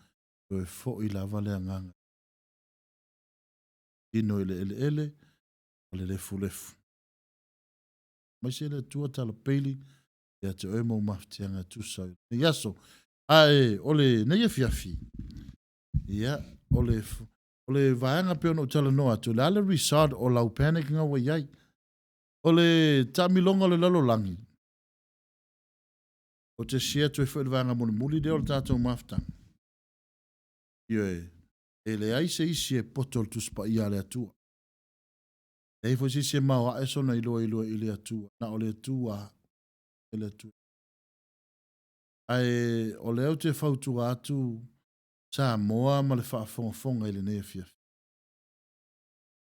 toe foi lava le agaga ino i le eleele ma le lefulefu. Aemaise le Atua tala peili ia te oe ma ou mafatiaga e tusa i lenei aso. Ae o lenei afiafi, ia, o le, o le vaega pei ona ou talanoa atu, o le a le result o lau panic nga ua i ai? O le taamiloga o le lalolagi, ou te share atu ai foi le vaega mulimuli lea o le tatou mafutaga. Ioe, e leai se isi e poto i le Tusi Paia a le Atua. E leai foi se isi e maoae sona iloa i le Atua, na o le Atua e le Atua. Ae o lea ou te fautua atu Samoa ma le faafogafoga i lenei afiafi.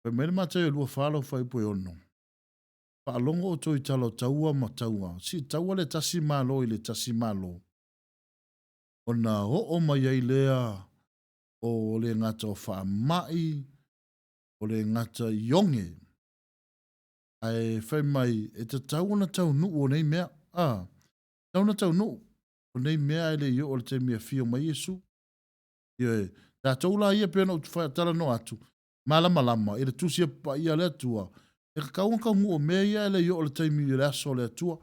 Fai mai le Mataio 24 lau fuaiupu e 6, Faalogo outou i tala o taua ma taua, sii taua le tasi Malo i le tasi Malo, ona oo mai ai lea o le gata o faamai, o le gata i oge, ae fai mai e tatau ona taunuu o nei mea, a, tatau ona taunuu o nei mea ae le i oo i le taimi e afio mai Iesu. Ioe, tatou la ia pei ona ou talanoa atu, malamalama i le tusi paia a le Atua, e tatau ona taunuu o mea ia ae le i oo i le taimi i le aso o le Atua.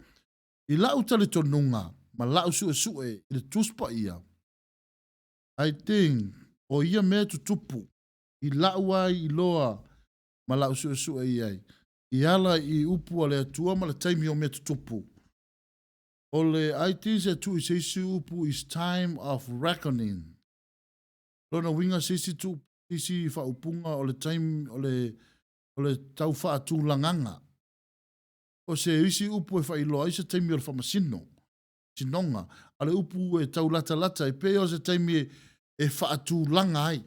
I la'u talitonuga ma la'u su'esu'e i le Tusi Paia, I think o ia mea e tutupu i la'u ai iloa ma la'u su'esu'e i ai, i ala i upu a le Atua ma le taimi o mea tutupu. O le I think se tuu i se isi upu is time of reckoning. Lona uiga se isi tuu isi faaupuga o le taimi o le o le tau faatulagaga. O se isi upu e faailoa ai se taimi o le faamasino, sinoga, a le upu e taulatalata e pei o se taimi e faatulaga ai.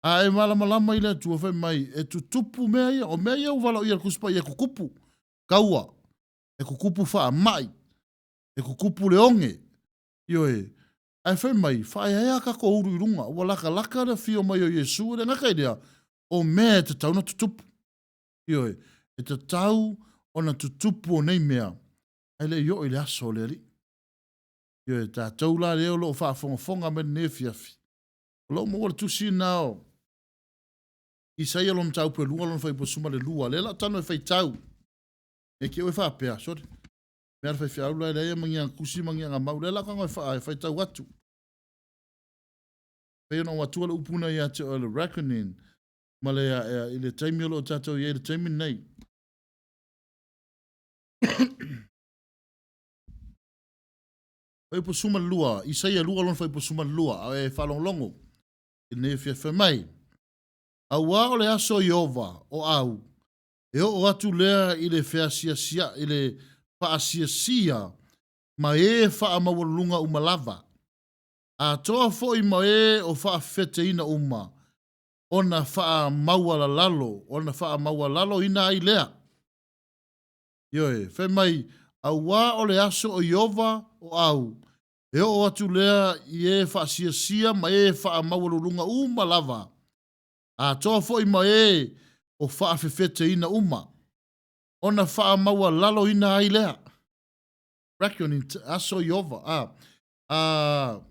A e malamalama i le Atua fai mai e tutupu mea ia, o mea ia ua valaauia e le Tusi Paia e tutupu, taua, e tutupu faamai, e tutupu le oge, ioe, ae fai mai, faaeaea tatou ulu i luga, ua latalata le afio mai o Iesu, e le gata i lea, o mea e tatau ona tutupu. Ioe, e tatau ona tutupu o nei mea, ae le i oo i le aso o le Alii. Ioe, tatou la lea o lo o faafogafoga mai lenei afiafi, o lo o maua le tusi na o Isaia lona mataupu e lua lona fuaiupu 12, lea la o tano e faitau. E ke oe faapea, sorry. Mea le faifeau la e leai ma ni aga tusi ma ni aga mau, lea la o tano e faitau atu. Pei ona ou atua le upu na ia te oe le reckoning, ma le aea i le taimi o lo o tatou i ai i le taimi lenei. Fuaiupu 12, Isaia 2 lona fuaiupu 12, a e faalogologo i lenei afiafi mai. Auā o le aso o Ieova o au, e oo atu lea i le feasiasia, i le faasiasia ma e faamaualuluga uma lava, atoa foi ma e o faafefeteina uma, ona faamaualalalo, ona faamaualaloina ai lea. Ioe, fai mai, auā o le aso o Ieova o au, e oo atu lea i e faasiasia ma e faamaualuluga uma lava. Atoa foi ma e o faafefeteina uma, ona faamaualaloina ai lea. Reckoning, aso Iova. A, a,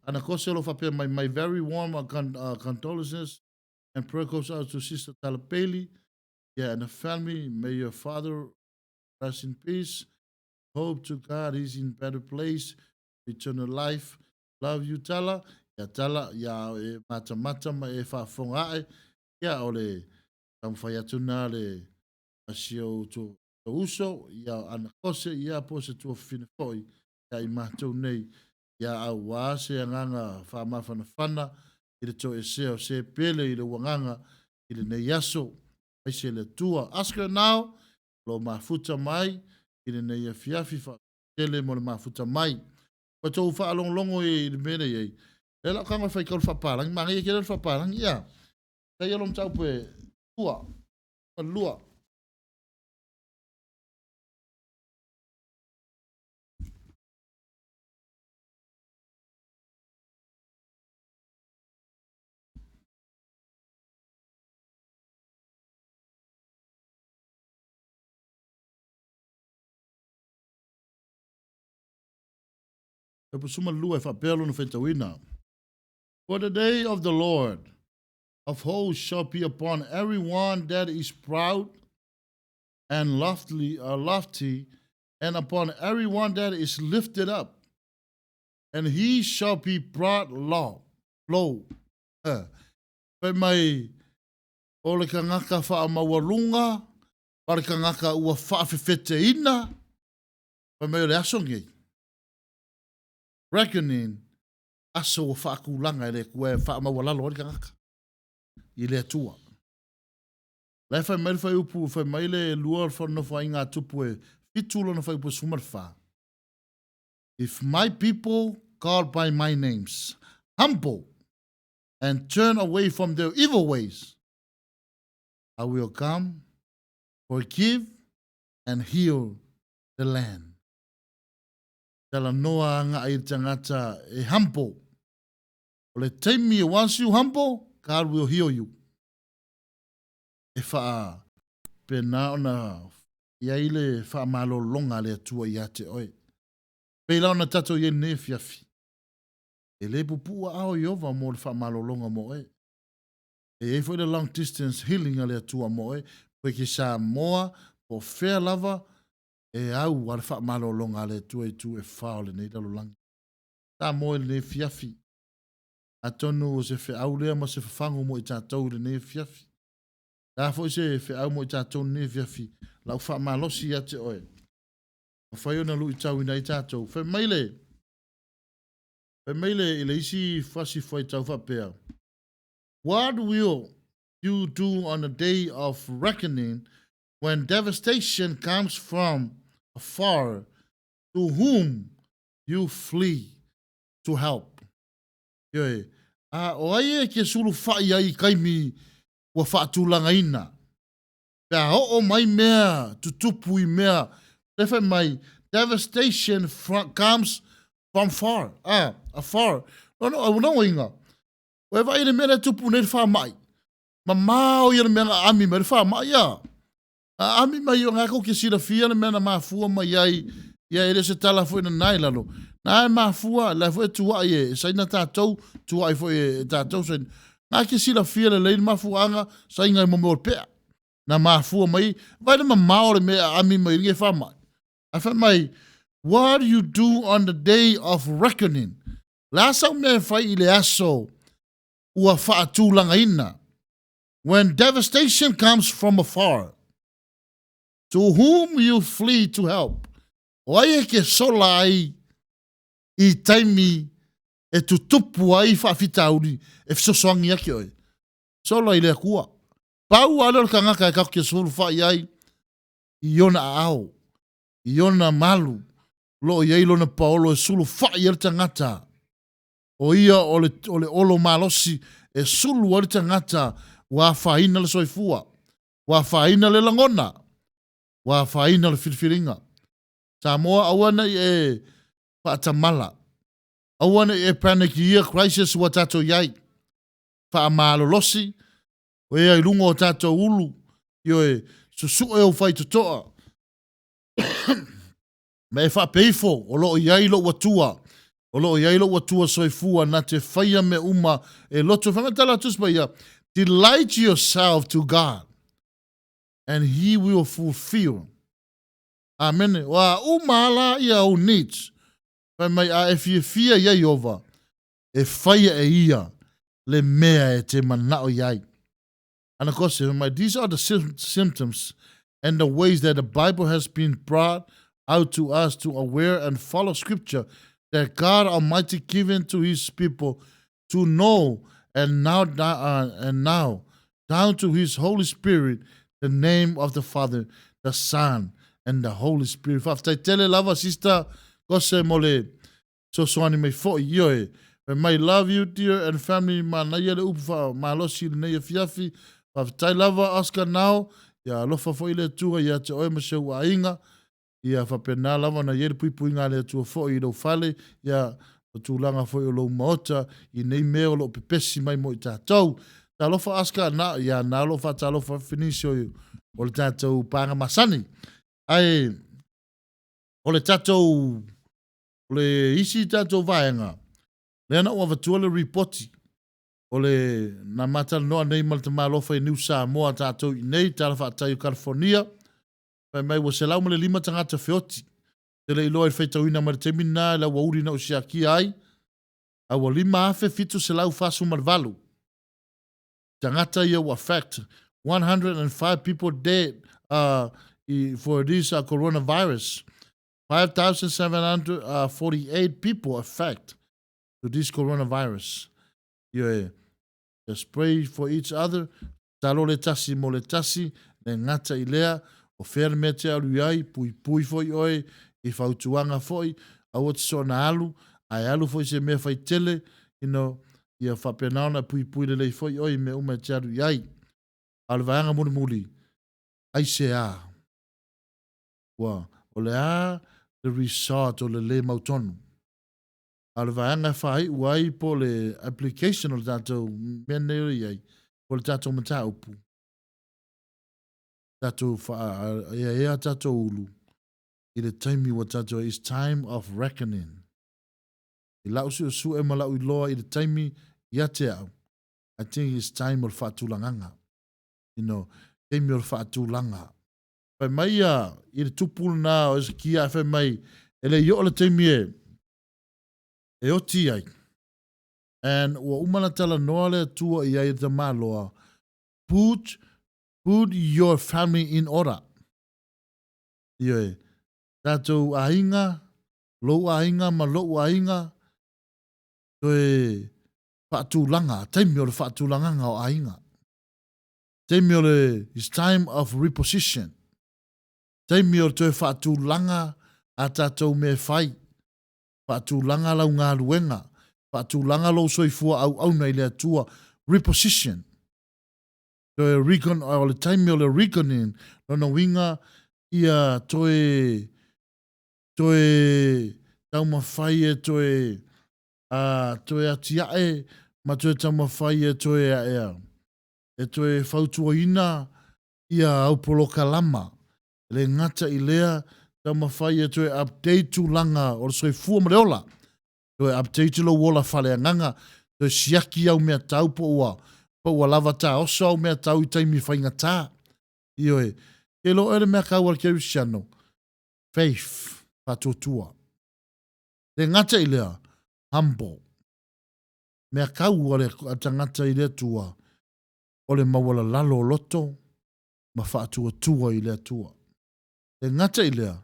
ana kose o lo faapea mai, my very warm condolences and prayer goes out to Sister Tala Bailey, yeah, and the family. May your father rest in peace. Hope to God he's in better place, eternal life. Love you, Tala. Ia Tala, ia e matamata ma e faafofoga ae, ia o le taumafai atu na le a si ou to uso, ia ana kose, ia po se tuafafine foi, ia i matou nei, ia auā se agaga faamafanafana i le toesea o se pele i le uagaga i lenei aso. Aise le Atua. Ask her now, o lo o mafuta mai i lenei afiafi, faafetai tele mo le mafuta mai. Ua tou faalogologo i le mea lea i ai. Lea la o kago e faitau le faapalagi, manaia tele le faapalagi, ia. Tai ia lo mataupu e tua, lua. E 12 e faapea lona faitauina. For the day of the Lord of hosts shall be upon every one that is proud and lofty, lofty, and upon every one that is lifted up, and he shall be brought low. Low. Fai mai, o le kangaka whaamaualunga, ma le kangaka ua whaafefeteina, fai mai o le aso nei. Reckoning, aso ua whaakulanga e le kua e whaamaualalo ai le kangaka i le Atua. La e fai mai le whaiupu, fai mai le lua o le whainga tupu e fitu lona whaiupu e suma le wha. If my people called by my names, humble and turn away from their evil ways, I will come, forgive and heal the land. Talanoa anga ai tangata e humble. O le taimi, once you humble, God will heal you. E wha pena ona i ai le whaamalolonga le Atua ia te oe. Pei la ona tatou i ai lenei afiafi. E le pupuu aao Ieova mo le faamalologa mo oe. E i ai foi le long distance healing a le Atua mo oe, po e ke Samoa, po o fea lava, e au a le faamalologa a le Atua i itu e fa o lenei lalolagi. Samoa i lenei afiafi. Atonu o se feau lea ma se fafagu mo i tatou i lenei afiafi. Le a foi se feau mo i tatou i lenei afiafi, lau faamalosi ia te oe. Mafai ona luitauina ai tatou. Fai mai le, fai mai le, i le isi fasi fuaitau faapea, What will you do on the day of reckoning when devastation comes from afar, to whom you flee to help? Ioe, a o ai e ke sulufai ai i kaimi ua faatulagaina? Pe a oo mai mea tutupu i mea, le fai mai, devastation comes from far, ah, afar. No, no, au nau inga. O e vai le mea le tupu nei le whamai. Ma mao ia le mea nga ami mai le whamai ia. A ami mai o ngā kau ke silafia le mea na mafua mai ai, ia e le se tala foi na nai lalo. Na e mafua, la foi e tuai e saina tātou, tuai foi e tātou saina. Ngā ke silafia le lei le mafuaanga, saina e momo o le pea. Na mafua mai, vai le mamao le mea ami mai ringe whamai. A whai mai, what do you do on the day of reckoning? Le asa o mea e whai i le aso ua whaatūlangaina. When devastation comes from afar, to whom you flee to help? O ai e ke sola ai i taimi e tutupu ai faafitauli e fesoasoani ake oe. Sola i le Atua. Pau lava lea o le tagata e tatou te sulufai ai i ona aao, i ona malu, o lo o i ai lona paolo e sulufai ai le tagata. O ia o le, o le olo malosi e sulu ai le tagata ua afaina le soifua, ua afaina le lagona, ua afaina le filifiliga. Samoa, aua ne i e faatamala. Aua ne i e panic i ia crisis ua tatou i ai. Faamalolosi, O ea i luga o tātou ulu, ioe, susu'e ou faitotoa, ma e faapea ifo, o lo o i ai lou Atua, o lo o i ai lou Atua soifua na te faia mea uma e loto. Fai mai le tala a Tusi Paia, Delight yourself to God, and he will fulfill. Amene. O a uma a la ia ou needs. Fai mai a e fiafia ia Iova, e faia e ia le mea e te manao i ai. And of course, my, these are the symptoms and the ways that the Bible has been brought out to us to aware and follow Scripture that God Almighty given to His people to know and now, and now down to His Holy Spirit the name of the Father, the Son, and the Holy Spirit. Faafetai tele lava sister Kose mo le Fesoasoani mai foi, ioe. Fai mai, Love you dear and family, manaia le upu faamalosi i lenei afiafi. Faafetai lava Oscar Nao, ia alofa foi le Atua ia te oe ma si ou aiga. Ia faapena lava ona i ai le puipuiga a le Atua foi i lou fale, ia ma tulaga foi o lou maota i nei mea o lo o pepesi mai mo i tatou. Talofa Oscar, na, ia na o lo o faatalofa finisi o, o le tatou pāga masani. Ae, o le tatou O le isi tatou vaega, lea na ou avatua le ripoti, o le na matalanoa nei ma le tamalofa i Niu Samoa tatou i nei, tala faatai o California, fai mai ua 105 tagata feoti. Te le iloa i le faitauina mai le taimi lena i le aoauli na ou siakia ai, a ua 5,748 tagata ia ua affect, 105 people dead uh, for this uh, coronavirus. 5,748 people affect to this coronavirus. Ioe, just pray for each other, talo le tasi mo le tasi, le gata i lea, o fea le mea te alu i ai, puipui foi oe i fautuaga foi, aua te soona alu, ae alu foi se mea fai tele, you know, ia faapena ona puipui lelei foi oe i mea uma e te alu i ai. A o le vaega mulimuli, aisea? Ua, o le a le result o le lē mautonu? A o le vaega e faaiu ai po o le application o le tatou mea nei o i ai, po o le tatou mataupu, tatou faaeaea tatou ulu i le taimi ua tatou it's time of reckoning. I lau suesue ma lau iloa i le taimi ia te au, I think it's time o le faatulagaga. You know, taimi o le faatulaga. Fai mai ia i le tupu lena o Esekia ae fai mai, e le i oo le taimi e, e oti ai. And ua uma na talanoa le Atua i ai e tamaloa, put, put your family in order. Ioe, tātou aiga, lou aiga ma lou aiga, toe faatulaga, taimi o le faatulagaga o aiga. Taimi o le is time of reposition. Taimi o le toe faatulaga a tatou mea e fai. Faatulaga lau galuega. Faatulaga lou soifua auauna i le Atua. Reposition. Toe recon, o le taimi o le reckoning, lona uiga ia toe, toe taumafai e toe, a, toe atiae ma toe taumafai e toe aea. e toe fautuaina ia au polokalama, e le gata i lea, taumafai e toe update tulaga o le soifua ma le ola, toe update lou ola faaleagaga, toe siaki au meatau po ua, po ua lava taoso au meatau i taimi faigata. Ioe, ke iloa oe le mea kaua a le kerisiano, faith, faatuatua. Le gata i lea, humble. Mea kau a le tagata i le Atua, o le maualalalo o loto ma faatuatua i le Atua. E gata i lea,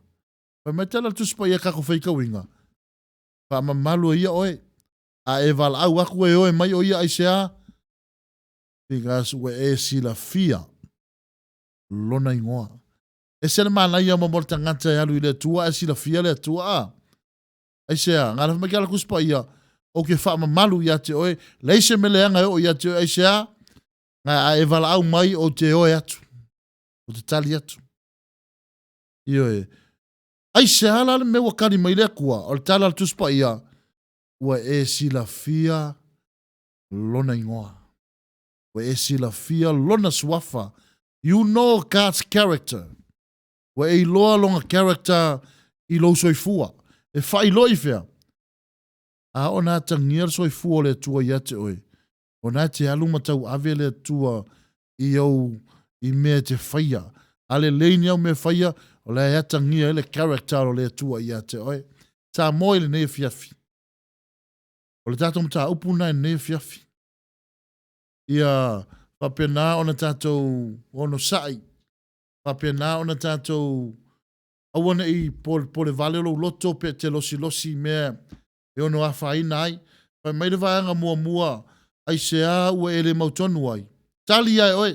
fai mai tala le Tusi Paia kako faitauina, faamamalu e ia oe, a e valaau aku e oe mai o ia aisea? Because ua e silafia lona igoa. Ese le manaia mo le tagata e alu i le Atua ae silafia le Atua a. Aisea? Ngā mai ke ala kusi paia, o ke whaamamalu ia te oe, leai se meleanga e oo ia te oe, aisea? Ngā a e valaau mai o te oe atu, o te tali atu. Ioe. Aisea la le mea ua kali mai le Atua, o le tala a le Tusi Paia, ua e silafia lona ingoa. Ua e silafia Lona suafa. You know God's character. Ua e iloa Lona character i lou soifua. E faailoa i fea? A ona atagia le soifua o le Atua ia te oe, ona e te alu ma tauave le Atua i ou i mea e te faia. A lelei ni au mea faia, o la e atagia ai le character o le Atua ia te oe. Samoa i lenei afiafi. O le tatou mataupu lena i lenei afiafi. Ia faapena ona tatou onosai, faapena ona tatou aua ne i polevale lou loto pe te losilosi i mea e ono afaina ai. Fai mai le vaega muamua, aisea ua e le mautonu ai? Tali ia e oe.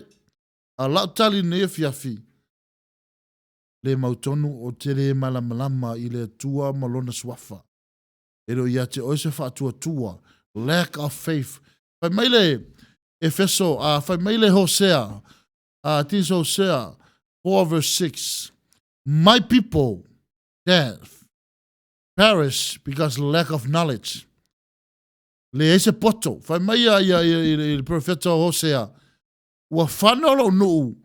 A o lau tali i lenei afiafi, le mautonu ou te le malamalama i le Atua ma Lona Suafa. E le o ia te oe se faatuatua, lack of faith. Fai mai le Efeso, a fai mai le Hosea, I think it's Hosea 4 verse 6. My people death perish because lack of knowledge. Leai se poto. Fai mai ia, ia, ia, i le profeta o Hosea, ua fano lou nuu,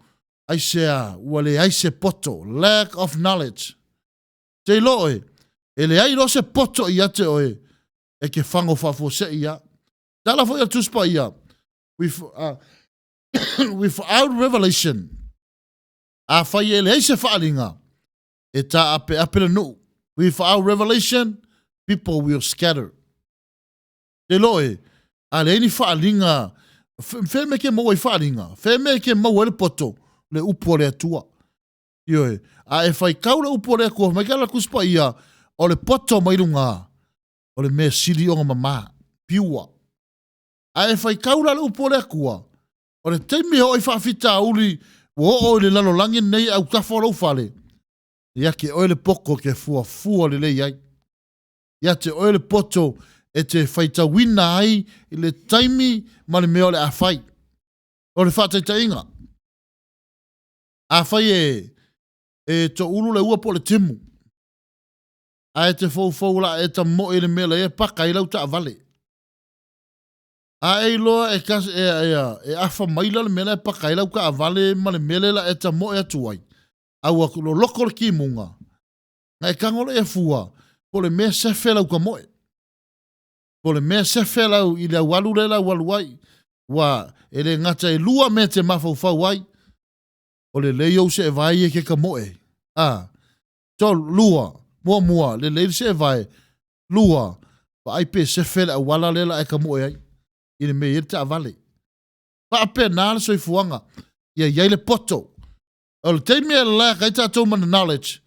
aisea, ua leai se poto. Lack of knowledge. Te ilo oe, e leai loa se poto ia te oe, e ke whango whaafuasei ia. Tala foi a Tuspa ia, with, without revelation, a whai e leai se whaalinga, e tāapeape le nuu. Without revelation, people will scatter. Te loe, a leai ni whaalinga, whe me ke maua i whaalinga, whe me ke maua le poto, le upu o le atua. Ioe, a e whai kau le upu o le atua, mai ka la kuspa ia, o le poto mai lunga, o le mea sili onga mama, piua. A e whai kau la le upu o le atua, o le taimi e oo i faafitauli ua oo i le lalolagi lenei e autafa o lou fale, ia te oe le poto e te fuafua lelei ai. Ia te oe le poto e te faitauina ai i le taimi ma le mea o le a fai. O le faataitaiga, afai e, e toulu le ua po o le timu, ae te foufou la e tamoe i le mea la e paka ai lau taavale. A e iloa e, kas, e, e, e afa maila le mea la e paka ai lau kaavale ma le mea le la e tamoe atu ai, a ua loloko le kimuga, na e tago le e fua, po le mea sefe lau kamoe. Po le mea sefe lau i le aualu le lau alu ai, ua e le gata e lua mea te mafaufau ai, o le lei ou seevae e ke kamoe. A, tol, lua, muamua, le lei le seevae, Lua, vaai pe sefe le auala lea la e kamoe ai, i le mea e i ai le taavale. Faapena le soifuaga, ia i ai le poto. O le taimi e lack ai tatou ma le knowledge,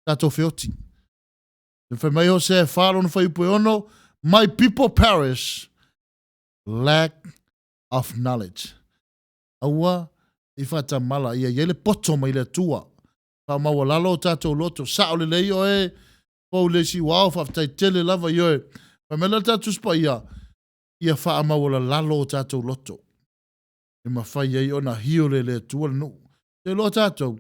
tatou feoti. E fai mai Hosea e 4 lona fuaiupu e 6, My people perish lack of knowledge. Aua i faatamala, ia i ai le poto mai le Atua. Faamaualalo o tatou loto, sao lelei oe, Pou le isi wao, faafetai tele lava i oe. Fai mai la le tatou Tusi Paia, ia faamaualalalo o tatou loto, e mafai ai ona hiole le Atua le nuu. Te iloa tatou,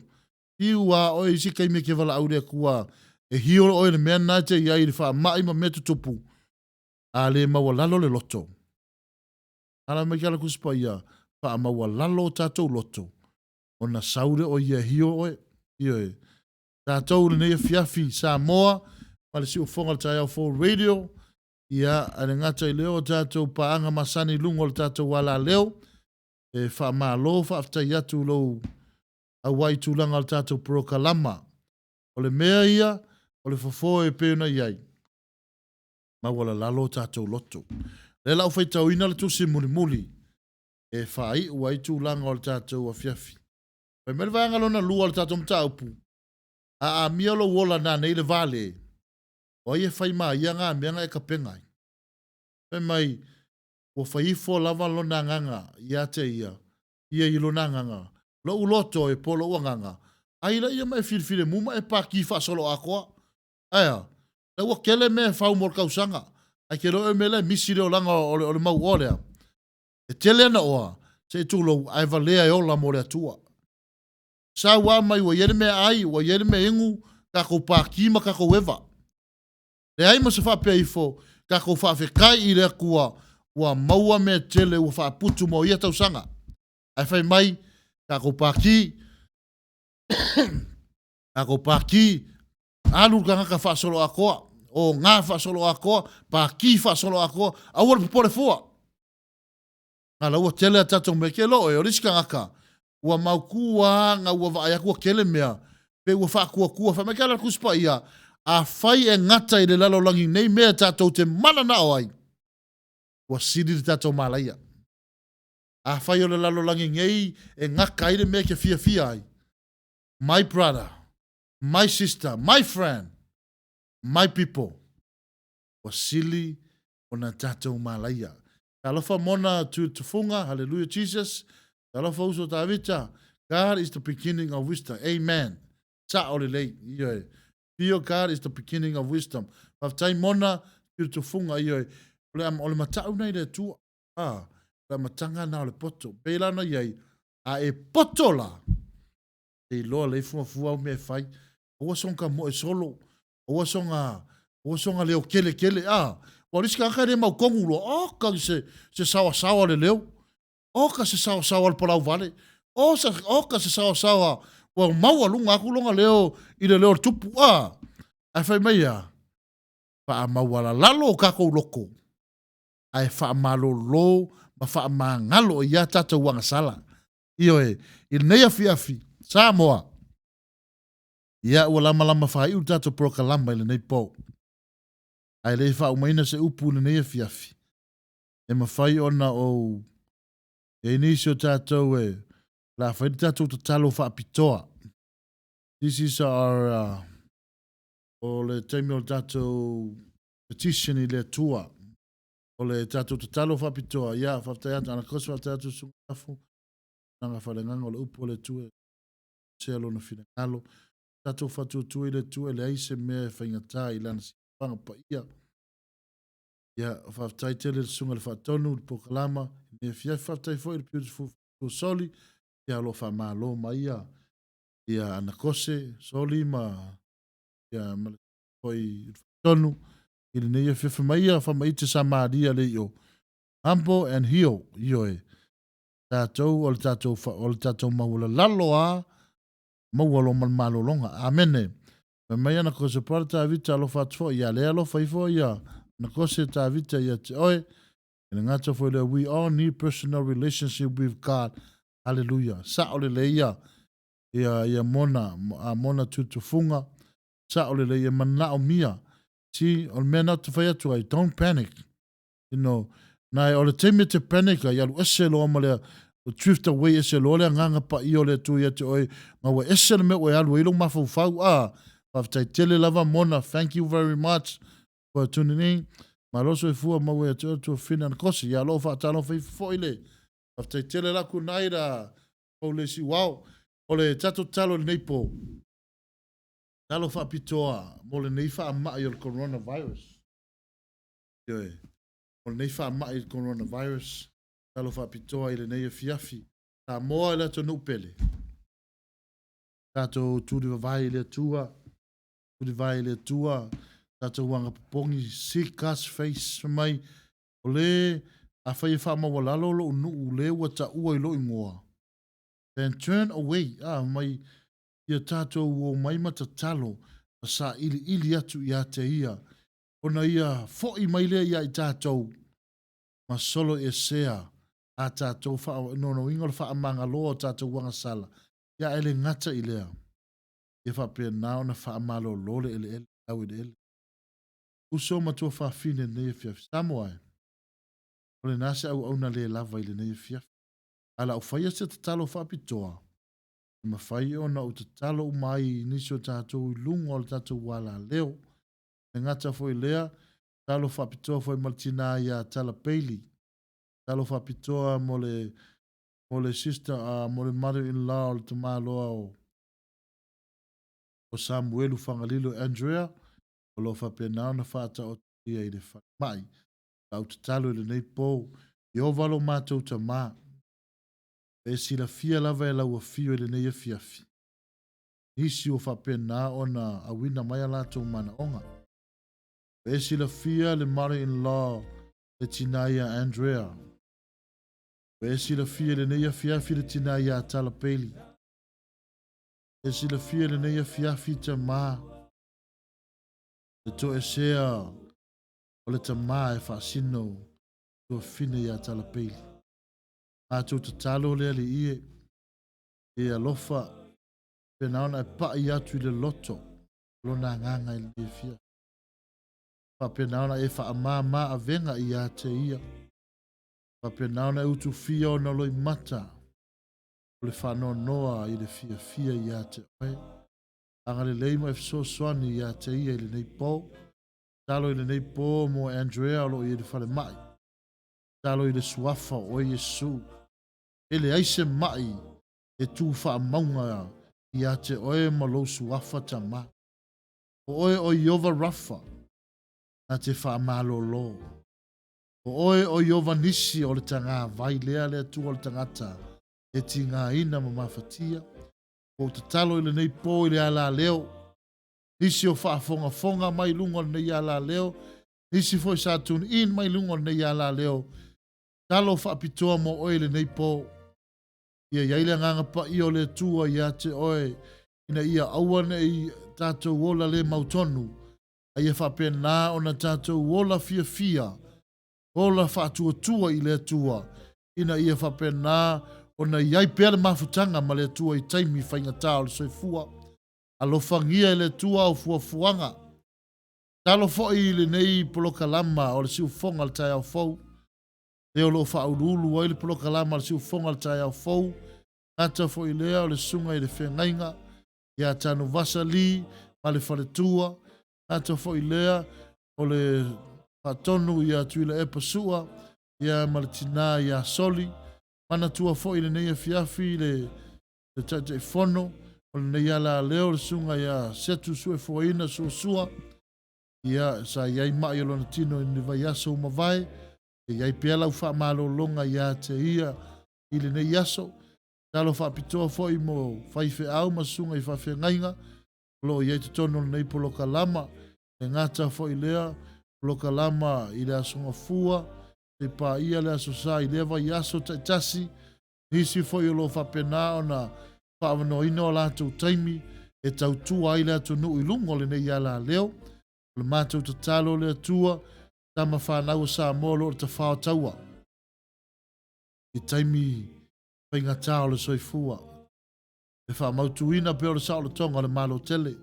fiu a oe i isi taimi e ke valaau i le Atua, e hiolo oe i le mea lena e te i ai i le faamai ma mea tutupu, a le maualalo le loto. Ala mai ke ala Tusi Paia, faamaualalo o tatou loto, ona sau lea o ia e hio oe. Ioe. Tatou i lenei afiafi Samoa ma le siufofoga o le Taeao Fou Radio. Ia, a le gata i lea o tatou paaga masani i luga o le tatou alaleo, e faamalo faafetai atu i lou auai i tulaga o le tatou porokalama. O le mea ia, o le fofo e pei ona i ai, maualalalo o tatou loto. O lea la ua faitauina le tusi mulimuli e faaiu ai tulaga o le tatou afiafi. Fai mai le vaega lona lua o le tatou mataupu, A amia lou ola nanei le vale, o ai e fai ma ia ngā mea nga e kapena ai? Fai mai, ua fai ifo lava lona agaga ia te ia, ia i lona agaga, loʻu loto e po loʻu agaga, ai la ia ma e filifilemu ma e pākī faasoloatoa. Aea, la ua tele mea e fau mo le tausaga, ae ke loa e mea la e misi le olaga o le, o le mau oa lea. E tele ana oa, se i tulou, ae valea e ola mo le Atua. Sau a mai ua i ai le mea ai, ua i ai le mea inu, tatou pākī ma tatou eva. Leai ma se faapea ifo, tatou faafetai i le Atua ua maua mea tele ua faaputu mo ia tausaga. Ae fai mai, tatou pākī, tatou pākī, alu le tagata faasoloatoa, o ngā faasoloatoa, pākī faasoloatoa, aua le popole fua. Na la ua tele a tatou mea ke lo e, o le isi tagata, ua mautū a na ua vaai atu ua tele mea, pe ua faatuatua, fai mai ke ala le Tusi Paia, afai e gata i le lalolagi nei mea tatou te mananao ai, ua sili le tatou malaia. Afai o le lalolagi nei e gata ai le mea e te fiafia ai, my brother, my sister, my friend, my people, ua sili ona tatou malaia. Talofa mona to tufunga, hallelujah Jesus. Talofa uso Tavita, God is the beginning of wisdom. Amen. Sa'o lelei, ioe. Fear God is the beginning of wisdom. Faafetai mona to tufunga, ioe. O le, o le matau nei le Atua. Ah, o le amataga na o le poto. Pei la ona i ai, a e poto la, te iloa lei fuafua au mea e fai. Aua soga ka moe solo, aua soga, aua soga leo kele kele, ah. Ua o le isi tagata e le mautonu loa, oka i se, se saoasaoa le leo, oka se saoasaoa le palau vale, osa, oka se saoasaoa, ua maualuga atu lona leo i le leo o le tupu, ah. Ae fai mai a, faamaualalalo o tatou loko, ae faamalolo ma faamagalo i a tatou agasala. Ioe, i lenei afiafi, Samoa, ia ua lamalama faaiu le tatou polokalama i lenei po. Ae le i faaumaina se upu i lenei afiafi, e mafai ona ou i ai nisi o tatou e la fai le tatou tatalo faapitoa. This is our uh, o le taimi o le tatou petition i le Atua. O le tatou tatalo faapitoa, ia, faafetai atu, ana kosi faafetai atu susuga Afu, nanga faaleagaga o le upu o le Atua, sea lona finagalo. Tatou faatuatua i le Atua, e leai se mea e faigata i lana silafaga paia. Ia, faafetai tele le susuga i le Faatonu, le polokalama, i lenei afiafi. Faafetai foi i le Beautiful Soli, ia o lo o faamalo mai ia, ia ana kose, Soli ma, ia, ma le foi i le Faatonu, i lenei afiafi mai ia faamaite Samaria le io. Humble and heal, ioe. Tatou o le tatou, o le tatou maualalalo a, maua loa ma le malologa. Amene. Fai mai ana kose brother Tavita alofa atu foi ia le alofa ifo ia ana kose Tavita ia te oe. E le gata foi lea, we all need personal relationship with God. Hallelujah. Sa'o lelei ia ia ia mona a mona tutufunga. Sa'o lelei e manaomia. See, o le mea na te fai atu ai, don't panic. You know, na o le taimi e te panic ai, alu ese loa ma le drift away ese loa le agaga paia o le Atua ia te oe, ma ua ese le mea ua e alu ai lou mafaufau, ah, faafetai tele lava Mona, thank you very much for tuning in. Malo soifua maua ia te oe tuafina na kosi, ia loo faatalofa ifo foi le. Faafetai tele la ku nai la pau le si wow. O le tatou tatalo i lenei po. Tatalo faapitoa mo lenei faamai o le coronavirus. Ioe. Mo lenei faamai i le coronavirus, tatalo faapitoa i lenei afiafi. Samoa i le atunuu pele. Tatou tulivae i le Atua, tulivae i le Atua, tatou agapopogi, seek God's face, fai mai, o le, afai e faamaualalo lou nuu le ua taua i lou igoa, then turn away, ah, mai, ia tatou omai ma tatalo, ma sailiili atu ia te ia, ona ia foʻi mai lea ia i tatou ma solo esea a tatou faanoanoina o le faamagaloa o tatou agasala, ia ae le gata i lea, ia faapena ona faamalolo le eleele, lau eleele. Uso ma tuafafine i lenei afiafi. Samoa e, o lena se auauna le lava i lenei afiafi. Ae o le a ou faia se tatalo faapitoa, e mafai ona ou tatalo uma ai i nisi o tatou i luga o le tatou alaleo, Le gata foi lea, talo faapitoa foi ma le tina ia Tala Bailey. Talo faapitoa mo le mo le sister uh, mo le mother in law o le tamaloa o o Samuelu Fagalilo Andrea o lo o faapena ona faataotolia i le falemai. Lau tatalo i lenei po, Ieova lo matou Tama, e silafia lava e lau afio i lenei afiafi. Nisi ua faapena ona auina mai a latou manaoga. Ua e silafia le mother-in-law le tina ia Andrea. Ua e silafia i lenei afiafi le tinā iā Tala Bailey. E silafia i lenei afiafi tamā le toesea o le tamā e faasino tuafafine iā Tala Bailey. Matou tatalo le Alii e, e alofa pena ona e pa'i atu i le loto o lona agaga i lenei afiafi. Faapena ona e faamāmā avega ia te ia. Faapena ona e utufia ona loimata o le faanoanoa i le fiafia ia te oe. Agalelei ma e fesoasoani ia te ia i lenei po. Tatalo i lenei po mo Andrea o lo o i ai i le falemai. Tatalo i le suafa o oe Iesu. E leai se mai e tu faamauga ia te oe ma lou suafa Tama. O oe o Iova Rafa, na te faamalolo. O oe o Iova Nisi o le tagavai lea le Atua o le tagata e tigaina ma mafatia. Ua ou tatalo i lenei po i le alaleo, nisi o faafogafoga mai luga o lenei alaleo, nisi foi sa tune in mai luga o lenei alaleo, tatalo faapitoa mo oe i lenei po. Ia i ai le Agaga Paia o le Atua ia te oe, ina ia aua ne i tatou ola le mautonu, a ia faapena ona tatou ola fiafia, ola faatuatua i le Atua, ina ia faapena ona i ai pea le mafutaga ma le Atua i taimi faigata o le soifua. Alofagia e le Atua au fuafuaga. Tatalo foi i lenei polokalama o le Siufofoga o le Taeao Fou, lea o lo o faauluulu ai le polokalama a le Siufofoga o le Taeao Fou, gata foi lea o le Susuga i le Feagaiga ia Tanuvasa Lee ma le faletua, gata foi lea o le Faatonu ia Tuilaepa Sua ia ma le tinā ia Soli. Manatua foi i lenei afiafi le le Taitaifono o lenei alaleo le Susuga ia Setu Suefuaina Suasua, ia sa i ai mai o lona tino i le vaiaso ua mavae, e i ai pea lau faamalologa ia te ia i lenei aso. Tatalo faapitoa foi mo faifeau ma susuga i faafeagaiga o lo o i ai totonu o lenei polokalama, e gata foi lea polokalama i le Aso Gafua, se i paia le Aso Sa i lea vaiaso taitasi, nisi foi o lo o faapena ona faaavanoaina o latou taimi e tautua ai le atunuu i luga o lenei alaleo. O le matou tatalo le Atua, tama fanau o Samoa o lo o le tafao taua i taimi faigata o le soifua, e faamautuina pea o le saolotoga o le Malo tele.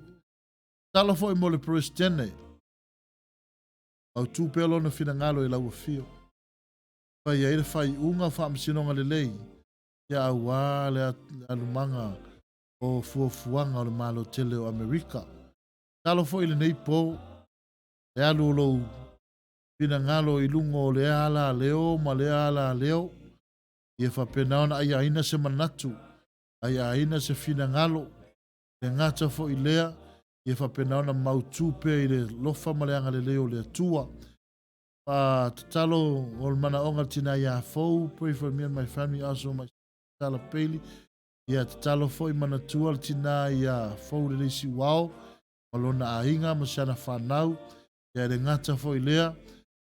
Tatalo foi mo le Peresetene, mautu pea lona finagalo i lau afio. Fai ai le faaiuga faamasinoga lelei, ia auā le alumaga o fuafuaga o le Malo tele o Amerika. Tatalo foi i lenei po, e alu o lou finagalo i luga o lea alaleo ma lea alaleo, ia faapena ona aiaina se manatu, aiaina se finagalo, le gata foi lea, ia faapena ona mautu pea i le lofa ma le agalelei o le Atua. Tatalo o le manaoga le tina ia Fou, pray for me and my family, also my Tala Bailey. Ia tatalo foi manatua le tina ia Fou le leisi uao, ma lona aiga ma siana whanau. Ia le gata foi lea,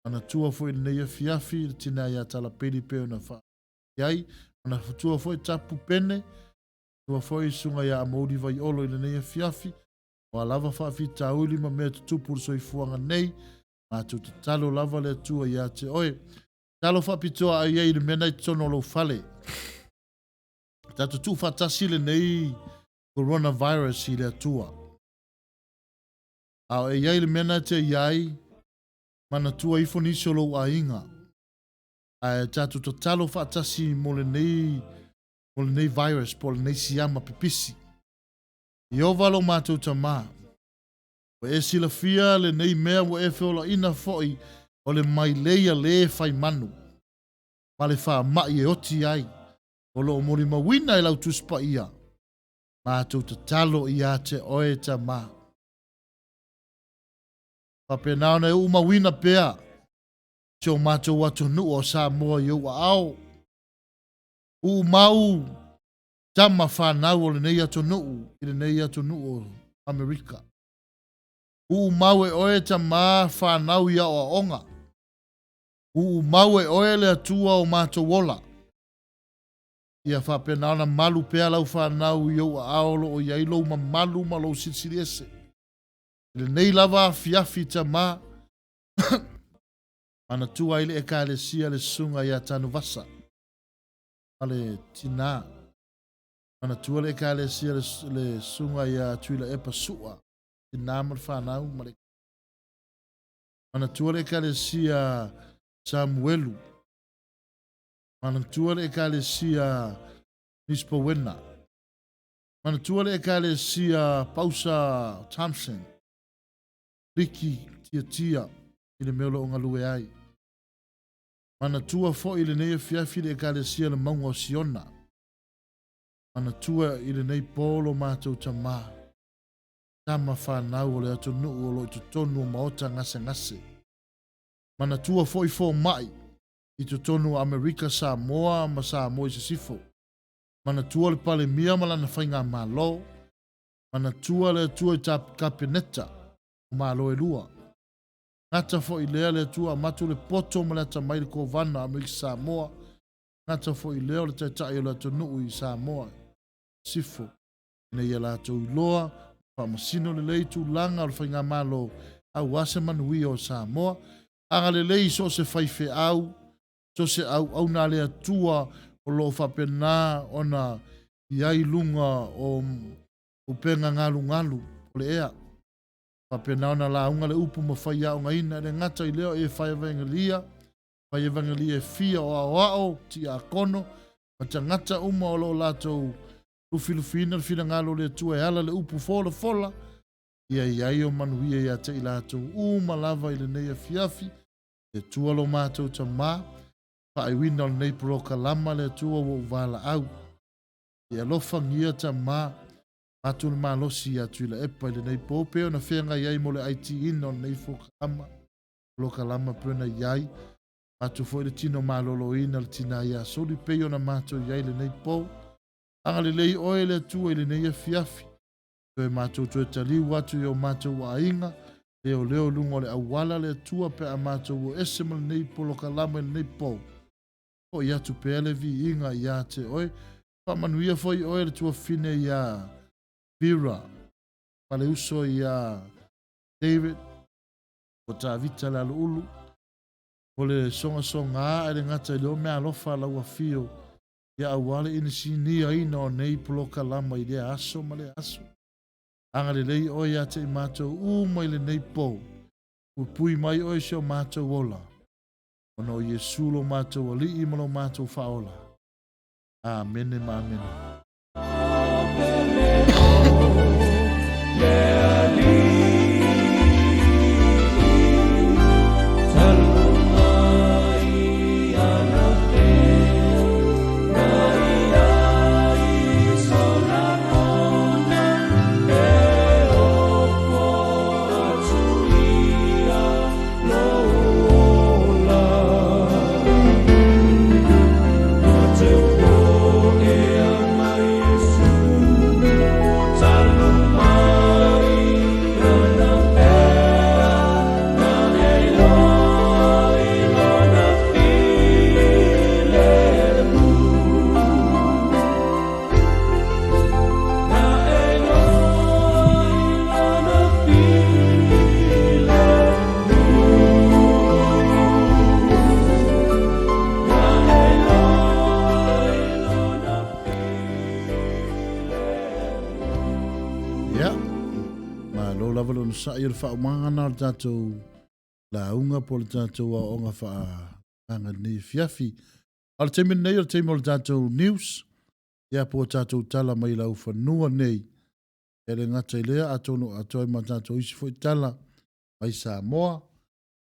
manatua foi lenei afiafi, le tina ia Tala Bailey pe ona wha ai. Manatua foi tapu pene, tua foi sunga ia Amouli Vaiolo i lenei afiafi. Oa lava faafitauli ma mea tutupu le soifuaga nei, matou tatalo lava le Atua ia te oe. Tatalo faapitoa ai ai i le mea na i totonu o lou fale. Tatou tuufaatasi lenei coronavirus i le Atua. A o e i ai le mea na te i ai, manatua ifo nisi o lou aiga. Ae tatou tatalo faatasi mo lenei, mo lenei virus po o lenei siama pipisi. Ieova lo matou Tamā, ua e silafia lenei mea ua e feolaina foi o le mailei a lē fai manu, ma le faama'i e oti ai, o lo o molimauina e lau Tusi Paia, matou tatalo ia te oe Tamā. Faapena ona e uumauina pea si o matou atunuu o Samoa i ou aao. Uumau tama fanau o lenei atunuu i lenei atunuu o Amerika. Uumau e oe tamā fanau i aoaoga. Uumau e oe le Atua o matou ola. Ia faapena ona malu pea lau fanau i ou aao o lo o i ai lou mamalu ma lou silisili ese. I lenei lava afiafi Tama, manatua ai le Ekalesia le Susuga ia Tanuvasa ma le tina. Manatua le Ekalesia le, le Susuga ia Tuilaepa Sua, tina ma le fanau ma le Manatua le Ekalesia Samuelu. Manatua le Ekalesia Nispowena. Manatua le Ekalesia Pausa Thompson. Liki Tiatia i le mea o lo o galue ai. Manatua foi i lenei afiafi le Ekalesia le Mauga o Siona. Manatua i lenei po lo matou Tama, tama fanau o le atunuu o lo o i totonu o maota gasegase. Manatua foi fomai i totonu o Amerika Samoa ma Samoa i Sisifo. Manatua le Palemia ma lana faigamalo. Manatua le Atua i Kapeneta o Malo e lua. Gata foi lea le Atua amatu le poto ma le atamai i le Kovana o Amerika Samoa. Gata foi lea o le Taitai o le atunuu i Samoa i Sisifo ina ia latou iloa ma faamasino lelei tulaga o le faigamalo aua se manuia o Samoa. Agalelei i so o se faifeau, so o se auauna a le Atua o lo o faapena ona i ai i luga o upega galugalu o le ea. Faapena ona lauga le upu ma faiaogaina, e le gata i lea o e fai evagelia, fai evagelia e fia o aoao, tiakono, ma tagata uma o lo o latou lufilufiina le finagalo o le Atua e ala le upu folafola, ia i ai o manuia ia te i latou uma lava i lenei afiafi. Le Atua lo matou Tama, faaiuina o lenei polokalama le Atua ua ou valaau. Ia alofagia Tama, atu le malosi ia Tuilaepa i lenei po pei ona feagai ai mo le IT-ina o lenei folokalama, polokalama pei ona i ai. Atu foi le tino maloloina le tina ia Soli pei ona matou i ai i lenei po. Agalelei oe le Atua i lenei afiafi. Toe matou toe taliu atu i o matou aiga, leoleo i luga o le auala le Atua pe a matou o ese ma lenei polokalama i lenei po. Foi atu pea le viiga ia te oe. Faamanuia foi oe le tuafafine iā Vera, ma le uso iā David, o Tavita le Aluulu, mo le sogasogā ae le gata i lea o meaalofa a lau afio ia aua le inisiniaina o nei polokalama i lea aso ma lea aso. Agalelei oe ia te i matou uma i lenei po. Puipui mai oe i si o matou ola. Ona o Iesu lo matou Alii ma lo matou Faaola. Amene ma amene. Ia, malo lava le onosai o le faaumaga o le tatou lauga po o le tatou aoaoga faaagaga i lenei afiafi. A o le taimi lenei o le taimi o le tatou news, ia po o tatou tala mai laufanua nei. E le gata i lea, atonu atoa ai ma tatou isi foi tala mai Samoa,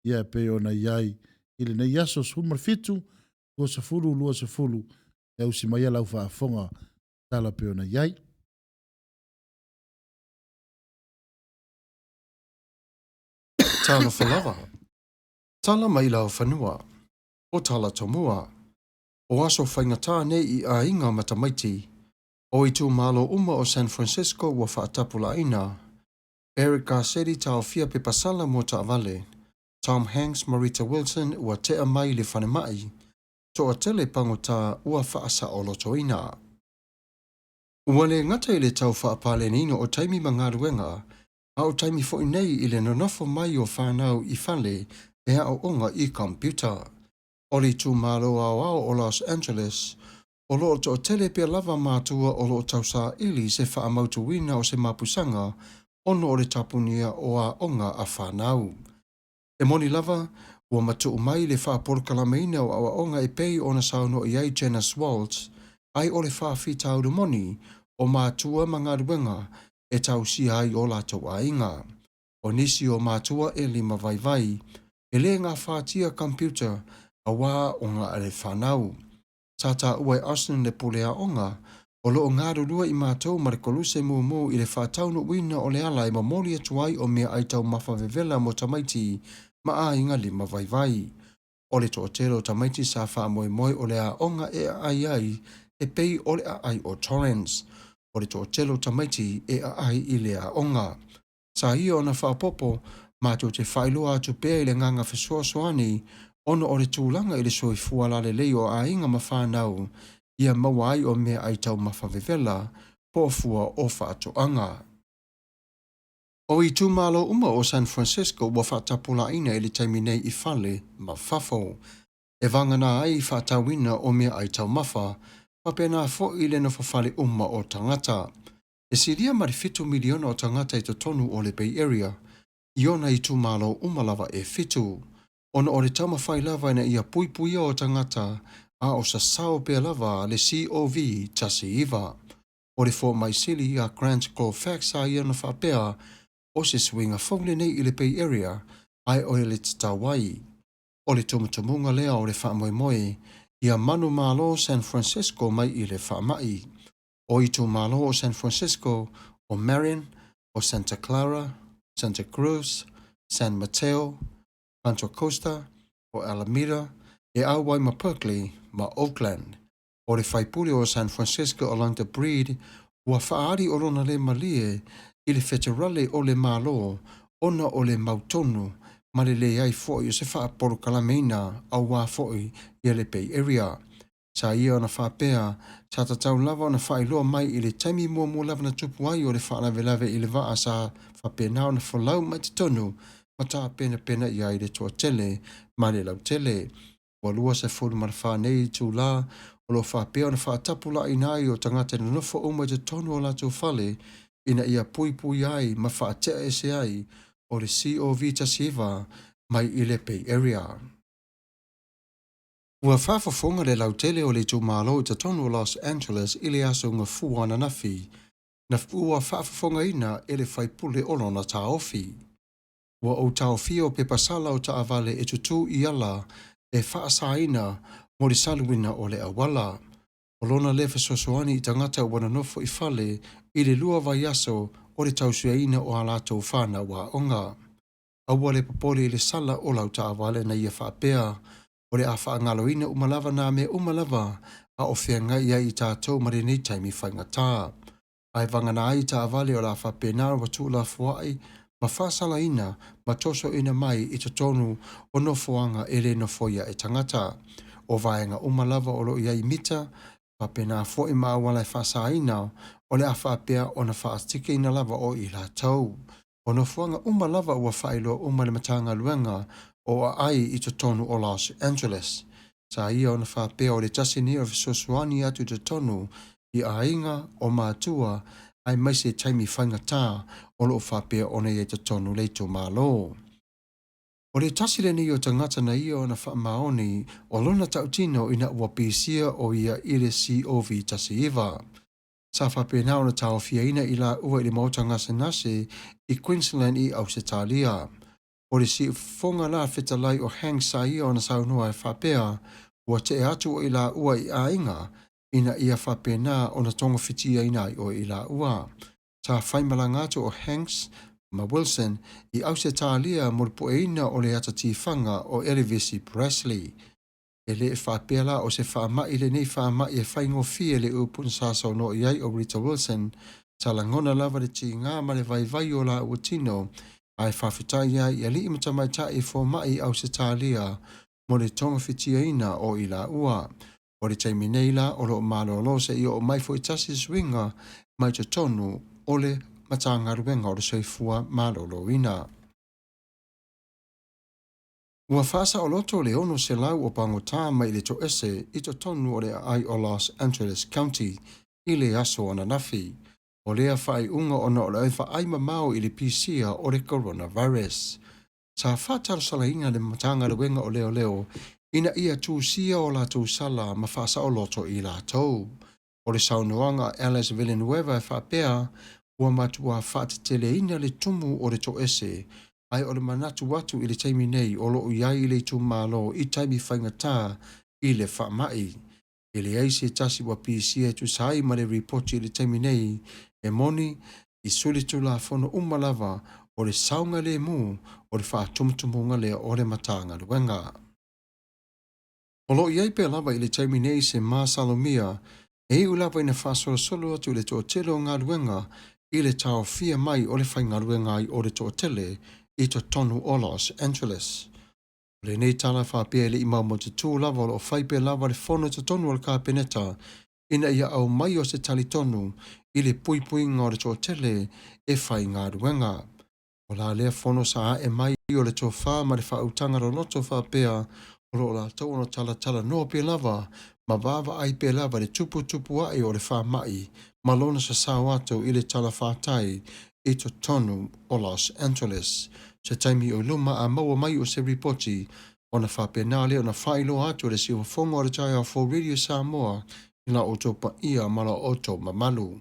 ia e pei ona i ai i lenei aso 17, 20, 20, e ausi mai a lau faafofoga tala pei ona i ai. Talofa lava. Tala mai Laufanua. O Tala Tomua. O aso faigata nei i aiga ma tamaiti o itumalo uma o San Francisco ua faatapulaaina Eric Garcetti taofia pepa sala mo taavale, Tom Hanks ma Rita Wilson ua tea mai i le falemai. Toatele pagota ua faasaolotoina. Ua le gata i le tau faapaleniina o taimi ma galuega, a o taimi foi nei i le nonofo mai o fanau i fale e aooga i computer. O le itumalo aoao o Los Angeles, o lo o toatele pea lava matua o lo o tausaili se faamautuina o se mapusaga ona o le tapunia o aoga a fanau. E moni lava, ua matuu mai le faapolokalameina o aoaoga e pei ona saunoa i ai Janice Waltz, ai o le faafitauli moni o matua ma galuega e tausia ai o latou aiga. O nisi o matua e lima vaivai, e le gafatia computer auā aoga a le fanau. Sa taua e Austin le pule aoga, o lo o galulue i matou ma le koluse mumu i le faataunuuina o le ala e momoli atu ai o meaai taumafa vevela mo tamaiti ma aiga lima vaivai. O le toatele o tamaiti sa faamoemoe o le aoga e aai ai e pei o le aai o Torrens. O le toatele o tamaiti e aai i le aoga. Sa ia ona faaopoopo, matou te faailoa atu pea i le agaga fesoasoani ona o le tulaga i le soifua lalelei o aiga ma fanau ia maua ai o meaai taumafa vevela po o fua o faatoaga. O itumalo uma o San Francisco ua faatapulaaina i le taimi nei i fale ma fafo. E vagana ai faatauina o meaai taumafa, faapena foi le nofofale uma o tagata. E silia ma le 7 miliona o tagata i totonu o le Bay Area, i ona itumalo uma lava e 7. Ona o le taumafai lava ina ia puipuia o tagata a o sasao pea lava le COVID-19. O le fomai sili a Grant Colfax a ia na faapea, o se suiga fou lenei i le Bay Area, ae o le tatau ai. O le tumutumuga lea o le faamoemoe, ia manumalo San Francisco mai i le faamai. O itumalo o San Francisco, o Marin, o Santa Clara, Santa Cruz, San Mateo, Contra Costa, o Alameda, e auai ma Berkeley ma Oakland. O le faipule o San Francisco Alundra Breed ua faaali o lona le malie i le feterale o le malo ona o le mautonu ma le leai foi o se faapolokalameina auā foi ia le Bay Area. Sa ia ona faapea, sa tatau lava ona faailoa mai i le taimi muamua lava na tupu ai o le faalavelave i le vaa sa faapena ona folau mai totonu ma tapenapena i ai le toatele ma le lautele. Ua 24 nei itulā o lo o faapea ona faatapulaaina ai o tagata nonofo uma i totonu o latou fale ina ia puipui ai ma faatea ese ai o le COVID-19 mai i le Bay Area. Ua faafofoga le lautele o le itumalo i totonu o Los Angeles i le aso Gafua ananafi, na ua faafofogaina e le faipule o lona taofi. Ua ou taofia o pepa sala o taavale e tutū i ala e faasaina mo le saluina o le auala. O lona le fesoasoani i tagata ua nonofo i fale i le 2 vaiaso o le tausiaina o a latou fanau aoga. Aua le popole i le sala o lau taavale na ia faapea, o le a faagaloina uma lava nā mea uma lava a o feagai ai i tatou ma lenei taimi faigata. Ae vagana ai taavale o le a faapena ua tuulafoai ma faasalaina ma tosoina mai i totonu o nofoaga e le nofoia e tagata. O vaega uma lava o lo o i ai mita, faapena foi ma auala e faasaina o le a faapea ona faatikina lava o i latou. O nofoaga uma lava ua faailoa uma le Matagaluega o aai i totonu o Los Angeles. Sa ia ona faapea o le tasi nei o fesoasoani atu i totonu i aiga o matua aemaise taimi faigata o lo o faapea ona i ai totonu le itumalo. O le tasi lenei o tagata na ia ona faamaoni o lona tautino ina ua pisia o ia i le COVID-19. Sa faapena ona taofiaina i laua i le maota gasegase i Queensland i Ausetalia. O le siufofoga la fetalai o Hank sa ia ona saunoa e faapea, ua tee atu o i laua i aiga ina ia faapena ona togafitiaina ai o i laua. Sa faimalaga atu o Hanks ma Wilson i Ausetalia mo le pueina o le ata tifaga o Elvis Presley. E le faapea la o se faamai lenei faamai e faigofie le upu na sa saunoa i ai o Rita Wilson. Sa lagona lava le tiga ma le vaivai o laua tino, ae faafetai ai i alii ma tamaitai fomai i Ausetalia. mo le togafitiaina o i laua. O le taimi nei la o lo o malolo seia oo mai foi tasi suiga mai totonu o le Matagaluega o le Soifua Maloloina. Ua faasaoloto le 600 o pagota mai le toese i totonu o le aai o Los Angeles County i le aso ananafi. O lea faaiuga ona o le vaai mamao i le pisia o le coronavirus. Sa faatalosalaina le Matagaluega o Leoleo ina ia tusia o latou sala ma faasaoloto i latou. O le saunoaga a Alice Villanueva e faapea, ua matua faateteleina le tumu o le toese, ae o le manatu atu i le taimi nei o lo o i ai le itumalo i taimi faigata i le faamai. E leai se tasi ua pisia e tusa ai ma le ripoti i le taimi nei, e moni, i solitulafono uma lava o le saogalemu o le faatumutumuga lea o le Matagaluega. O lo o i ai pea lava i le taimi nei se masalomia e iu lava ina faasolosolo atu le toatele o galuega i le taofia mai o le faigaluega ai o le toatele i totonu o Los Angeles. O lenei tala faapea e le i maumaututu lava o lo o fai pea lava le fono i totonu o le Kapeneta ina ia aumai o se talitonu i le puipuiga o le toatele e faigaluega. O la lea fono sa ae mai o le tofa ma le faautaga loloto faapea o lo o latou ono talatalanoa pea lava ma vaavaai pea lava i le tuputupu ae o le faamai ma lona sasao atu i le talafatai i totonu o Los Angeles. Se taimi o i luma a maua mai o se ripoti ona faapena lea ona faailoa atu e le siufofoga o le Taeao Fou Radio Samoa i la outou paia ma la outou mamalu.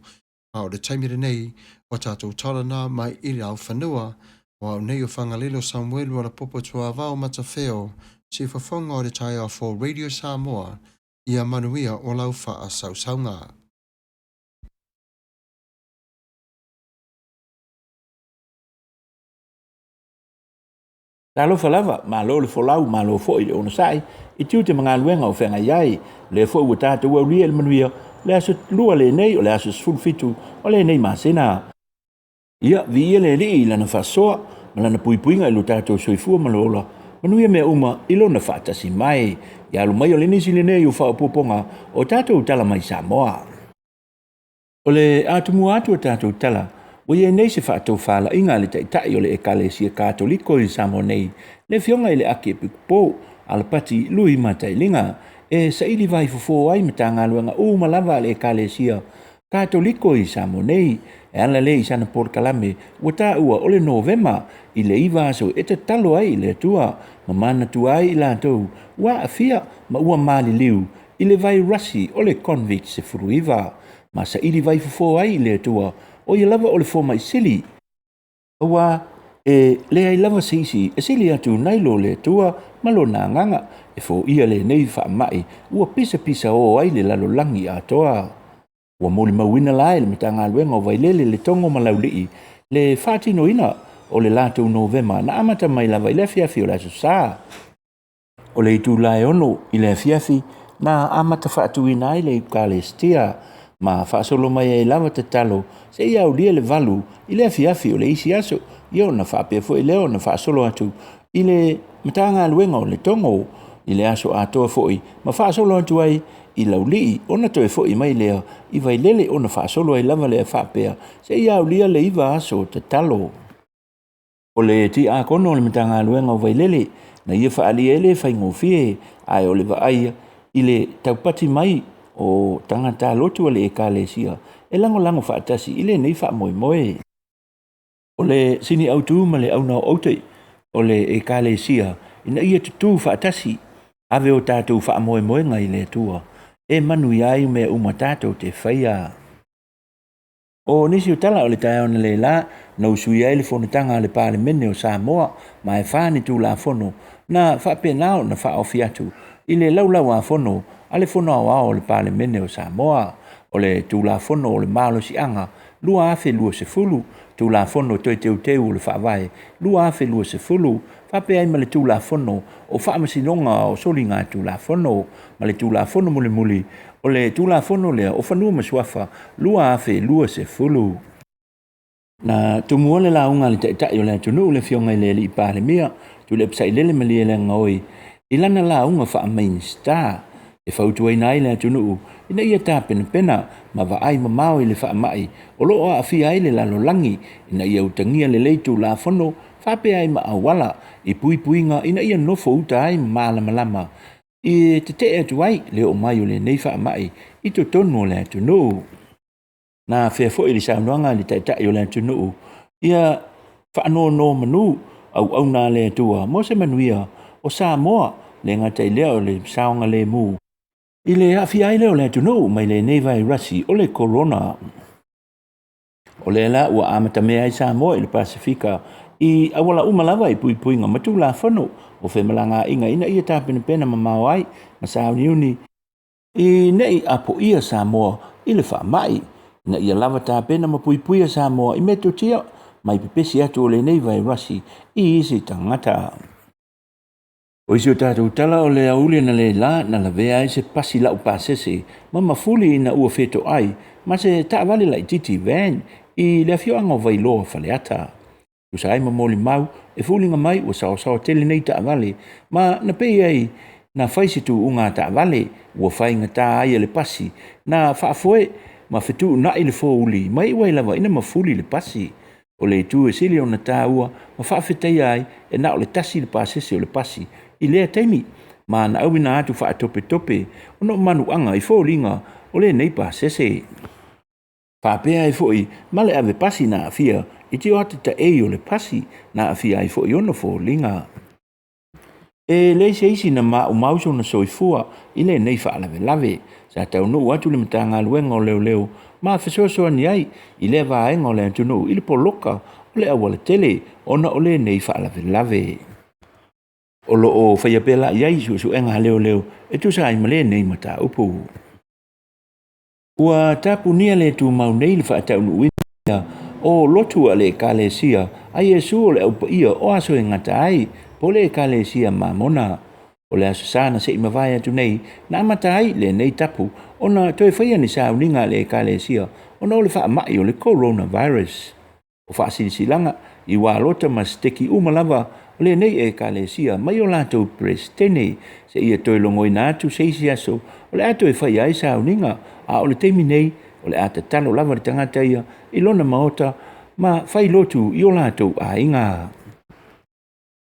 A o le taimi lenei, ua tatou talana mai i le laufanua, o au nei o Fagalilo Samuelu Alapopo Tuavao Matafeo, siufofoga o le Taeao Fou Radio Samoa, ia manuia o lau faasausauga. Talofa lava, malo le folau, malo foi le onosai i tiute ma galuega o feagai ai. O lea foi ua tatou aulia i le manuia o le aso Lua lenei, o le aso 17 o lenei masina. Ia, viia le Alii i lana faasoa ma lana puipuiga i lo tatou soifua ma le ola, manuia mea uma i lona faatasi mai. Ia alu mai o le nisi lenei o faaopoopoga o tatou tala mai Samoa. O le atumua atu o tatou tala, ua i ai nei se faatofalaiga a le Taitai o le Ekalesia Katoliko i Samoa nei, le Afioga i le Akiepikopo Alapati Lui Matailiga, e saili vaifofo ai Matagaluega uma lava a le Ekalesia Katoliko i Samoa nei, e ala lea i sana polokalame ua taua o le Novema i le 9 aso e tatalo ai i le Atua ma manatua ai i latou ua aafia ma ua maliliu i le vairasi o le Convic-19 ma saili vaifofo ai i le Atua, o ia lava o le fomai sili, aua e leai lava se isi e sili atu nai lo le Atua ma lona agaga e foia lenei faamai ua pisapisaō ai le lalolagi atoa. Ua molimauina la e le Matagaluega o Vailele le Togo ma Laulii le faatinoina o le latou Novema na amata mai lava i le afiafi o le Aso Sa. O le itula e 6 i le afiafi na amata faatuina ai le Eukalestia ma faasolo mai ai lava tatalo seia aulia le 8 i le afiafi o le isi aso, ia ona faapea foi lea ona faasolo atu i le Matagaluega o le Togo i le aso atoa foi ma faasolo atu ai i Laulii ona toe foi mai lea i Vailele ona faasolo ai lava lea faapea seia aulia le 9 aso tatalo. O le tiakono o le Matagaluega o Vailele na ia faaalia ai le faigofie ae o le vaai i le taupati mai o tagata lotu a le Ekalesia e lagolago faatasi i lenei faamoemoe. O le sini autu ma le auna o aute o le Ekalesia ina ia tutū faatasi, ave o tatou faamoemoega i le Atua e manuia ai mea uma tatou te faia. O nisi o tala o le taeao analeila na usuia ai le fonotaga a le Palemene o Samoa ma e fa ni Tulafono na faapena ona faaofi atu i le Laulau-a-Fono a le Fono Aoao o le Palemene o Samoa. O le Tulafono o le Malosiaga 2020, Tulafono Toe Teuteu o le Faavae 2020, faapea ai ma le Tulafono o Faamasinoga o Soligatulafono ma le Tulafono mulimuli o le Tulafono lea o Fanua ma Suafa 2020. Na tumua le lauga a le Taitai o le atunuu le Afioga i le Alii Palemia, Tuilaepa Sailele Malielegaoi, i lana lauga faa-Minisita e fautuaina ai le atunuu ina ia tapenapena ma vaai mamao i le faamai o lo o aafia ai le lalolagi ina ia utagia lelei Tulafono faapea ai ma auala i puipuiga ina ia nofo uta ai ma malamalama e tetee atu ai le oo mai o lenei faamai i totonu o le atunuu. Na afea foi le saunoaga a le Taitai o le atunuu ia faanonomanu auauna a le Atua mo se manuia o Samoa, le gata i lea o le saogalemu i le aafia ai lea o le atunuu mai lenei vairasi o le corona. O lea la ua amatamea ai Samoa i le Pasefika i auala uma lava i puipuiga ma Tulafono o femalagaaiga ina ia tapenapena mamao ai ma sauniuni i nei apoia Samoa i le faamai, ina ia lava tapena ma puipuia Samoa i metotia mai pepesi atu o lenei vairasi i isi tagata. O isi o tatou tala o le aoauli analeila na lavea ai se pasi lau pasese ma mafuli ina ua fetoai ma se taavale laitiiti van i le afioaga o Vailoa Faleata. Tusa ai ma molimau e foliga mai ua saoasaoa tele nei taavale ma na pei ai na fai se tuuga a taavale ua faigata ai e le pasi na faafoe ma fetuunai le fouli ma iu ai lava ina mafuli le pasi. O le itu e sili ona taua ma faafetaia ai e na o le tasi le pasese o le pasi i lea taimi ma na auina atu faatopetope ona o manuaga i foliga o lenei pasese. Faapea ai foi ma le ave pasi na aafia i tioata taei o le pasi na aafia ai foi ona foliga. E leai se isi na maumau sona soifua i lenei faalavelave. Sa taunuu atu le Matagaluega o Leoleo ma fesoasoani ai i lea vaega o le atunuu i le poloka o le aualatele ona o lenei faalavelave. O lo o faia pea la i ai suesuega a leoleo e tusa ai ma lenei mataupu. Ua tapunia le tumau nei le faataunuuina o lotu a le Ekalesia a Iesu o le Au Paia o aso e gata ai, po o le Ekalesia Mamona. O le Aso Sa na se i mavae atu nei na amata ai lenei tapu ona toe faia ni sauniga a le Ekalesia ona o le faamai o le coronavirus. O faasilasilaga i ualota ma siteki uma lava o lenei Ekalesia mai o latou Peresetene seia toe logoina atu se isi aso o le a toe faia ai sauniga, a o le taimi nei o le a tatalo lava le tagata ia i lona maota ma fai lotu i o latou aiga.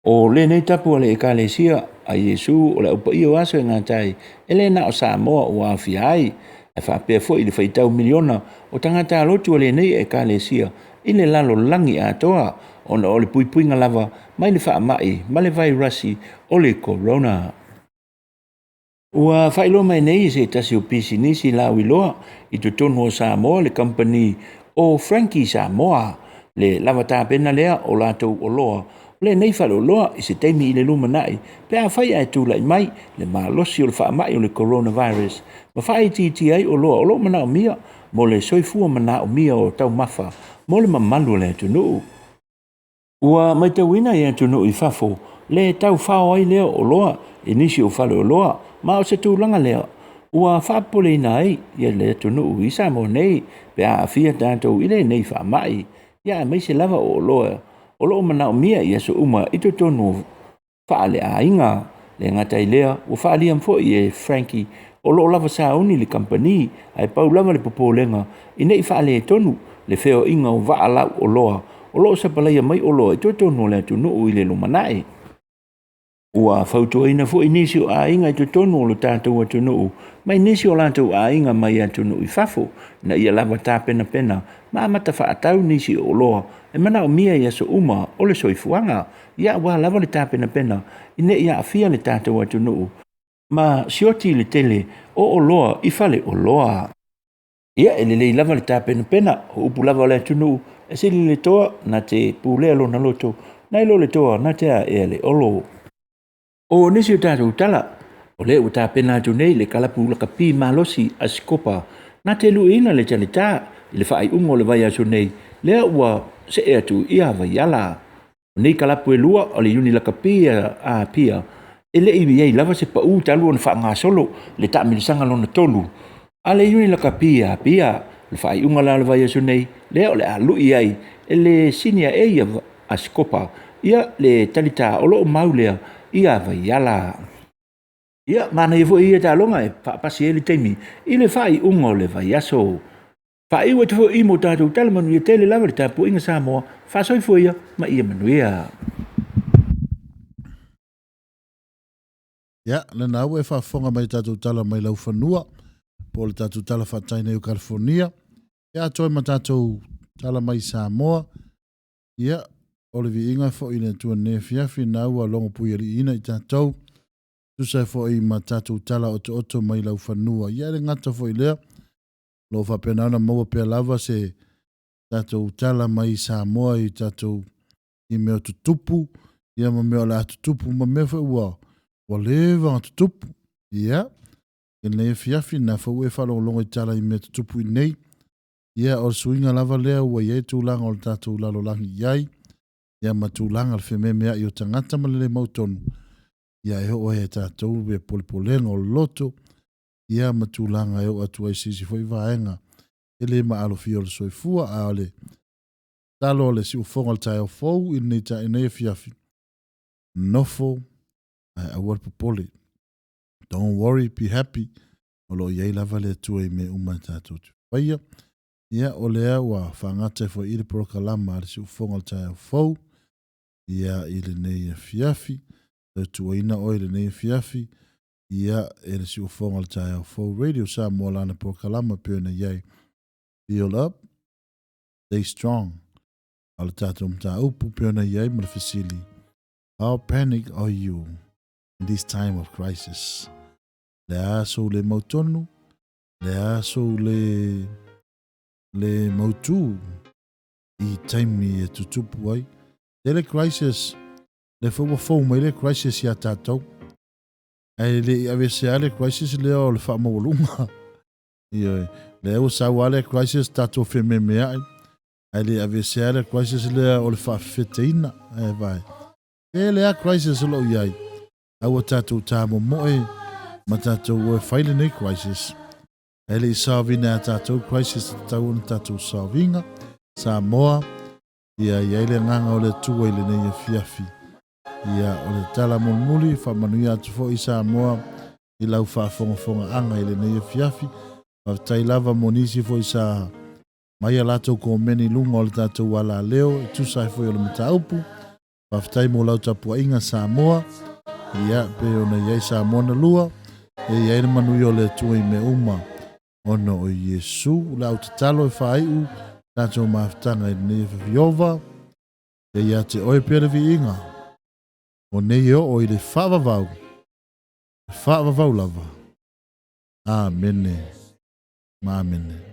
O lenei tapu a le Ekalesia a Iesu o le Au Paia o Aso e Gata ai, e le na o Samoa ua aofia ai, ae faapea foi i le faitau miliona o tagata lotu a lenei Ekalesia i le lalolagi atoa, ona o le puipuiga lava mai le faamai ma le vairasi o le corona. Ua faailoa mai nei e se tasi o pisinisi lauiloa i totonu o Samoa le kamupani o Frankie Samoa le lava tapena lea o latou oloa o lenei faleoloa i se taimi i le lumanai pe afai ae tulai mai le malosi o le faamai o le coronavirus ma faaitiitia ai oloa o lo o manaomia mo le soifua manaomia o taumafa mo le mamalu o le atunuu. Ua matauina i atunuu i fafo le taufao ai lea o oloa i nisi o faleoloa, ma o se tulaga lea ua faapopoleina ai le atunuu i Samoa nei pe a aafia tatou i lenei faamai, ia aemaise lava o oloa o lo o manaomia i aso uma i totonu o faaleaiga. Le gata i lea, ua faaalia foi e Frankie o lo o lava sauni le kamupani, ae pau lava le popolega ina ne i faaletonu le feoaiga o vaa lau oloa o lo o sapalaia mai oloa i totonu o le atunuu i le lumanai. Ua fautuaina foi nisi o aiga i totonu o lo tatou atunuu mai nisi o latou aiga mai atunuu i fafo ina ia lava tapenapena ma amata faatau nisi o oloa e manaomia i aso uma o le soifuaga, ia aua lava le tapenapena ina ne i aafia le tatou atunuu ma sioti le tele o oloa i faleoloa. Ia, e lelei lava le tapenapena, o upu lava o le atunuu, e sili le toa na te pulea lona loto, nai lo le toa na te aea le olo. O nisi o tatou tala, o lea ua tapena atu nei le kalapu lakapi malosi a Sikopa na te luiina le talita i le faaiuga o le vaiaso nei, lea ua see atu i Vaiala. O nei kalapu e lua o le Iuni Lakapi a Apia, e le i i ai lava se pau talu ona faagasolo le taamilisaga lona tolu a le Iuni Lakapi a Apia. O le faaiuga la o le vaiaso nei, lea o le a lui ai e le Senior A a Sikopa ia le talita o lo o mau lea i Vaiala. Ia, manaia foi ia taaloga e faapasi ai le taimi i le faaiuga o le vaiaso. Faaiu atu foi i mo tatou tala manuia tele lava le tapuaiga Samoa, faasoifua ia ma ia manuia. Ia, lena ua e faafofoga mai i tatou tala mai laufanua, po o le tatou tala faatainei nei o California, ia atoa ma tatou tala mai Samoa. Ia, o le viiga foi i le Atua nei afiafi, na ua logo puialiiina i tatou, tusa foi ma tatou tala otooto mai laufanua. Ia, le gata foi lea, lo o faapena ona maua pea lava se tatou tala mai Samoa i tatou i mea tutupu, ia ma mea o le a tutupu, ma mea foi ua, ua leva ona tutupu. Ia, i lenei afiafi, na foi ua e faalogologo i tala i mea tutupu i nei. Ia, o le suiga lava lea ua i ai tulaga o le tatou lalolagi i ai, ia ma tulaga le fememeai o tagata ma le le mautonu, ia e oo ai e tatou le polepolega o le loto, ia ma tulaga e oo atu ai se isi foi vaega e le maalofia o le soifua, a o le talo o le siufofoga o le taeao fou i lenei ta, nei afiafi, nofo ae aua le popole. Don't worry, be happy. O lo o i ai lava le Atua i mea uma e tatou te faia. Ia, o lea ua faagata foi i le polokalama a le siufofoga o le taeao fou, ia, i lenei afiafi. Tautuaina oe i lenei afiafi, ia, e le siufofoga o le taeao fou Radio Samoa lana polokalama pei ona i ai. Build up, stay strong. A o le tatou mataupu pei ona i ai ma le fesili, how panic are you in this time of crisis? Le a sou le mautonu, le a sou le, le mautū i taimi e tutupu ai. Tele crisis, le foi ua fou mai le crisis iā tātou. Ae le i aveesea le crisis lea o le faamaualuga. Ioe, lea ua sau lava le crisis tatou fememeai, ae le i aveesea le crisis lea o le faafefeteina. Ae vaai, tele lava crisis o lo o i ai, a ua tatou tamomoe ma tatou o e fai lenei crisis. Ae le i solve ina e tatou crisis e tatau ona tatou solve ina. Samoa, ia i ai le agaga o le Atua i lenei afiafi. Ia, o le tala mulimuli, faamanuia atu foi Samoa i lau faafogafogaaga i lenei afiafi. Faafetai lava mo nisi foi sa mai a latou komeni i luga o le tatou alaleo e tusa ai foi o le mataupu. Faafetai mo lau tapuaiga Samoa. Ia, pei ona i ai Samoa na lua, e i ai le manuia o le Atua i mea uma ona o Iesu. O le au tatalo e faaiu tatou mafutaga i lenei afiafi. Ia ia te oe pea le viiga, o nei e oo i le faavavau, le faavavau lava. Amene ma amene.